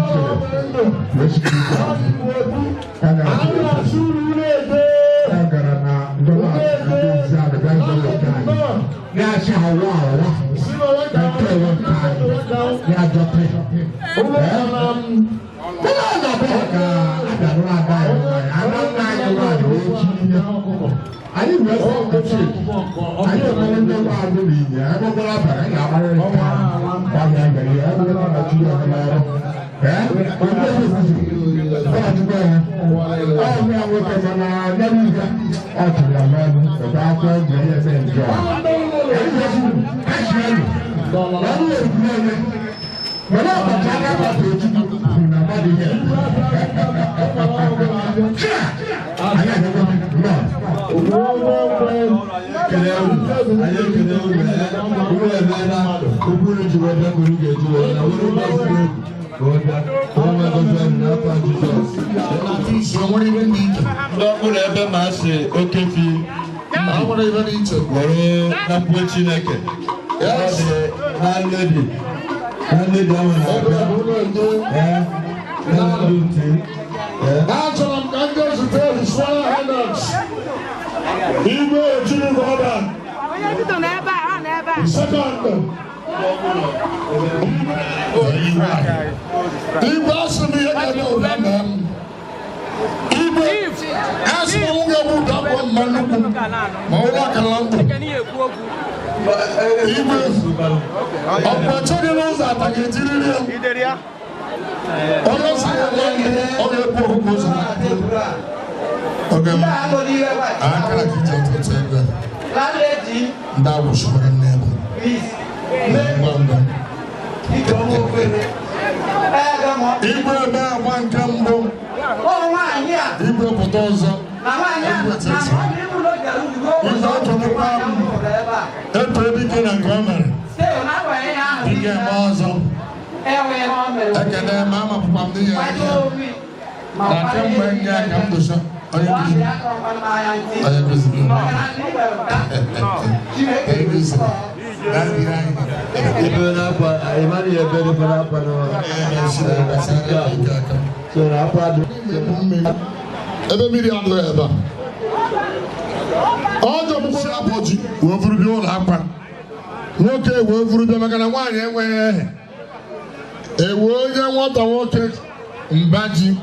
S6: Chineke wee site ike azụ. Ya gara na ndọba ndị ozi ahụ bịa nzọrọ nke anyị. Na-achị awa awa na nke ewe nke anyị. Ya dọtị. Ee? Ụlọ na-abịa ka abịarụrụ ada anyị nwaanyị. Ada nna anyị nwaanyị wee chi ihe. Anyị wee sị nkechi. Anyị emere ndị nwa agụ na inye. Anyị gbakwara abalị, anyị ga-agbarịrị nke anyị. Ọ bịa mere ya, ọ bụrụ na chi ya ọhụrụ. Ee? Onye ozizi. Ọ jụkwa ya. Ọ bụ ya nwoke mana n'elu ihe. Ọ tụrụ ya n'ọnụ. Ebe akwụkwọ egwu ya eme njọ. Anyị wee sị, "Kachi elu." Ọnụ ekwu eme. Mana ọkọchị aka gbapụ Chukwu kwuru na mmadụ ihe. Anyị agagwa nnọọ.
S13: Ekele unu, anyị ekele unu, unu emeela okwu unu ji wee bịa ka unu ga-eji wee na were ụgbọ zuru ebu ka ọ bịa ka ọ nwee gọzie unu n'afọ Jizọs. Ndị ọbụla ebe ma asị okefi were nakwuo Chineke. Ya dị landlady landlady ahụ na-abịa ee landlady ntị ee.
S6: Achọrọ m ka ndị ozute His Royal Highness Igwe Ojiri Gọba Second. Igwe asị m ihe ga-eme ụda na m. Igwe asị m nwunye m ụda bụ mma nnukwu ma ụlọ akara ndụ. Igwe ọkwa gị n'ụzọ ata ga-etiriri ya. Onye sị ya na ọ ga-ekwu okwu ụzọ. Oge m akara ka iji ọtụtụ ego ndị awụchikwara nne ebe ngwa ngwa. Igwe ebe agba nke mbụ igwe pụta ọzọ igwe titi igwe ọtụtụkwa m eto dike na nke o mere dike eme ọzọ ekele ma amapụkwa m n'ihe na kemgbe ndị a ka m dosa onye nkuzi onye nkuzi onye nkuzi
S13: Ebe n'akwa, ịmara ihe ebe ebe n'akwa so na akwa dị.
S6: Ebe mmiri adịghị ebe a. Ọ jọgbukwa abụọ ji wee vuru bịa ụlọ akwa. Nwoke wee vuru bịa maka na nwaanyị enweghị ehe. Ewe onye nwata nwoke mba ji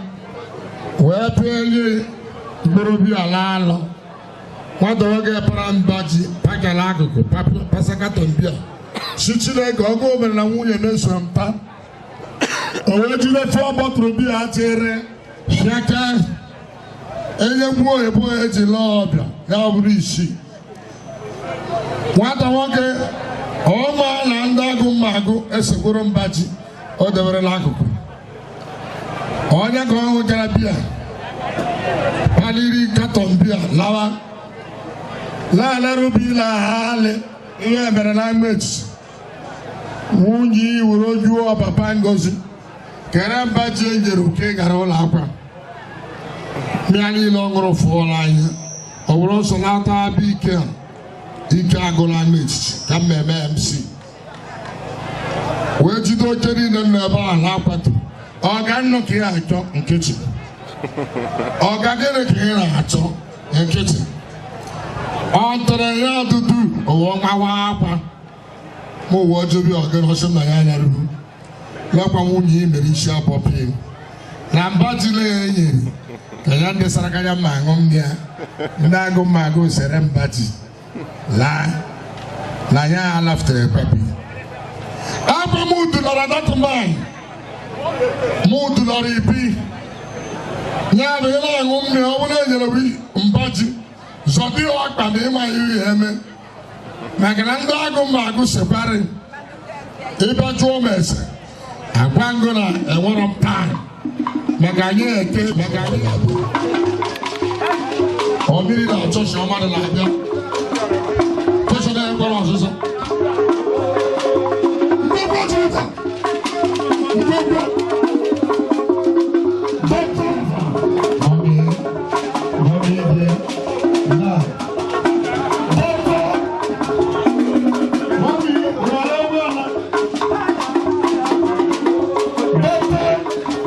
S6: wee pịa mkpụrụ biya laa alọ. Nwata nwoke para mba ji pakala akụkụ pasakatọn biya. Si Chineke ọgụ mere na nwunye na-eso mpa. O wee jide fụọ bọtụlụ biya tiere hịaka enye nwa oyibo eji lụọ ọbịa ya ọ bụrụ isii. Nwata nwoke ọma na ndị agụ mma agụ esekwuru mba ji o debere n'akụkụ. Onye ka ọ hụchara biya paliri katọn biya lawa lalerubi alị ihe mere na mmechi. Nwunye were juo papa Ngozi kere mba ji enyere oke gara ụlọ akwa. Mmiri niile ọ ṅụrụ fụọla anya ọ bụrụ nsọ na-ata abịa ike a ike agụla n'etiti ka mmemme MC wee jide oche niile nọ ebe ahụ na-akwatu. Ọga nnụ ka ị na-achọ nkịtị, ọga gịnị ka ị na-achọ nkịtị. Ọ tọrọ ya dudu ụwa nwawa akwa ma ụwa ojobi ọgịrị ọsị na ya anya ruru lọkwa nwunye ya mere isi abọpị na mba jile ya enyere ka ya ndị sara ya ma aṅụ mmiri ya ndị agụ mma agụ sere mba ji laa na ya alaftere kwabi. Akwa m dulara that man m dulara ibi ya bụ ị na-aṅụ mmiri ọ bụrụ enyere mba ji zọdị ọkpa na ịma ihe eme maka na ndị agụ mma agụ sekwarị ịbịa jụọ m ese agwa ngụ na enwerọ m taa maka anyị eke maka anyị ọ mmiri na chọọchị ọmadụ na-abịa chọọchị na-ekwere ọzụzụ mgbegbe jụta mgbegbe Doctor,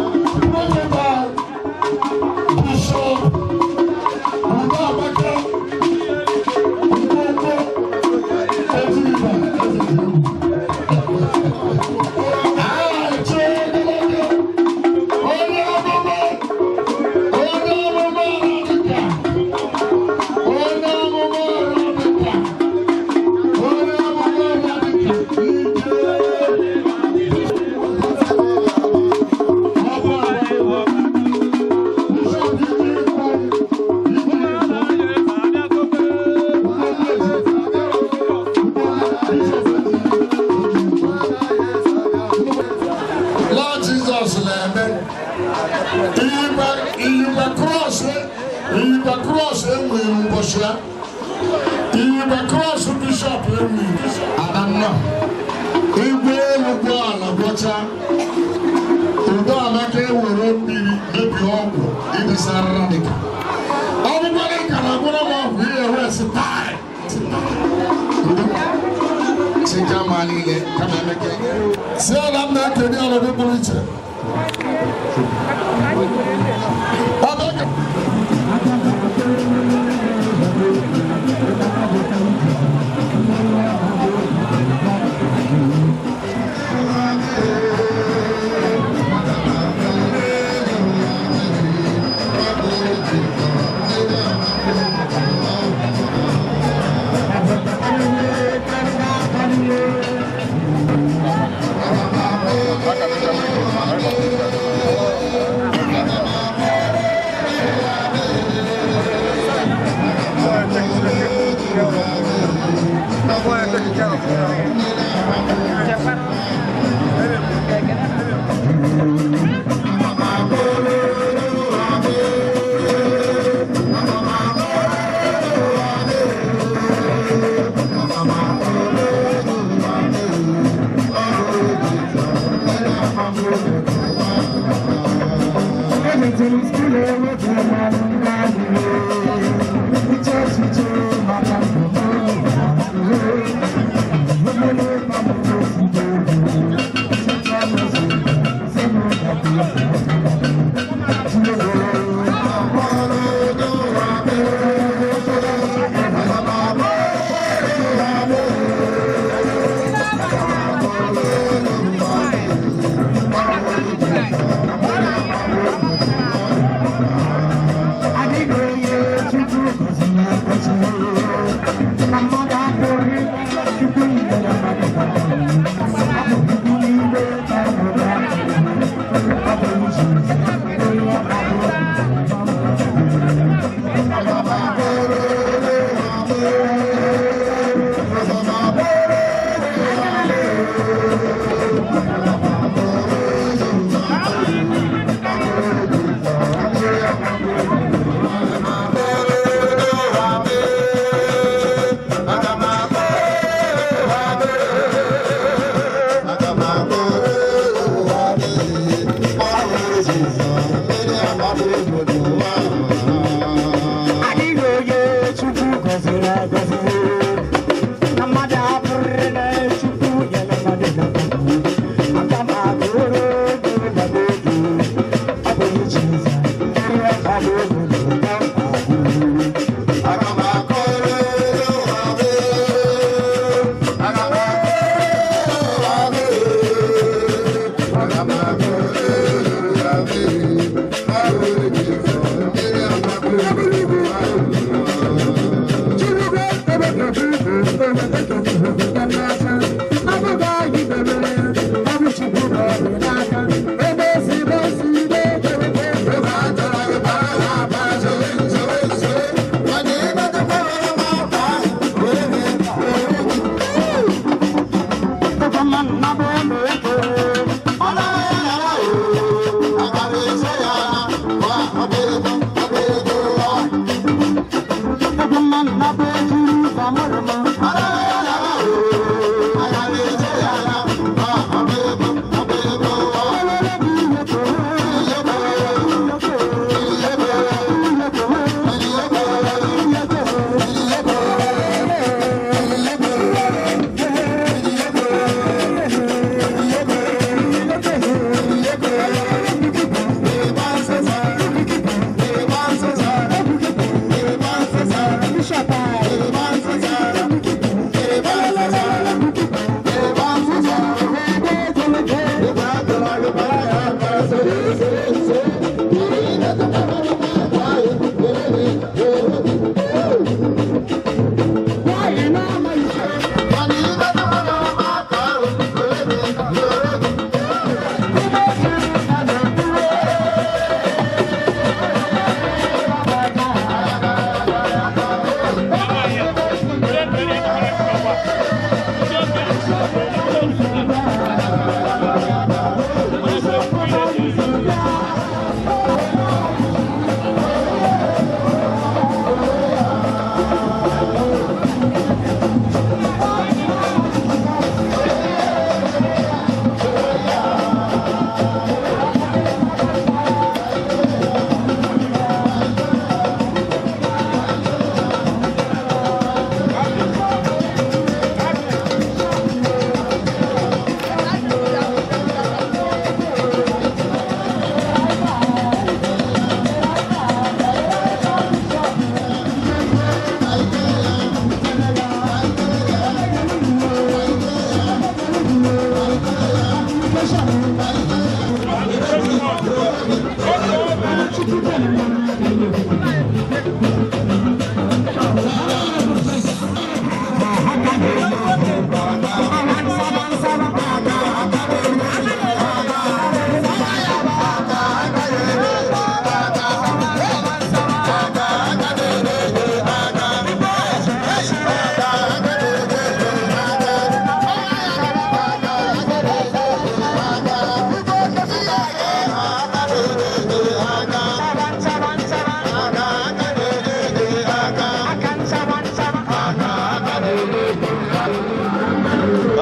S6: Nọ igwe elu gwọ ala gwọcha udo amaka ewere mmiri mebie ọgwụ idesarara dịka ọ bụkwara ka na gwọrọ m ọgwụ ihe wee sị taa chika ma niile kama emeke si ala m na-ekene ọnọdụ pụrụ iche.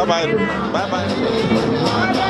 S14: Bye bye. Bye bye.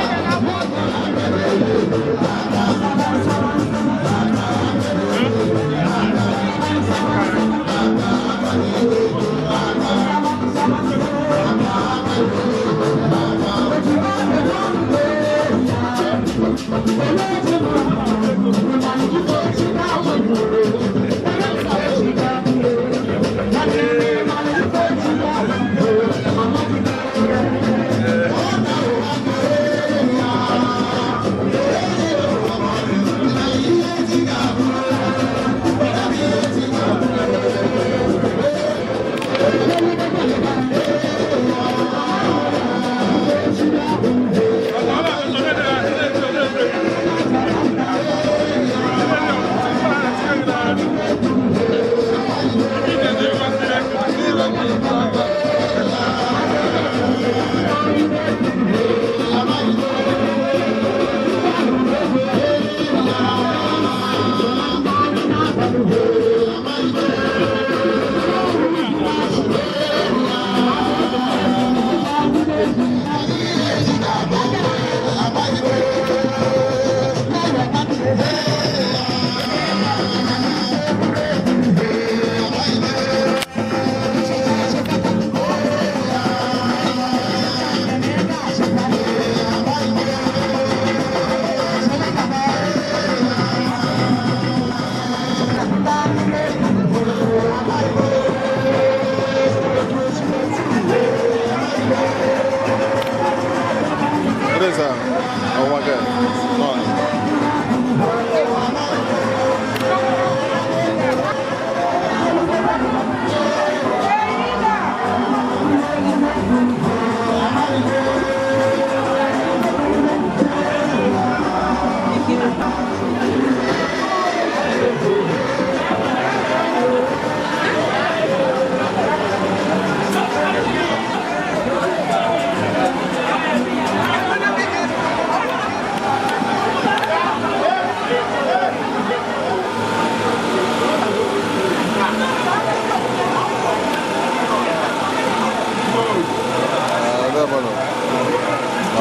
S14: It is oh my God. No.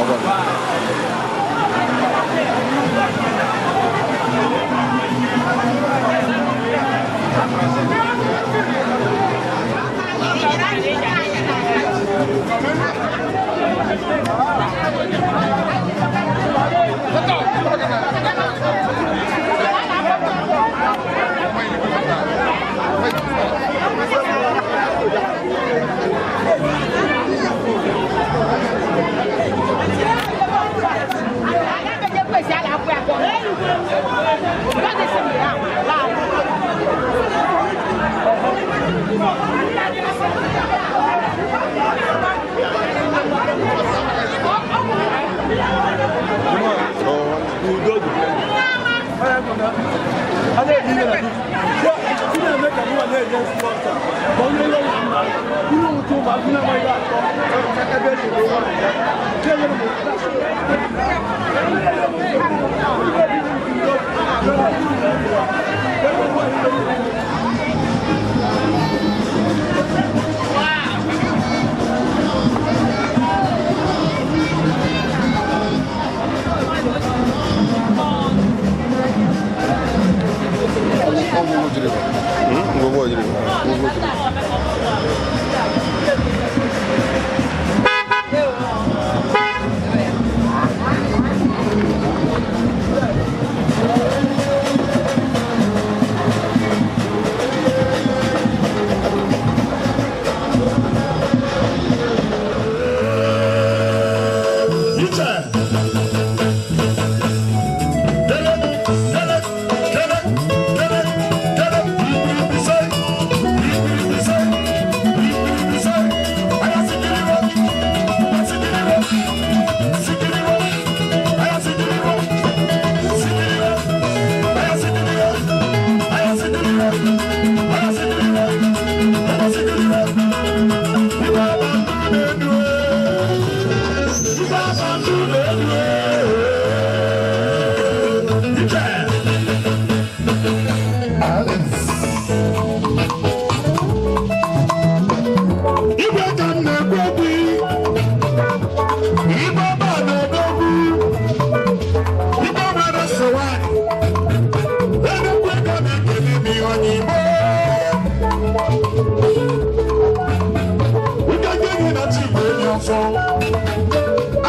S16: Baba,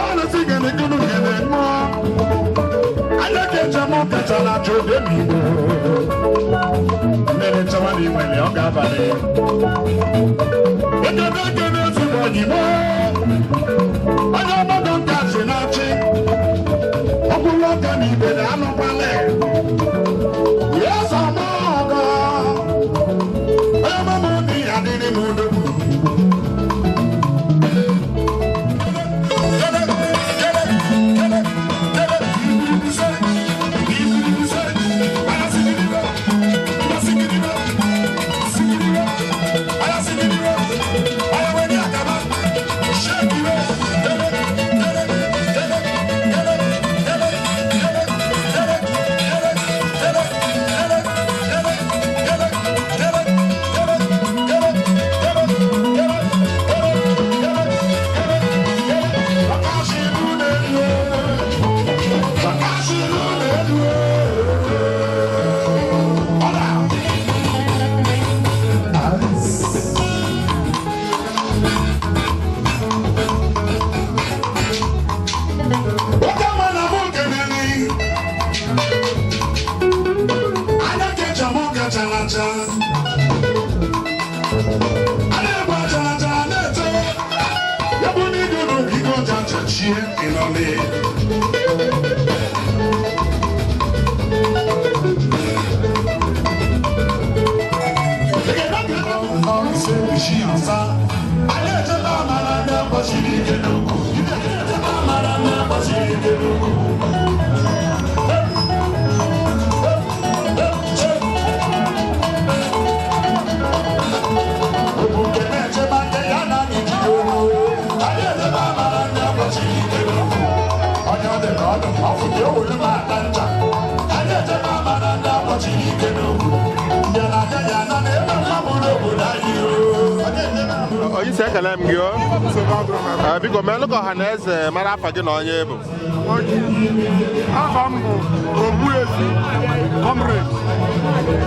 S1: Ana sị gịnị gịnị gịnị mụọ. Anya ka-eche mụ kacha na-achọ obi m Igbo. Mmiri nchewa na inwere ọ ga-abalị. Ekene ekene ezigbo onyinye. Onye ọgbọdọ nka si na-achị. Ọkwụrụ ọka na ibe na-anụkwalị. Ya sọ mụ ọgọ. Onye ọmụmụ dị ya dịrị m udo.
S17: Onye ekele m gị o. Biko meelụ ka ọha na eze mara afa gị na onye bụ.
S18: Afa m bụ Ogbuefi Comrade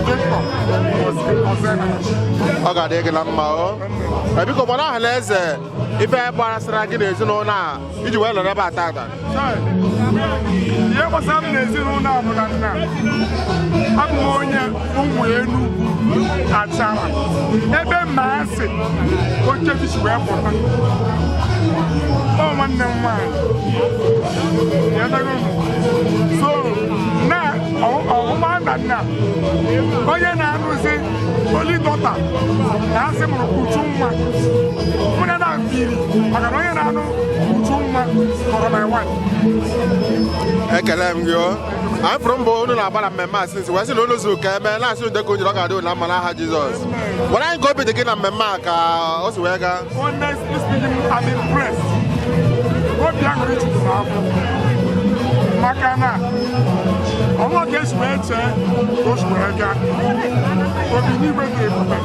S18: Victor Ozena.
S17: Ọ ga-adị gị na mma o. Biko gbara ọha na eze ife gbasara gị na ezinụlọ a iji wee lọrọ ebe a tata.
S18: Ihe gbasara m na ezinụlọ a bụ na nna abụ m onye ụmụ Enugwu Achara ebe mma asị oke si wee pụta. Ọ nwanne m nwaanyị so na ọhụma na nna onye na-arụzi olidọta na asị mụrụ uchu nwa mụ na na biri maka na onye na-anụ uchu nwa kọrọ my wife.
S17: Ekele m gị o. Anyị fụrụ mbọ unu na-agba na mmemme a sinsi wee sị na unu zuru ka eme na-asị ude ka o jiri ọ ga-adị unu mma n'aha Jizọs. Gwara anyị ka obi dị gị na mmemme a ka o si wee gaa.
S18: Honestly speaking, I'm impressed. Obi aṅụrị juru m afọ maka na ọnwa ka esi wee chee ka o si wee gaa. Obi n'igwe dị ebube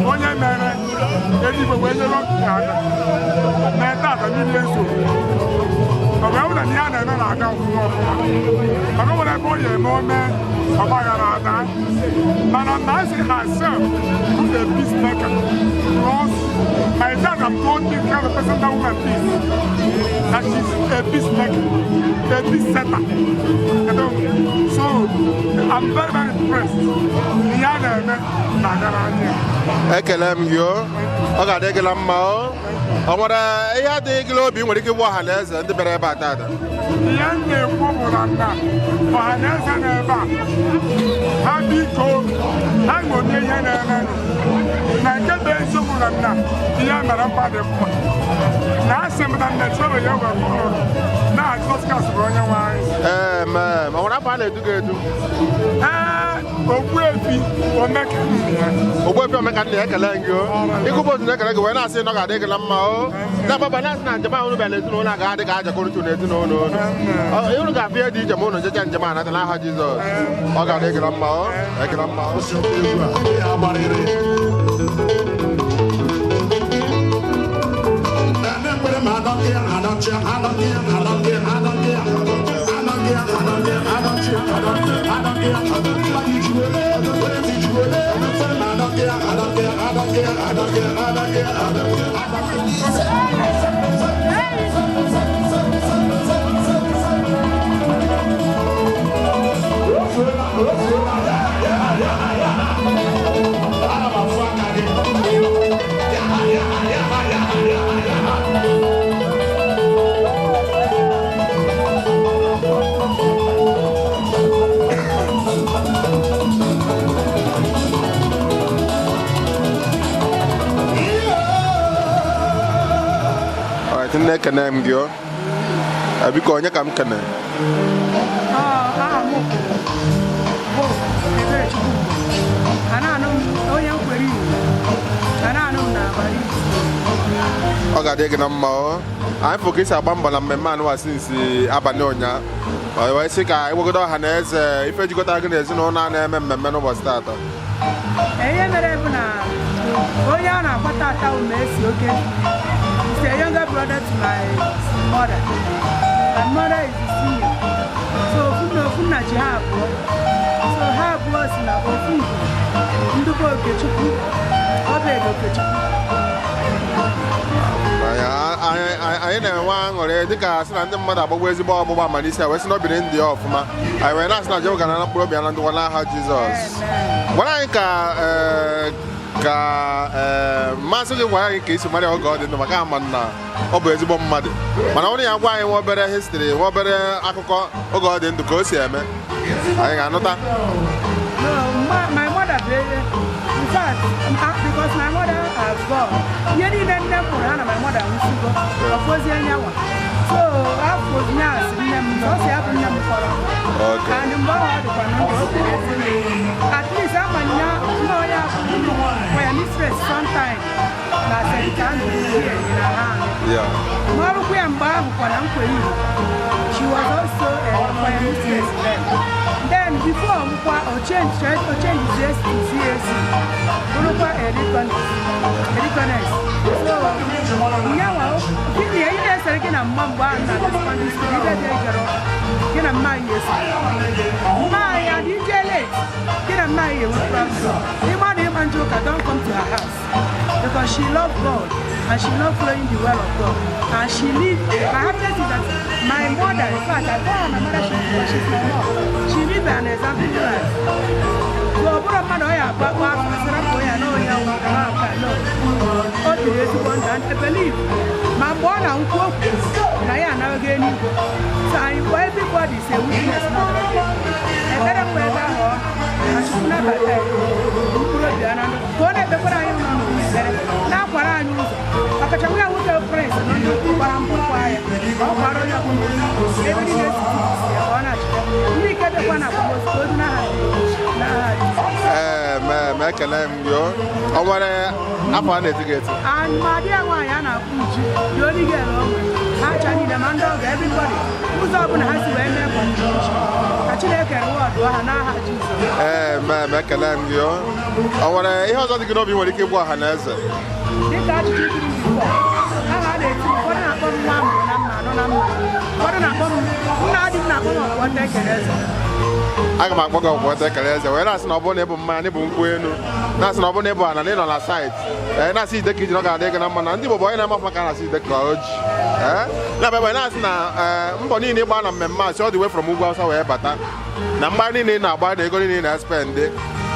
S18: onye mere eluigwe wee nyere ọkụ aka mee tata niile nsogbu. Ọ bụ na ihe a na-eme na-aga ọfụma ọfụma maka nwere ebe ọ ya eme ome ọgbaghara ada mana Maazị herself is a peacemaker because my dad have told me kind of person that woman peace that she's a peacemaker, a peace setter. So I'm very very impressed. Ihe a na-eme na-agara anya.
S17: Ekele m gị o. Ọ ga-adị gị na mma o. Ọ nwere ihe adịghị gị n'obi nwere ike ịgwa ọha na eze ndị bịara ebe a tata?
S18: Ihe m na-ekwu bụ na nna ọha na eze na ebe a ha biko ha ṅomie ihe na-emenụ na nke bụ eziokwu na nna ihe mere mba dị mma na asị m na nna Chineke ya were ụlọ na Jizọs Kraịst bụ onye nwe anyị.
S17: Amen. Ọ nwere afọ a na-edu gị edu?
S18: Ee, Ogbuefi Omeka nna ya.
S17: Ogbuefi Omeka nna ya ekele gị o. Ịgụba otu na-ekele gị wee na-asị na ọ ga-adị gị na mma o. Na-agbaba na-asị na njem ahụ unu bịara ezinụlọ a ga-adị ka ajakọrọ na ezinụlọ unu. Unu ga-afụ ihe dị iche ma unu jecha njem a nata n'aha Jizọs. Ọ ga-adị gị na mma o. Ekele mma o.
S1: I don't care, I don't care, I don't care, I don't care.
S17: Alright, nne, ekene m gị o. Biko, onye ka m kene?
S8: Aha m bụ Eberechukwu. Ana-anụ m onye nkwere Igbo. Ana-anụ m n'abalị.
S17: Ọ ga-adị gị na mma o. Anyị fụ ka isi agba mbọ na mmemme anụwa sinsi abalị ụnyaa. Ọ wee sị ka ịgwagodo ọha na eze ife jikọtara gị na ezinụlọ a na-eme mmemme n'ụbọchị taata.
S8: Ihe mere bụ na onye a na-akpata ata ume esi oke. He's a younger brother to my mother. My mother is the senior. So ofu na ofu nna ji ha abụọ. So ha abụọ si na ofu Igbo. Ndụbọ Okechukwu, Obed Okechukwu.
S17: Anyị na-enwe aṅụrị dịka sị na ndị mmadụ agbagbo ezigbo ọgbụgba ma n'isi a wee sị na obiri ndị ya ọfụma. Anyị wee na-asị na Jehova ga na mkpụrụ obi ya na ndụkwa n'aha Jizọs. Gwara anyị ka mmasị gị, gwara anyị ka isi mara ya oge ọ dị ndụ, maka ama na ọ bụ ezigbo mmadụ, mana ọ bụrụ ya gwa anyị nwa obere histrị, nwa obere akụkọ oge ọ dị ndụ ka o si eme, anyị ga-anụta.
S8: No, my mother, in fact, because my mother has gone. Ihe niile nne m mụrụ ha na my mother nwụsịgo, ọfọzie nyanwa. So afọ nya asị nne m, ọ sị ya bụ nne m kpọrọ. And mgbe ahụ ọ dịkwa na ndụ, o kwuru okwu. At least ama nya nne onye afọ for ya mistress sometime na St. Andrew here in Ahan. Ma ọrụkwa ya mgbe ahụ kwa na nkwere Igbo. She was also a choir mistress then. Then before nkwa o change his to CAC. Bụrụkwa a deaconess. So nyanwa gịnị ihe na-esere gị na mma mgbe ahụ na secondary school, ibe dị ejere gị na mma anyị esi. Mma anyị adị ije late, gị na mma anyị enwe problem. Ịma na ịma nje ụka, don't come to her house. Because she loved God and she loved following the will of God. And she lived, my happiness is that my mother, in fact, I call her my mother, she's my mom. She lived an example life. So, ọ bụrụ mmadụ ọ ya agbakọ afọ sịrị ka onye na onye aka no. Ọ biri ezigbo ndụ and I believe ma mgbe ọ na-nkwu okwu na ya anaghị eluigwe. So anyị kpọọ everybody is a witness na ekpere mgbe ebe ahụ ọ na Chukwu nabata ya mkpụrụ obi ya na ndụ ka ọ na-ekpekwara anyị ụlọ n'ụwa ekpere na-akwara anyị ụzọ, ọkacha nwa ya nwoke Prince na ndị ukwu gbara mbọ kwa ya ka ọ kwara onye ọbụla ụzọ ebe niile si ya ka ọ na-achịta ndị ike dịkwa na akwamozu ka o du n'aha n'aha Jizọs.
S17: Ee, ma ekele m gị o. Ọ nwere afọ a na-eti gị eti?
S8: And ma di ya nwaanyị a na-akpọ Uju, the only girl o nwere, ha ncha niile ma ndị ọgọ, everybody, ụzọ ọbụla ha si wee mee contribution ka Chineke reward ha n'aha Jizọs.
S17: Ee, ma ekele m gị o. Ọ nwere ihe ọzọ dị gị n'obi nwere ike ịgwa ọha na eze?
S8: Dịka ajụjụ juru m ugbu a, aha a na-eti m, ụfọdụ na-akpọ m nwa amụrụ na mma anọ na mma, ụfọdụ na-akpọ m nna di m na-akpọ m ọkwọnta ekele eze.
S17: Aga m akpọ gị ọkwọnta ekele eze wee na-asị na ọ bụrụ na ịbụ mmanya na ịbụ nkwụ elu, na-asị na ọ bụrụ na ịbụ ana na ị nọ na saịtị, ee, na-asị ide ka iji na ọ ga-adị gị na mma na ndị Igbo bụ onye na-ama afọ ka a na-asị ide ka o ji. Ee, na-abịa na-asị na mbọ niile ịgba na mmemme a si ọ dị wee from ugwu Awụsa wee bata na mgba niile ị na-agba na ego niile ị na-espendị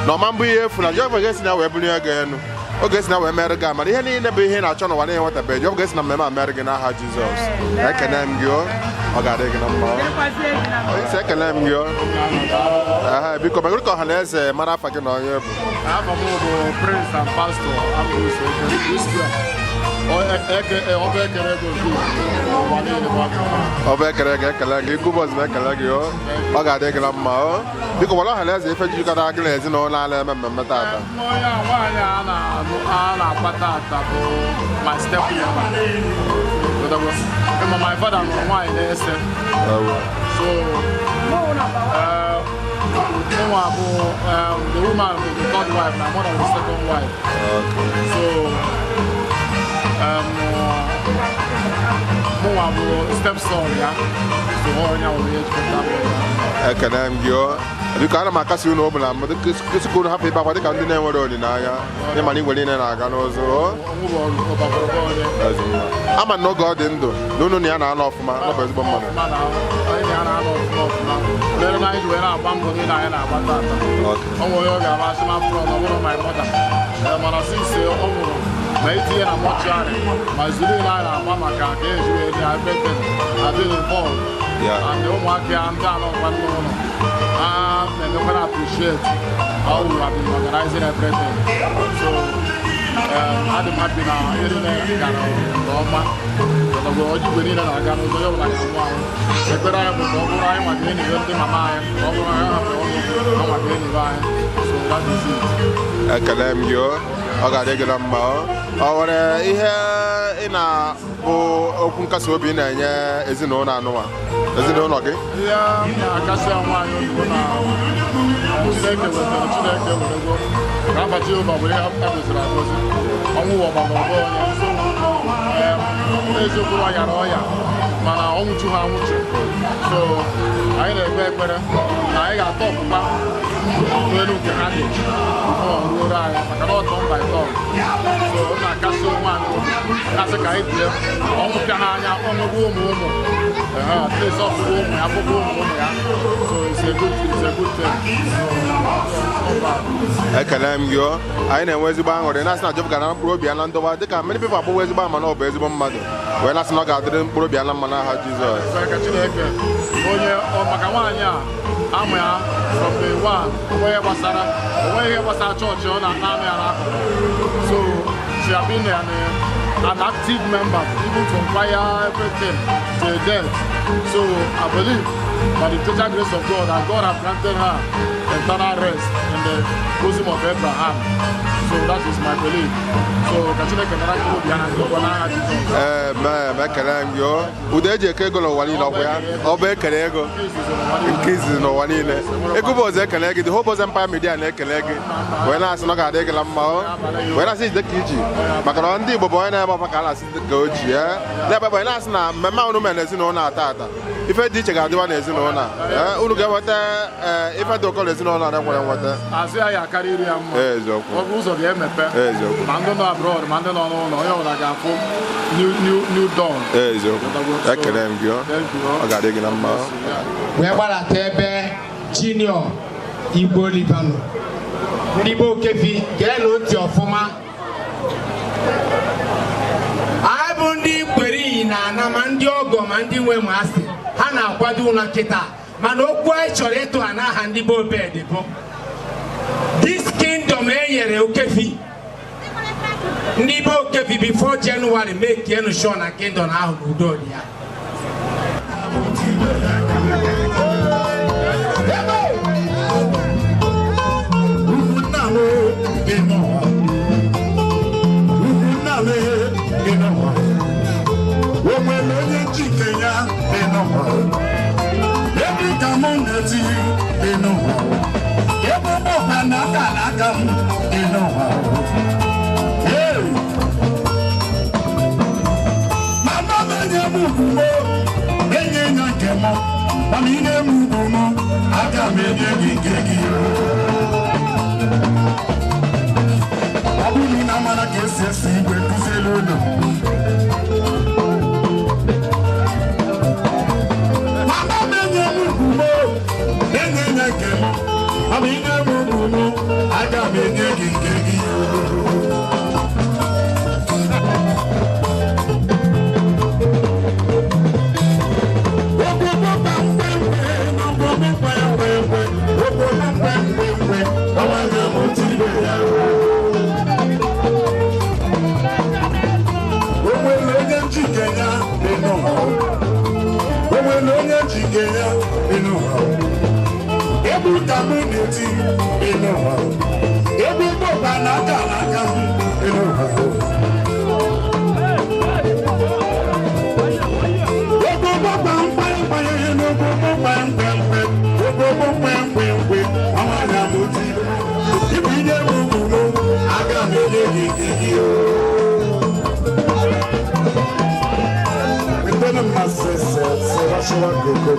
S17: na ọma mbụ ihe efu na Jehova ga-esi na wee bulie gị elu, oge esi na wee mere gị amara ihe niile bụ ihe ị na-achọ n'ụwa na-enwetabeghị, Jehova ga-esi na mmemme a mere gị n'aha Jizọs. Ekene m gị o, ọ ga-adị gị na mma. Onye isi, ekele m gị o. Biko megoro ka ọha na eze mara afa gị na onye bụ.
S19: Afa m bụ Prince and Pastor Ambrose Eke, Ọba Ekere Ego nke ụwa niile bụ aka.
S17: Ọba Ekere Ego, ekele gị. Gụbọz na ekele gị o. Ọ ga-adị gị na mma o. Biko gwara ọha na eze ife jikọtara gị na ezinụlọ a na-eme mmemme taata.
S19: Onye a nwaanyị a na-alụ a na-akpa taata bụ my step mother. Ma my father nụrụ nwaanyị na-ese. So mụnwa bụ the woman bụ the third wife, my mother was the second wife. So mụnwa bụ stepson ya. So onye ahụ onye jikọta m.
S17: Ekene m gị o. Biko ana m akasi unu obi na mbụ dịka unu hapụ ịba akwa dịka ndị na-enwere olileanya ịma na igwe niile na-aga n'ụzọ o. Ama na oge ọ dị ndụ na unu na ya na-anọ ọfụma, ọ bụ ezigbo mmadụ.
S19: Ma itinye na mọchụarị ma zuru ile anyị na-agba maka ka eji wee dị everything adịghị involved. And ụmụaka ya ndị anọ ngwa n'ụlọ ha na-emekwana appreciate how we have been organizing everything. So adị m happy na ihe niile gara nke ọma. Ọzọ igwe niile na-aga n'ụzọ onye ọbụla ga-anwụ anwụ. Ekpere anyị bụ ka ọ bụrụ anyị nwa ga-eniwe ndị mama anyị, ka ọ bụrụ anyị hapụrụ ọnụ ha nwa ga-eniwe anyị. So that is it.
S17: Ekele m gị o, ọ ga-adị gị na mma o. Ọ nwere ihe ị na-bụ okwu nkasi obi ị na-enye ezinụlọ anụwa ezinụlọ gị?
S19: Ihe m na-akasị onwe anyị obi bụ na Chineke wetara, Chineke werego ka afa Jehova bụ ihe a gọziri agọzi. Ọnwụ ụwa gbara ọgbọ onye so eziokwu na ọ yara ọya mana ọnwụchu ha anwụchu. So anyị na-ekpe ekpere na anyị ga-atọ ọpụpa n'elu nke ha dị before ruoro anyị, maka na ọ turn by turn. So ọ na-akasị onwe anyị obi, na-asị ka anyị bie ọnwụ pịa n'anya ọnwụgwụ ụmụ ụmụ at least ọ fụgo ụmụ ya, fụgo ụmụ ụmụ ya. So it's a good thing. So it's not bad.
S17: Ekele m gị o, anyị na-enwe ezigbo aṅụrị na-asị na Jehova gara mkpụrụ obi ya na ndọba, dịka many people agbụwa ezigbo ama na ọ bụ ezigbo mmadụ, wee na-asị na ọ ga-adịrị mkpụrụ obi ya na mma n'aha Jizọs.
S19: Ekpere ka Chineke onye ọ maka nwaanyị a amụ ya from day one, onwe ihe gbasara, onwe ihe gbasara chọọchị ọ na-anụ ya n'akụkụ. So she have been an active member even from choir, everything till death. So I believe by the total grace of God that God have granted her eternal rest in the bosom of Abraham. So that is my belief. So ka Chineke nara mkpụrụ obi ya na ndokwa n'aha Jizọs.
S17: Ee, ekele m gị o. Udo eji eke ego n'ụwa niile, ọ bụ ya ọ bụ ekele ego nke izizi n'ụwa niile. Ego bụ ọzọ ekele gị, the whole Buzz Empire Media na-ekele gị, wee na-asị na ọ ga-adị gị na mma o, wee na-asị jide ka iji, maka na ndị Igbo bụ onye na-ebe ọfa ka a na-asị ka o ji ya na-ebe, onye na-asị na mmemme ahụ unu mere n'ezinụlọ a taata, ife dị iche ga-adịwa n'ezinụlọ a. Ee, unu ga-enweta ee, ife dị ụkọ n'ezinụlọ a na-enwere nweta.
S19: Azụ ya ya akarị iri ya mma.
S17: Eziokwu.
S19: Ọ bụ ụzọ ga-emepe.
S17: Eziokwu.
S19: Ma ndị nọ abroad ma ndị nọ n'ụlọ, onye ọbụla ga-afụ new new dawn.
S17: Eziokwu, ekele m gị o, ọ ga-adị gị na mma o.
S10: Wee gbalata ebe Junior Igbo Oliver nọ. Ndị be Okefi, geenụ ntị ọfụma. Anyị bụ ndị kwere iyi na ana, ma ndị ọgọ ma ndị nwe ma asị ha na-akwado ụlọ kịta, mana okwu anyị chọrọ ịtụ ha n'aha ndị be Obed bụ this kingdom e nyere Okefi. Ndị be Okefi, before January, make enu sure na kingdom ahụ n'udo dị ya.
S16: O nwere onye njike ya dị n'ụwa, ebe ka mụ na-eti dị n'ụwa, ebe ụgbọkwa n'aka n'aka m dị n'ụwa. Ee. Mama m enye m ugwu m, enye ya nke m, mana inye m ugwu m, aga m enye gị nke gị. Ọ bụrụ na amara ka esi esi igwe kụzielu unu. Mama m enye m ugwu m, enye ya nke m, mana inye m ugwu m, aga m enye gị nke gị. O nwere onye njike ya dị n'ụwa. O nwere onye njike ya dị n'ụwa. Egwu ka mụ na-eti dị n'ụwa. Egwu gbọgba n'aka n'aka m dị n'ụwa. Egwu gbọgba mkpamkpa n'ogbo mkpamkpa, ogbo mkpamkpa, ọnwa na m ti. Ibu inye m ugwu m, aga m enye gị nke gị o. Wetara m na sese sewashewa gogo.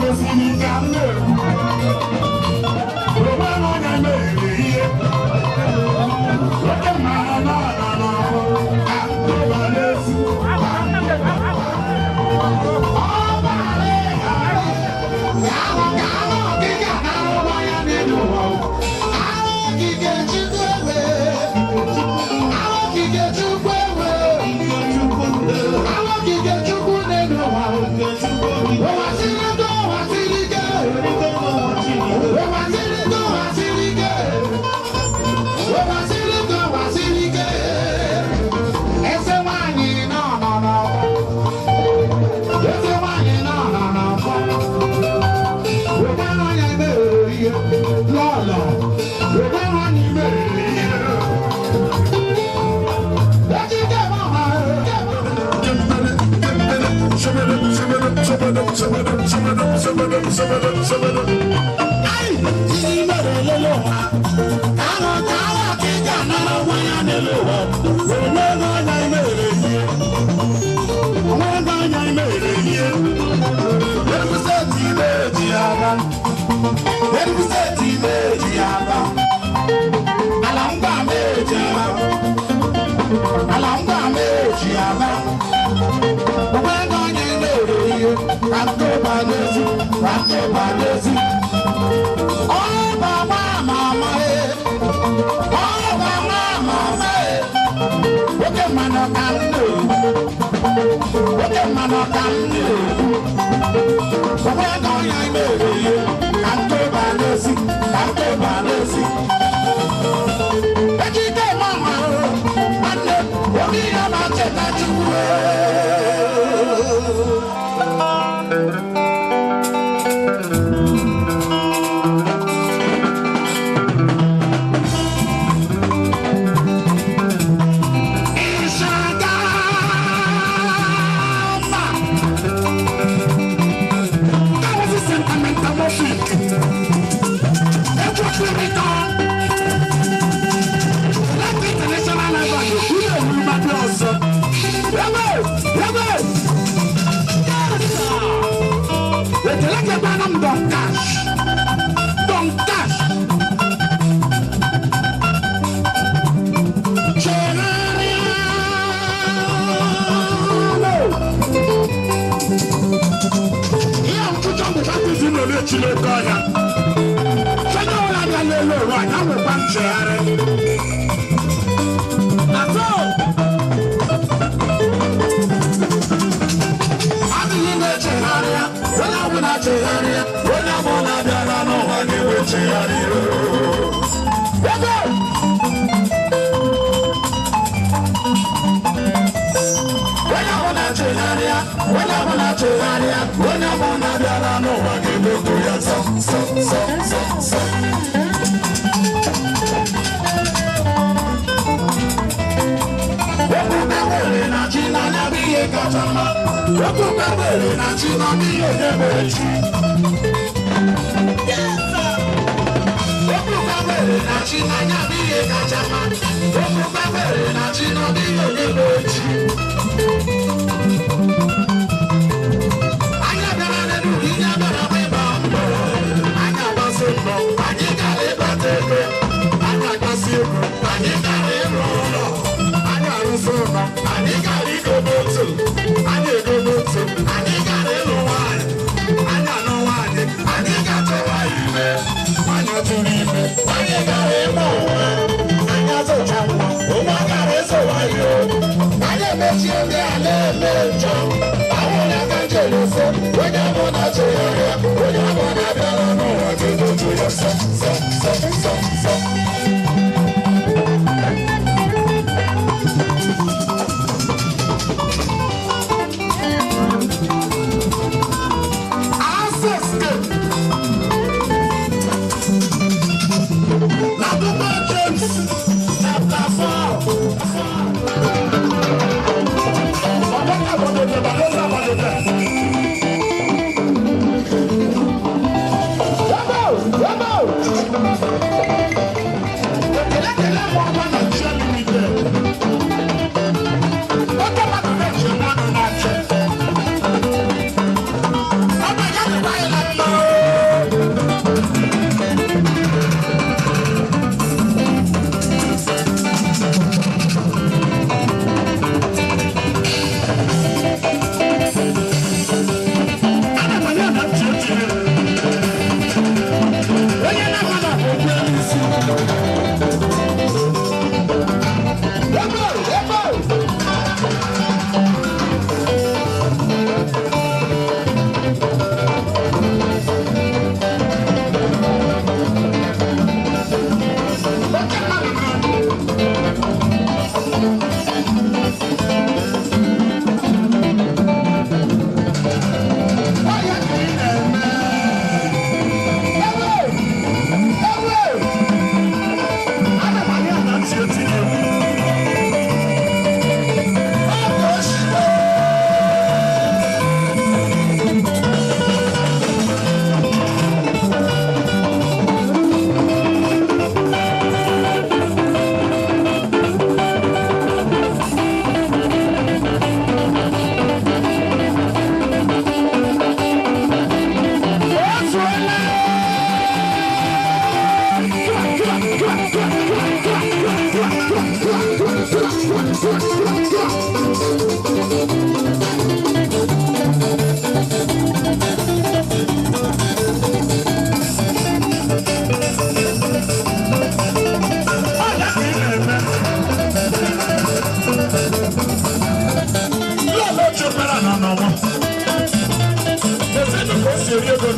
S16: Gosiri ka m na-ekwu. Onweghị onye mere ihe. Oke mmanụ nọ n'ọrụ ka ntụba n'ezi.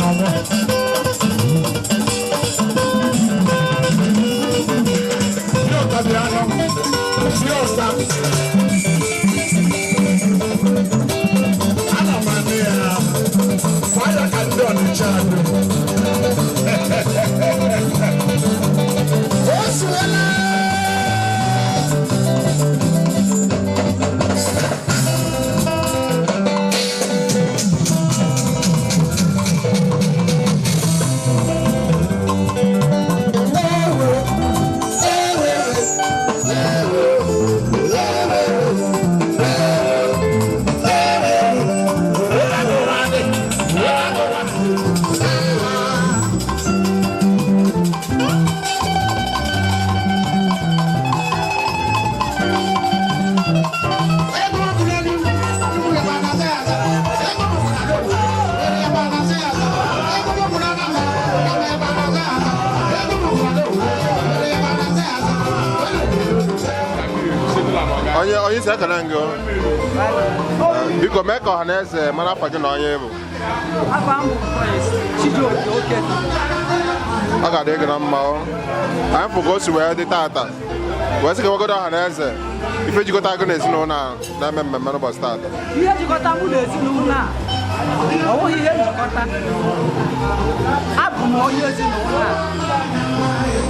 S16: n'ọgbọ. Ndị ọta bịa nọ, ndị ọta. Ana m anụ ya, kwa ya ka ndị Ọnịcha adụ. O suwela!
S17: Onye onye isi ekele gị o. Biko mee ka ọha na eze mara afa gị na onye bụ.
S20: Afa m bụ Prince Chijioke Okedu.
S17: Ọ ga-adị gị na mma o. Anyị fụ ka o si wee dị tata wee sị ka nwegodo ọha na eze ife jikọta gị na ezinụlọ a na-eme mmemme n'ụbọchị tata.
S20: Ihe jikọta mụ na ezinụlọ a, ọ bụghị ihe njikọta. Abụ m onye ezinụlọ a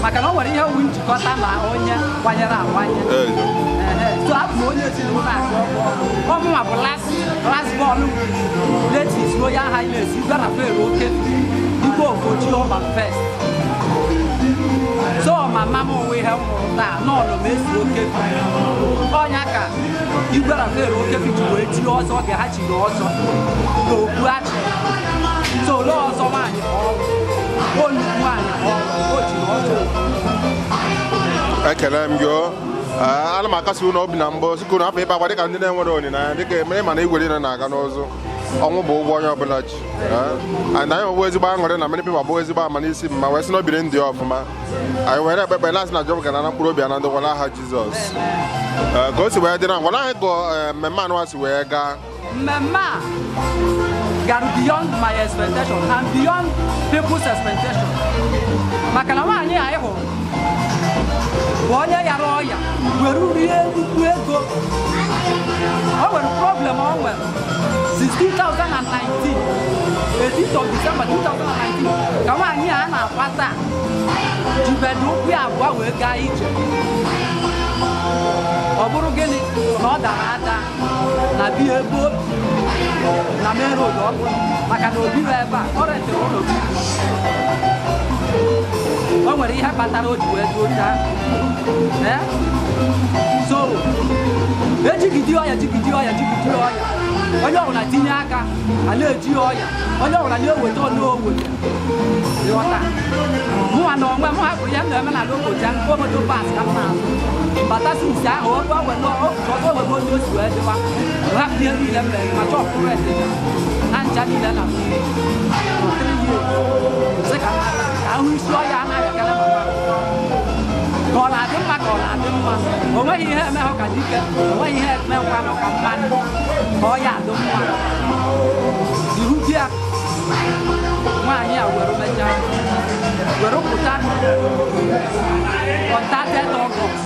S20: maka na o nwere ihe wu njikọta na onye kwanyere akwanye. So abụ m onye ezinụlọ a ka ọ bụ ọmụnwa bụ last born late His Royal Highness Igwe Raphael Okedu, Igwe Ofoji Urban First. So mama m onwe ihe m hụrụ taa nọọnụ m esi Okedu. Ọnya ka Igwe Raphael Okedu ji wee tie ọzọ oge ha chiri ọzọ na okpu achị. So ole ọzọ nwaanyị ka ọ bụ, o nnukwu nwaanyị ka ọ bụ, o jiri ọzọ okpu.
S17: Ekele m gị o. Ana m akasi unu obi na mbụ sị ka unu hapụ ịkpa agwa dịka ndị na-enwere olileanya dịka emere ma na igwe niile na-aga n'ụzụ. Ọnwụ bụ ụgwọ onye ọbụla ji. And anyị nwegbu ezigbo aṅụrị na many people abụ ezigbo ama n'isi mma wee sị na obiri ndị ọfụma. Anyị were ekpe ekpere na-asị na Jehova ga na mkpụrụ obi ya na ndokwa n'aha Jizọs. Ka o si wee dị na ngwa anyị gụọ mmemme anụ si wee gaa.
S20: Mmemme a gara beyond my expectation and beyond people's expectation. Maka na nwaanyị anyị hụrụ bụ onye yara ọya were rie nnukwu ego. O nwere problem o nwere since 2019, 18th of December 2019, ka nwaanyị a na-akwa taa jibedo ụkwụ ya abụọ wee gaa ije. Ọ bụrụ gịnị na ọ dara ada na biya ebe obi na main road ọ bụrụ maka na obi ebe a ọ rentịrị ụlọ obi. O nwere ihe kpatara o ji wee dị otu ahụ. So ejigide ọya jigide ọya jigide ọya onye ọbụla tinye aka a na-eji ọya onye ọbụla na-eweta ọnụ oweta ịghọta. Mụnwa na onwe m hapụrụ ihe m na-eme na Lokoja moto pas ka m na-azụ bata sinsi ahụ ọzọ webe onye o si wee dịwa hapụ ihe niile m mere ma chọpụ rent na ncha niile na sị ka ahụ isi ọya anaghị ekele mama ka ọ na-adị mma ka ọ na-adị mma. O nweghị ihe emehụ ka dike, o nweghị ihe emekwanụ ka mmadụ ka ọ ya adị mma. Ihu di ya nwaanyị a were mechaa were pụta on 30th August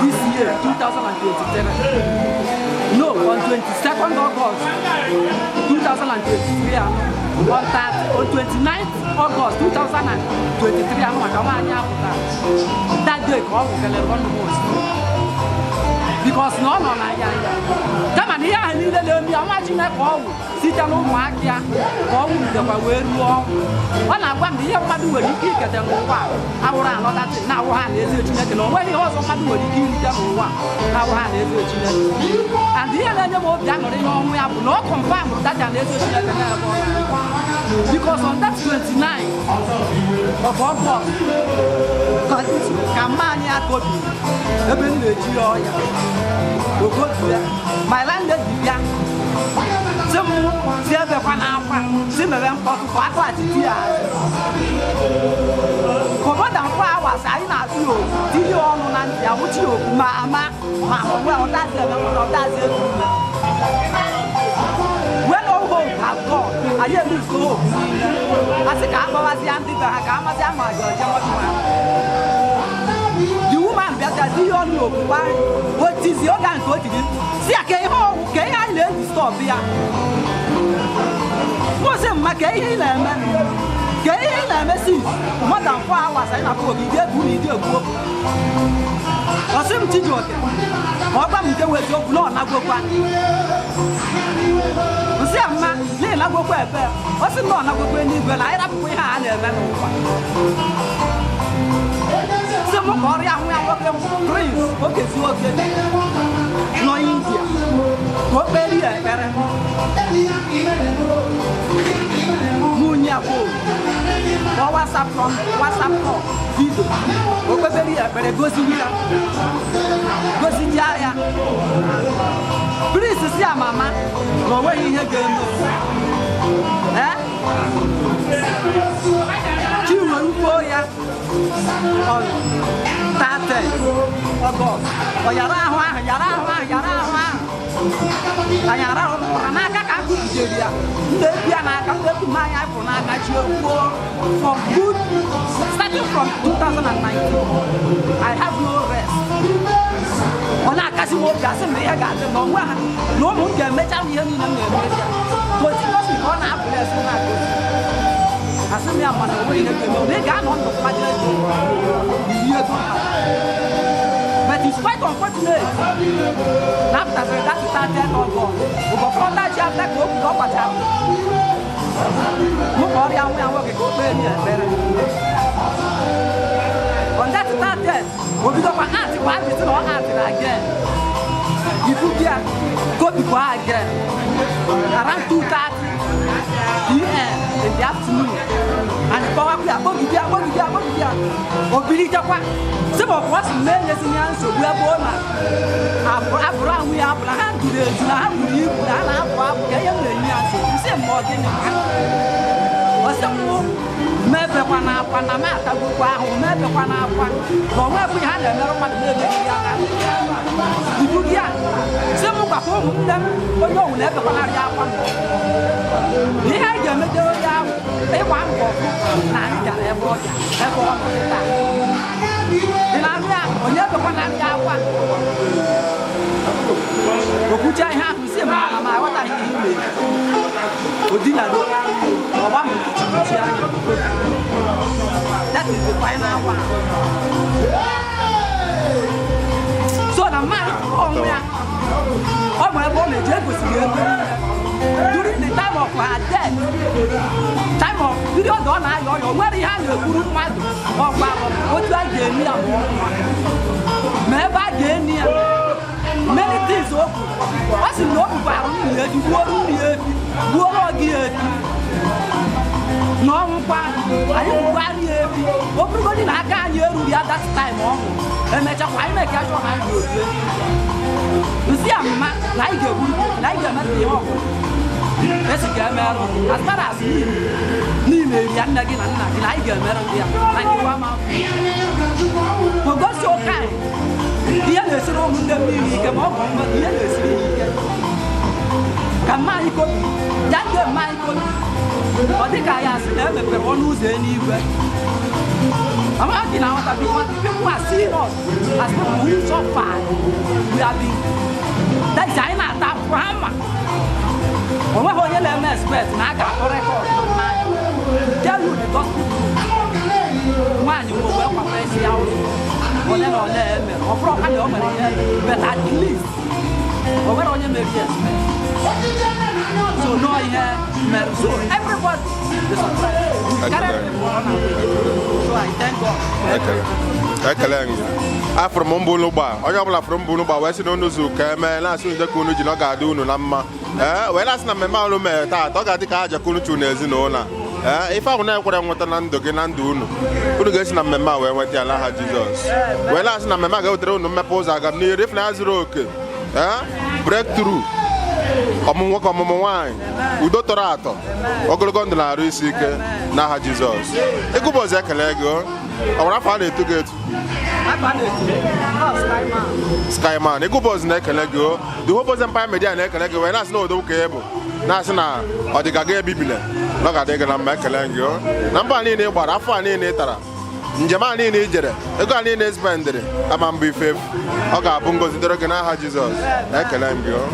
S20: this year 2023. No, on 22nd August 2023 on 29th August 2023 ahụ maka nwaanyị apụtara that day ka ọ nwụkelere almost because na ọ nọ na ya ya kama na ihe ahụ niile na-eme ya nwa Chineke ọnwụ site na ụmụaka ya ka ọ nwụgidekwa wee ruo ọnwụ. Ọ na-agwa m na ihe mmadụ nwere ike ikete n'ụwa awụrụ anọdatị na awụ ha na ezi Chineke na o nweghị ihe ọzọ mmadụ nwere ike irite n'ụwa awụ ha na ezi Chineke. And ihe na-enye m obi aṅụrị n'ọnwụ ya bụ na ọ confirm data na ezi Chineke na-ebe ọ. Because on that 29th of August ka mma anyị akọbiri ebe m na-eji ya ọya okotu ya my landlady bịa sị m si ebekwa n'akwa si mebe mkpọtụ ka akụ atiti ya azụ. For more than 4 hours anyị na-atụ ya okwu tinye ọnụ na ntị awụchi ya okwu ma ama ma onwe ọdazi eme ọdazi ebe ume. When all hope has gone Anyị eluzuo hope niile. Asị ka akpọwazịa ndị be ha ka amazịa ma ga ọje mortuary. The woman bịazịa di ihe ọnụ okwukwa otizi oge a nke o tiri si ya ka ihe ọgwụ ka ihe anyị na-eji stọp ya. Mụsị mma ka ihe ị na-eme ka ihe ị na-eme sis more than 4 hours anyị na-afụ oge ide ekwu na ide ekwu okwu. Ọsị m Chijioke ma ọ gwa m nke wee eziokwu na ọ nagwokwa. Nsị ya mma na ị nagwokwa ebe ọ sị na ọ nagwokwa eluigwe na anyị rapụkwa ihe a na-eme n'ụwa. Sị m ka ọrịa ahụ ya nwoke Prince Okezie Oke nọ India ka o kpere ya ekpere. Nwunye ya bụ ọ WhatsApp from WhatsApp call video o kpebere ya ekpere goziri ya gozijia ya. Prince si ya mama na o nweghị ihe ga-eme. Chinwe ukwu ya on 30 August. Ọ yara ahụ ahụ yara ahụ ahụ yara ahụ ahụ. Anyị arahụ ụra n'aka ka akụ jidere ya. Ndị ebi ya n'aka ndị ebu m anya pụrụ n'aka chi okwuo for good starting from 2019. I have no rest. Ọ na-akasị m obi asị m na ihe ga-adị na onwe ha na ụmụ m ga-emecha m ihe niile m na-eme ya. Continuously ka ọ na-apụ esi na-agụzi. Asị m ya mana onwe ihe ga-eme na ị ga-anọ ndụ mmadụ ego iri ego mmadụ. But it's quite unfortunate. After that started August, ụbọchị ọdachi after ka o kwuru ọ gbachara. Mụ ka ọrịa nwa ya nwoke ka o kpee ya ekpere. On that 30th, o bidokwa atị kwa atị sị na ọ atịrị again. Ibu bịa, kobikwa again. Around 2:30 p.m. in the afternoon. And kpọwakwa ya kpọgide ya kpọgide ya kpọgide ya. O bilitekwa. Sị ma ọkwa sị mee nyezi ya nsogbu ebe ọ na abụrụ ahụ ya abụrụ ha duru eju na ha buru ibu na ha na-abụ abụ ka ihe m na-enye ya nsogbu sị ma ọ gịnị ka ọ sị mụ mebekwa n'akwa na m atagokwa ahụ mebekwa n'akwa na onwe bụ ihe ha na-emerụ mmadụ na-emeghị ya aka. Ibu gị a sị m gwakwa ụmụnne m onye ọwụ na-ebekwanarị akwa ihe anyị ga-emedere onye ahụ ịgba mbọ na anyị gara ebe ọ bịa ebe ọ nọ taa. Ị na-anụ ya onye ebekwanarị akwa okwucha ihe ahụ si ma ma aghọtaghị ihe ime o dinara ọgba m nkịtị anya. That is the final one. So na mmadụ ọnwụ ya ọ nwere ebe ọ na-eje egosiri ego during the time of her death, time of period ọ na-ayọ ọyọ o nwere ihe a na-ekwuru mmadụ ọgwa otu a ga-eni ya ma ọ nwa ma ebe a ga-eni ya many things o kwuru. Ọ sị na o bukwara nri efi gbuoro nri efi gbuoro ọgị ya efi na ọnwụkwa anyị gbukwara ya efi o bụrụgodị na aka anyị eruru ya that time ọ nwụrụ emechakwa anyị mee ka achọ na anyị ga-ebu efi nsị ya mma na anyị ga-egburu efi na anyị ga-eme ihe ọbụla esi ga-emerụ as far as n'ime eri ya nne gị na nna gị na anyị ga-emerụ gị ya na ndị gwa ma ogosi ụka anyị ihe na-esiri ụmụnne m niile ike ma ọ bụ mmadụ ihe na-esiri ya ike ka mma anyị kobi ya ndị mma anyị kobi ọ dị ka ya sị na emepere ọnụ ụzọ eluigwe. Amaghị na nghọta because the people are seeing us as people who suffer. We have been that is anyị na-ata afụfụ ha ma o nweghị onye na-eme expect na a ga-akpọ record tell you the gospel truth. Nwaanyị nwe wee kwakwa isi ya ụzọ ole na ole emere ọ bụrụ ọkwa na o mere ihe but at least o nwere onye mere ihe expect. So no ihe mere so everybody is surprised. We carry people on our way. So I thank God.
S17: Ekele gị. Afụrụ m mbụ unu gba onye ọbụla fụrụ mbụ unu gba wee sị na unu zu ka emee na-asị unu ka unu ji na ọ ga-adị unu na mma ee wee na-asị na mmemme ahụ mere taata ọ ga-adị ka aja ka unu chụrụ n'ezinụlọ a ee ife ahụ na-ekwere nweta na ndụ gị na ndụ unu unu ga-esi na mmemme a wee nweta ya n'aha Jizọs wee na-asị na mmemme a ga-ewetara unu mmepe ụzọ aga m n'iru ịfụnanya zuru oke ee breakthrough ọmụmụ nwoke ọmụmụ nwaanyị udo tọrọ atọ ogologo ndụ na-arụ isi ike n'aha Jizọs. Ịgụbọzi ekele gị o nwere afọ a na-etu gị etu Skyman. Ịgụbọzi na-ekele gị o The Hope Empire Media na-ekele gị wee na-asị na odo ka ị bụ Na-asị na ọdịga gị ebibile na ọ ga-adị gị na mma. Ekele gị o. Na mba niile ị gbara, afọ a niile ị tara, njem a niile i jere, ego a niile ị spendịrị ama mbụ ife efu. Ọ ga-abụ ngozi dịrị gị n'aha Jizọs. Ekele m gị o.